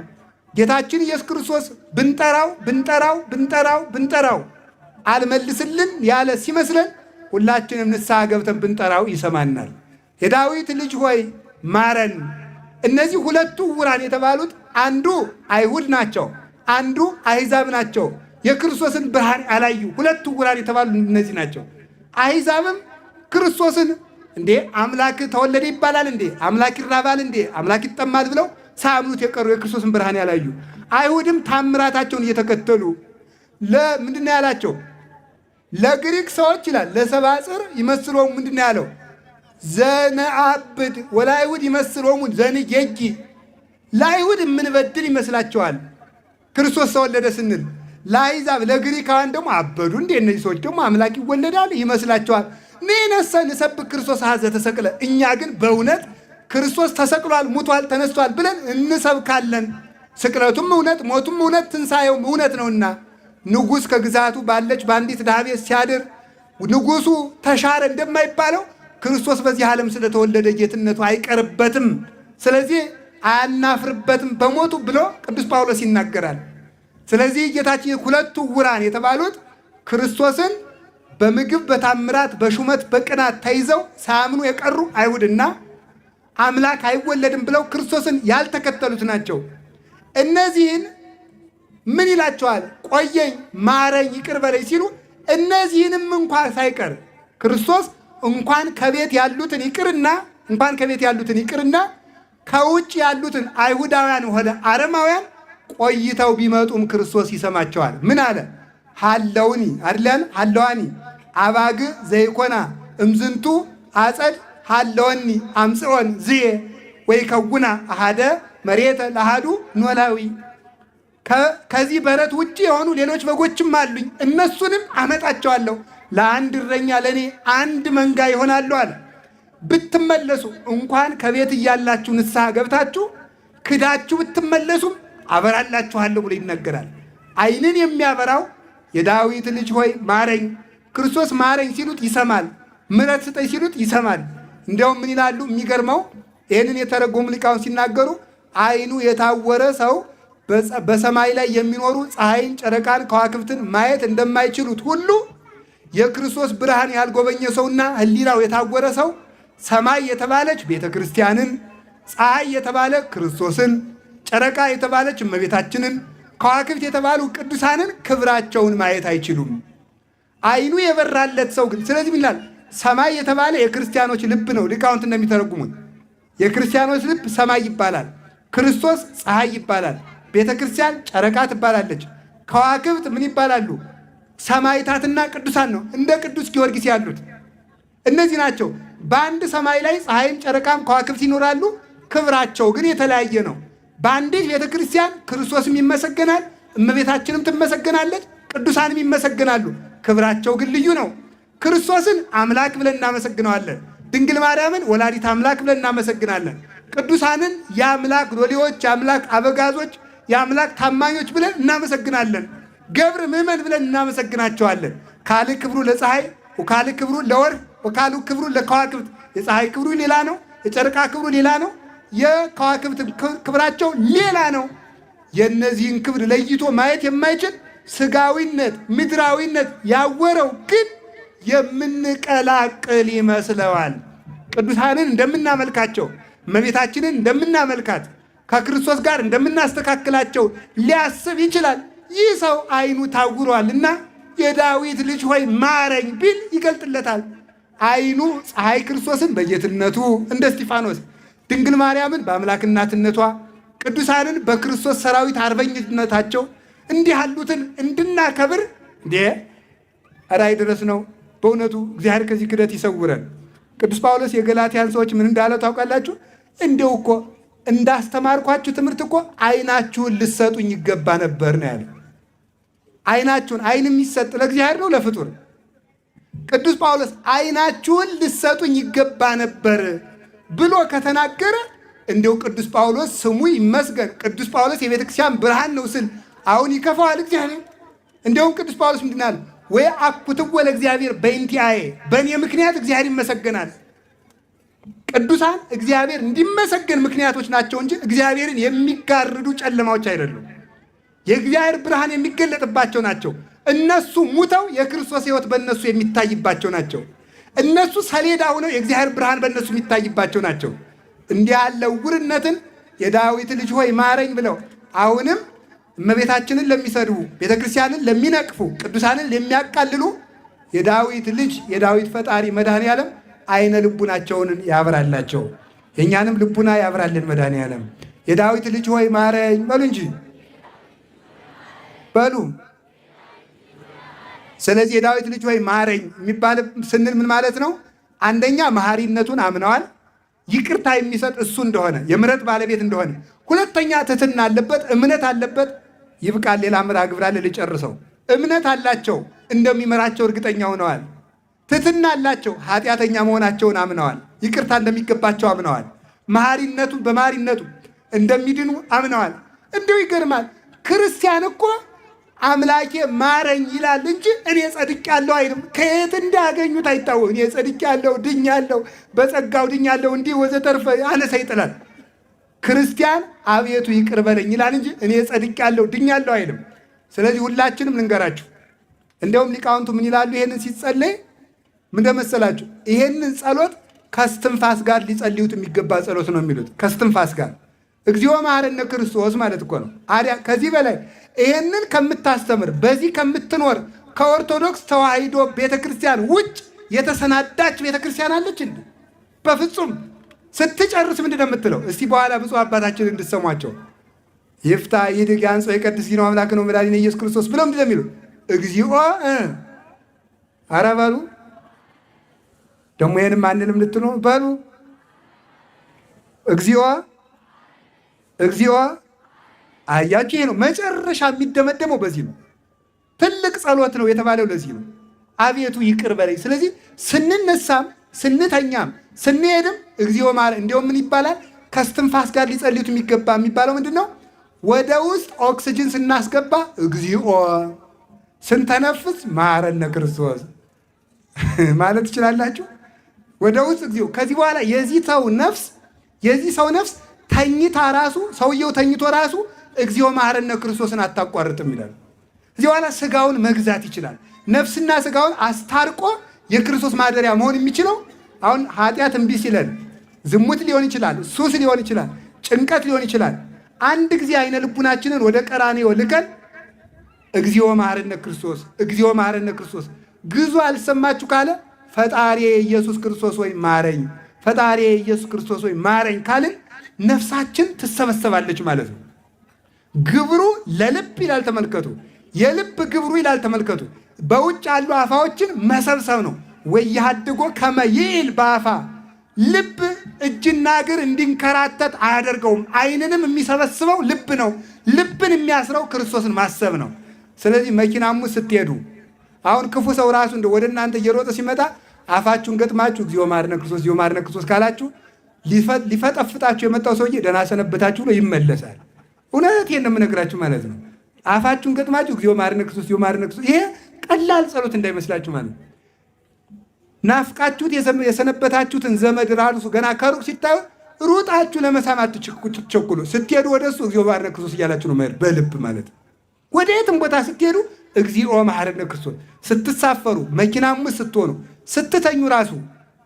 ጌታችን ኢየሱስ ክርስቶስ ብንጠራው ብንጠራው ብንጠራው ብንጠራው አልመልስልን ያለ ሲመስለን ሁላችንም ንስሐ ገብተን ብንጠራው ይሰማናል። የዳዊት ልጅ ሆይ ማረን። እነዚህ ሁለቱ ዕውራን የተባሉት አንዱ አይሁድ ናቸው፣ አንዱ አሕዛብ ናቸው። የክርስቶስን ብርሃን ያላዩ ሁለቱ ዕውራን የተባሉ እነዚህ ናቸው። አሕዛብም ክርስቶስን እንዴ አምላክ ተወለደ ይባላል እንዴ? አምላክ ይራባል እንዴ? አምላክ ይጠማል ብለው ሳያምኑት የቀሩ የክርስቶስን ብርሃን ያላዩ፣ አይሁድም ታምራታቸውን እየተከተሉ ለምንድን ነው ያላቸው? ለግሪክ ሰዎች ይላል ለሰብአ ጽር ይመስሎሙ ምንድን ነው ያለው? ዘነአብድ ወለአይሁድ ይመስሎሙ ዘንጌጊ። ለአይሁድ የምንበድል ይመስላቸዋል ክርስቶስ ተወለደ ስንል፣ ለአሕዛብ ለግሪካውያን ደግሞ አበዱ እንዴ እነዚህ ሰዎች ደግሞ አምላክ ይወለዳል ይመስላቸዋል። ንሕነሰ ንሰብክ ክርስቶስ ኀዘ ተሰቅለ፣ እኛ ግን በእውነት ክርስቶስ ተሰቅሏል፣ ሙቷል፣ ተነስቷል ብለን እንሰብካለን። ስቅለቱም እውነት፣ ሞቱም እውነት፣ ትንሣኤውም እውነት ነውና ንጉሥ ከግዛቱ ባለች በአንዲት ድሃ ቤት ሲያድር ንጉሱ ተሻረ እንደማይባለው ክርስቶስ በዚህ ዓለም ስለተወለደ ጌትነቱ አይቀርበትም። ስለዚህ አያናፍርበትም በሞቱ ብሎ ቅዱስ ጳውሎስ ይናገራል። ስለዚህ ጌታችን ሁለቱ ዕውራን የተባሉት ክርስቶስን በምግብ በታምራት በሹመት በቅናት ተይዘው ሳያምኑ የቀሩ አይሁድና አምላክ አይወለድም ብለው ክርስቶስን ያልተከተሉት ናቸው። እነዚህን ምን ይላቸዋል? ቆየኝ፣ ማረኝ፣ ይቅር በለኝ ሲሉ እነዚህንም እንኳ ሳይቀር ክርስቶስ እንኳን ከቤት ያሉትን ይቅርና እንኳን ከቤት ያሉትን ይቅርና ከውጭ ያሉትን አይሁዳውያን ሆነ አረማውያን ቆይተው ቢመጡም ክርስቶስ ይሰማቸዋል። ምን አለ? ሀለውኒ አድለን ሀለዋኒ አባግ ዘይኮና እምዝንቱ አጸድ ሀለወኒ አምጽኦን ዝየ ወይከውና አሃደ መሬተ ለአሃዱ ኖላዊ። ከዚህ በረት ውጭ የሆኑ ሌሎች በጎችም አሉኝ፣ እነሱንም አመጣቸዋለሁ፣ ለአንድ እረኛ ለእኔ አንድ መንጋ ይሆናሉ አለ። ብትመለሱ እንኳን ከቤት እያላችሁ ንስሐ ገብታችሁ ክዳችሁ ብትመለሱም አበራላችኋለሁ ብሎ ይነገራል። ዓይንን የሚያበራው የዳዊት ልጅ ሆይ ማረኝ፣ ክርስቶስ ማረኝ ሲሉት ይሰማል። ምሕረት ስጠኝ ሲሉት ይሰማል። እንዲያውም ምን ይላሉ? የሚገርመው ይህንን የተረጎሙ ሊቃውንት ሲናገሩ ዓይኑ የታወረ ሰው በሰማይ ላይ የሚኖሩ ፀሐይን፣ ጨረቃን፣ ከዋክብትን ማየት እንደማይችሉት ሁሉ የክርስቶስ ብርሃን ያልጎበኘ ሰውና ሕሊናው የታወረ ሰው ሰማይ የተባለች ቤተ ክርስቲያንን፣ ፀሐይ የተባለ ክርስቶስን፣ ጨረቃ የተባለች እመቤታችንን፣ ከዋክብት የተባሉ ቅዱሳንን ክብራቸውን ማየት አይችሉም። ዓይኑ የበራለት ሰው ግን ስለዚህ ምን ይላል? ሰማይ የተባለ የክርስቲያኖች ልብ ነው። ሊቃውንት እንደሚተረጉሙት የክርስቲያኖች ልብ ሰማይ ይባላል። ክርስቶስ ፀሐይ ይባላል። ቤተ ክርስቲያን ጨረቃ ትባላለች። ከዋክብት ምን ይባላሉ? ሰማዕታትና ቅዱሳን ነው። እንደ ቅዱስ ጊዮርጊስ ያሉት እነዚህ ናቸው። በአንድ ሰማይ ላይ ፀሐይም ጨረቃም ከዋክብት ይኖራሉ። ክብራቸው ግን የተለያየ ነው። በአንዲት ቤተ ክርስቲያን ክርስቶስም ይመሰገናል፣ እመቤታችንም ትመሰገናለች፣ ቅዱሳንም ይመሰገናሉ። ክብራቸው ግን ልዩ ነው። ክርስቶስን አምላክ ብለን እናመሰግነዋለን። ድንግል ማርያምን ወላዲት አምላክ ብለን እናመሰግናለን። ቅዱሳንን የአምላክ ሎሌዎች፣ የአምላክ አበጋዞች፣ የአምላክ ታማኞች ብለን እናመሰግናለን። ገብር ምዕመን ብለን እናመሰግናቸዋለን። ካልዕ ክብሩ ለፀሐይ ወካልዕ ክብሩ ለወርኅ ወካልዕ ክብሩ ለከዋክብት። የፀሐይ ክብሩ ሌላ ነው። የጨረቃ ክብሩ ሌላ ነው። የከዋክብት ክብራቸው ሌላ ነው። የእነዚህን ክብር ለይቶ ማየት የማይችል ስጋዊነት፣ ምድራዊነት ያወረው ግን የምንቀላቅል ይመስለዋል። ቅዱሳንን እንደምናመልካቸው፣ እመቤታችንን እንደምናመልካት፣ ከክርስቶስ ጋር እንደምናስተካክላቸው ሊያስብ ይችላል። ይህ ሰው ዓይኑ ታውሯልና የዳዊት ልጅ ሆይ ማረኝ ቢል ይገልጥለታል። ዓይኑ ፀሐይ ክርስቶስን በጌትነቱ እንደ እስጢፋኖስ፣ ድንግል ማርያምን በአምላክ እናትነቷ፣ ቅዱሳንን በክርስቶስ ሰራዊት አርበኝነታቸው እንዲህ ያሉትን እንድናከብር እንዴ ራእይ ድረስ ነው። በእውነቱ እግዚአብሔር ከዚህ ክደት ይሰውረን። ቅዱስ ጳውሎስ የገላትያን ሰዎች ምን እንዳለ ታውቃላችሁ? እንደው እኮ እንዳስተማርኳችሁ ትምህርት እኮ ዓይናችሁን ልሰጡኝ ይገባ ነበር ነው ያለ። ዓይናችሁን፣ ዓይን የሚሰጥ ለእግዚአብሔር ነው ለፍጡር? ቅዱስ ጳውሎስ ዓይናችሁን ልሰጡኝ ይገባ ነበር ብሎ ከተናገረ እንደው ቅዱስ ጳውሎስ ስሙ ይመስገን፣ ቅዱስ ጳውሎስ የቤተክርስቲያን ብርሃን ነው ስል አሁን ይከፋዋል እግዚአብሔር? እንደውም ቅዱስ ጳውሎስ ምንድን አለ? ወይ አኩትዎ ለእግዚአብሔር በእንቲአዬ፣ በእኔ ምክንያት እግዚአብሔር ይመሰገናል። ቅዱሳን እግዚአብሔር እንዲመሰገን ምክንያቶች ናቸው እንጂ እግዚአብሔርን የሚጋርዱ ጨለማዎች አይደሉም። የእግዚአብሔር ብርሃን የሚገለጥባቸው ናቸው። እነሱ ሙተው የክርስቶስ ሕይወት በእነሱ የሚታይባቸው ናቸው። እነሱ ሰሌዳ ሆነው የእግዚአብሔር ብርሃን በእነሱ የሚታይባቸው ናቸው። እንዲህ ያለ ዕውርነትን የዳዊት ልጅ ሆይ ማረኝ ብለው አሁንም እመቤታችንን ለሚሰድቡ፣ ቤተክርስቲያንን ለሚነቅፉ፣ ቅዱሳንን ለሚያቃልሉ የዳዊት ልጅ የዳዊት ፈጣሪ መድኃኔ ዓለም አይነ ልቡናቸውን ያብራላቸው። የእኛንም ልቡና ያብራልን መድኃኔ ዓለም። የዳዊት ልጅ ሆይ ማረኝ በሉ እንጂ በሉ። ስለዚህ የዳዊት ልጅ ሆይ ማረኝ የሚባል ስንል ምን ማለት ነው? አንደኛ መሐሪነቱን አምነዋል። ይቅርታ የሚሰጥ እሱ እንደሆነ፣ የምሕረት ባለቤት እንደሆነ። ሁለተኛ ትሕትና አለበት፣ እምነት አለበት። ይብቃል፣ ሌላ ምራ ግብር አለ ልጨርሰው። እምነት አላቸው፣ እንደሚመራቸው እርግጠኛ ሆነዋል። ትሕትና አላቸው፣ ኃጢአተኛ መሆናቸውን አምነዋል። ይቅርታ እንደሚገባቸው አምነዋል። መሐሪነቱ በመሐሪነቱ እንደሚድኑ አምነዋል። እንዲሁ ይገርማል። ክርስቲያን እኮ አምላኬ ማረኝ ይላል እንጂ እኔ ጸድቄአለሁ አይልም። ከየት እንዳገኙት አይታወቅም። እኔ ጸድቄአለሁ፣ ድኛለሁ፣ በጸጋው ድኛለሁ እንዲህ ወዘተርፈ አነሳ ይጥላል። ክርስቲያን አቤቱ ይቅር በለኝ ይላል እንጂ እኔ ጸድቄአለሁ፣ ድኛለሁ አይልም። ስለዚህ ሁላችንም ልንገራችሁ፣ እንደውም ሊቃውንቱ ምን ይላሉ? ይሄንን ሲጸለይ ምን እንደመሰላችሁ፣ ይሄንን ጸሎት ከስትንፋስ ጋር ሊጸልዩት የሚገባ ጸሎት ነው የሚሉት። ከስትንፋስ ጋር እግዚኦ መሐረነ ክርስቶስ ማለት እኮ ነው። አዲያ ከዚህ በላይ ይሄንን ከምታስተምር፣ በዚህ ከምትኖር ከኦርቶዶክስ ተዋሕዶ ቤተክርስቲያን ውጭ የተሰናዳች ቤተክርስቲያን አለች እንዴ? በፍጹም። ስትጨርስ ምንድን ነው የምትለው? እስቲ በኋላ ብፁዕ አባታችን እንድሰሟቸው ይፍታ ይድግ ያንጾ የቀድስ ዲኖ አምላክ ነው መድኃኒነ ኢየሱስ ክርስቶስ ብለው ምንድን ነው የሚሉት? እግዚኦ ኧረ በሉ ደግሞ ይሄንም አንልም ልትሉ በሉ። እግዚኦ እግዚኦ። አያችሁ፣ ይሄ ነው መጨረሻ የሚደመደመው በዚህ ነው። ትልቅ ጸሎት ነው የተባለው ለዚህ ነው። አቤቱ ይቅር በለኝ። ስለዚህ ስንነሳም ስንተኛም ስንሄድም እግዚኦ ማረ። እንዲያውም ምን ይባላል? ከስትንፋስ ጋር ሊጸልዩት የሚገባ የሚባለው ምንድን ነው? ወደ ውስጥ ኦክስጅን ስናስገባ እግዚኦ፣ ስንተነፍስ ማረነ ክርስቶስ ማለት ትችላላችሁ። ወደ ውስጥ እግዚኦ። ከዚህ በኋላ የዚህ ሰው ነፍስ ተኝታ ራሱ፣ ሰውየው ተኝቶ ራሱ እግዚኦ መሐረነ ክርስቶስን አታቋርጥም ይላል። እዚህ በኋላ ስጋውን መግዛት ይችላል። ነፍስና ስጋውን አስታርቆ የክርስቶስ ማደሪያ መሆን የሚችለው አሁን ኃጢአት እምቢ ሲለን ዝሙት ሊሆን ይችላል፣ ሱስ ሊሆን ይችላል፣ ጭንቀት ሊሆን ይችላል። አንድ ጊዜ አይነ ልቡናችንን ወደ ቀራንዮ ልከን እግዚኦ መሐረነ ክርስቶስ፣ እግዚኦ መሐረነ ክርስቶስ ግዙ አልሰማችሁ ካለ ፈጣሪ ኢየሱስ ክርስቶስ ወይ ማረኝ፣ ፈጣሪ ኢየሱስ ክርስቶስ ወይ ማረኝ ካልን ነፍሳችን ትሰበሰባለች ማለት ነው። ግብሩ ለልብ ይላል ተመልከቱ። የልብ ግብሩ ይላል ተመልከቱ። በውጭ ያሉ አፋዎችን መሰብሰብ ነው። ወያድጎ ከመይል በአፋ ልብ እጅና እግር እንዲንከራተት አያደርገውም። ዓይንንም የሚሰበስበው ልብ ነው። ልብን የሚያስረው ክርስቶስን ማሰብ ነው። ስለዚህ መኪናም ስትሄዱ አሁን ክፉ ሰው ራሱ እንደ ወደ እናንተ እየሮጠ ሲመጣ አፋችሁን ገጥማችሁ እግዚኦ መሐረነ ክርስቶስ፣ እግዚኦ መሐረነ ክርስቶስ ካላችሁ ሊፈጠፍጣችሁ የመጣው ሰውዬ ደህና ሰነበታችሁ ብሎ ይመለሳል። እውነቴን ነው የምነግራችሁ ማለት ነው። አፋችሁን ገጥማችሁ እግዚኦ መሐረነ ክርስቶስ፣ እግዚኦ መሐረነ ክርስቶስ፣ ይሄ ቀላል ጸሎት እንዳይመስላችሁ ማለት ነው። ናፍቃችሁት የሰነበታችሁትን ዘመድ ራሱ ገና ከሩቅ ሲታዩ ሩጣችሁ ለመሳም አትቸኩሉ። ስትሄዱ ወደ እሱ እግዚኦ መሐረነ ክርስቶስ እያላችሁ ነው መሄድ፣ በልብ ማለት ነው። ወደ የትም ቦታ ስትሄዱ እግዚኦ መሐረነ ክርስቶስ፣ ስትሳፈሩ፣ መኪናም ውስጥ ስትሆኑ፣ ስትተኙ ራሱ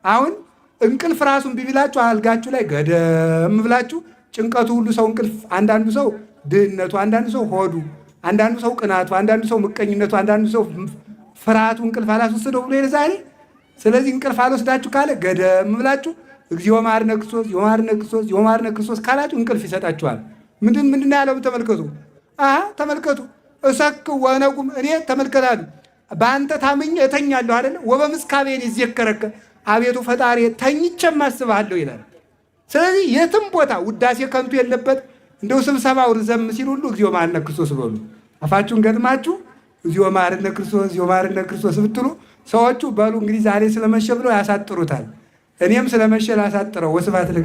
አሁን እንቅልፍ ራሱን ቢቢላችሁ አልጋችሁ ላይ ገደም ብላችሁ ጭንቀቱ ሁሉ ሰው እንቅልፍ፣ አንዳንዱ ሰው ድህነቱ፣ አንዳንዱ ሰው ሆዱ፣ አንዳንዱ ሰው ቅናቱ፣ አንዳንዱ ሰው ምቀኝነቱ፣ አንዳንዱ ሰው ፍርሃቱ እንቅልፍ አላስወሰደው ብሎ ዛሬ። ስለዚህ እንቅልፍ አልወስዳችሁ ካለ ገደም ብላችሁ እግዚኦ መሐረነ ክርስቶስ፣ እግዚኦ መሐረነ ክርስቶስ፣ እግዚኦ መሐረነ ክርስቶስ ካላችሁ እንቅልፍ ይሰጣችኋል። ምንድን ምንድን ያለው ተመልከቱ። ተመልከቱ። እሰክ ወነቁም እኔ ተመልከታሉ በአንተ ታምኜ እተኛለሁ አይደለ? ወበምስካቤን ይዘከረከ አቤቱ ፈጣሪ ተኝቼም አስብሃለሁ ይላል። ስለዚህ የትም ቦታ ውዳሴ ከንቱ የለበት። እንደው ስብሰባው ርዘም ሲል ሁሉ እግዚኦ መሐረነ ክርስቶስ በሉ። አፋችሁን ገጥማችሁ እግዚኦ መሐረነ ክርስቶስ፣ እግዚኦ መሐረነ ክርስቶስ ብትሉ ሰዎቹ በሉ እንግዲህ ዛሬ ስለመሸ ብለው ያሳጥሩታል። እኔም ስለመሸ ላሳጥረው። ወስብሐት ለእግዚአብሔር።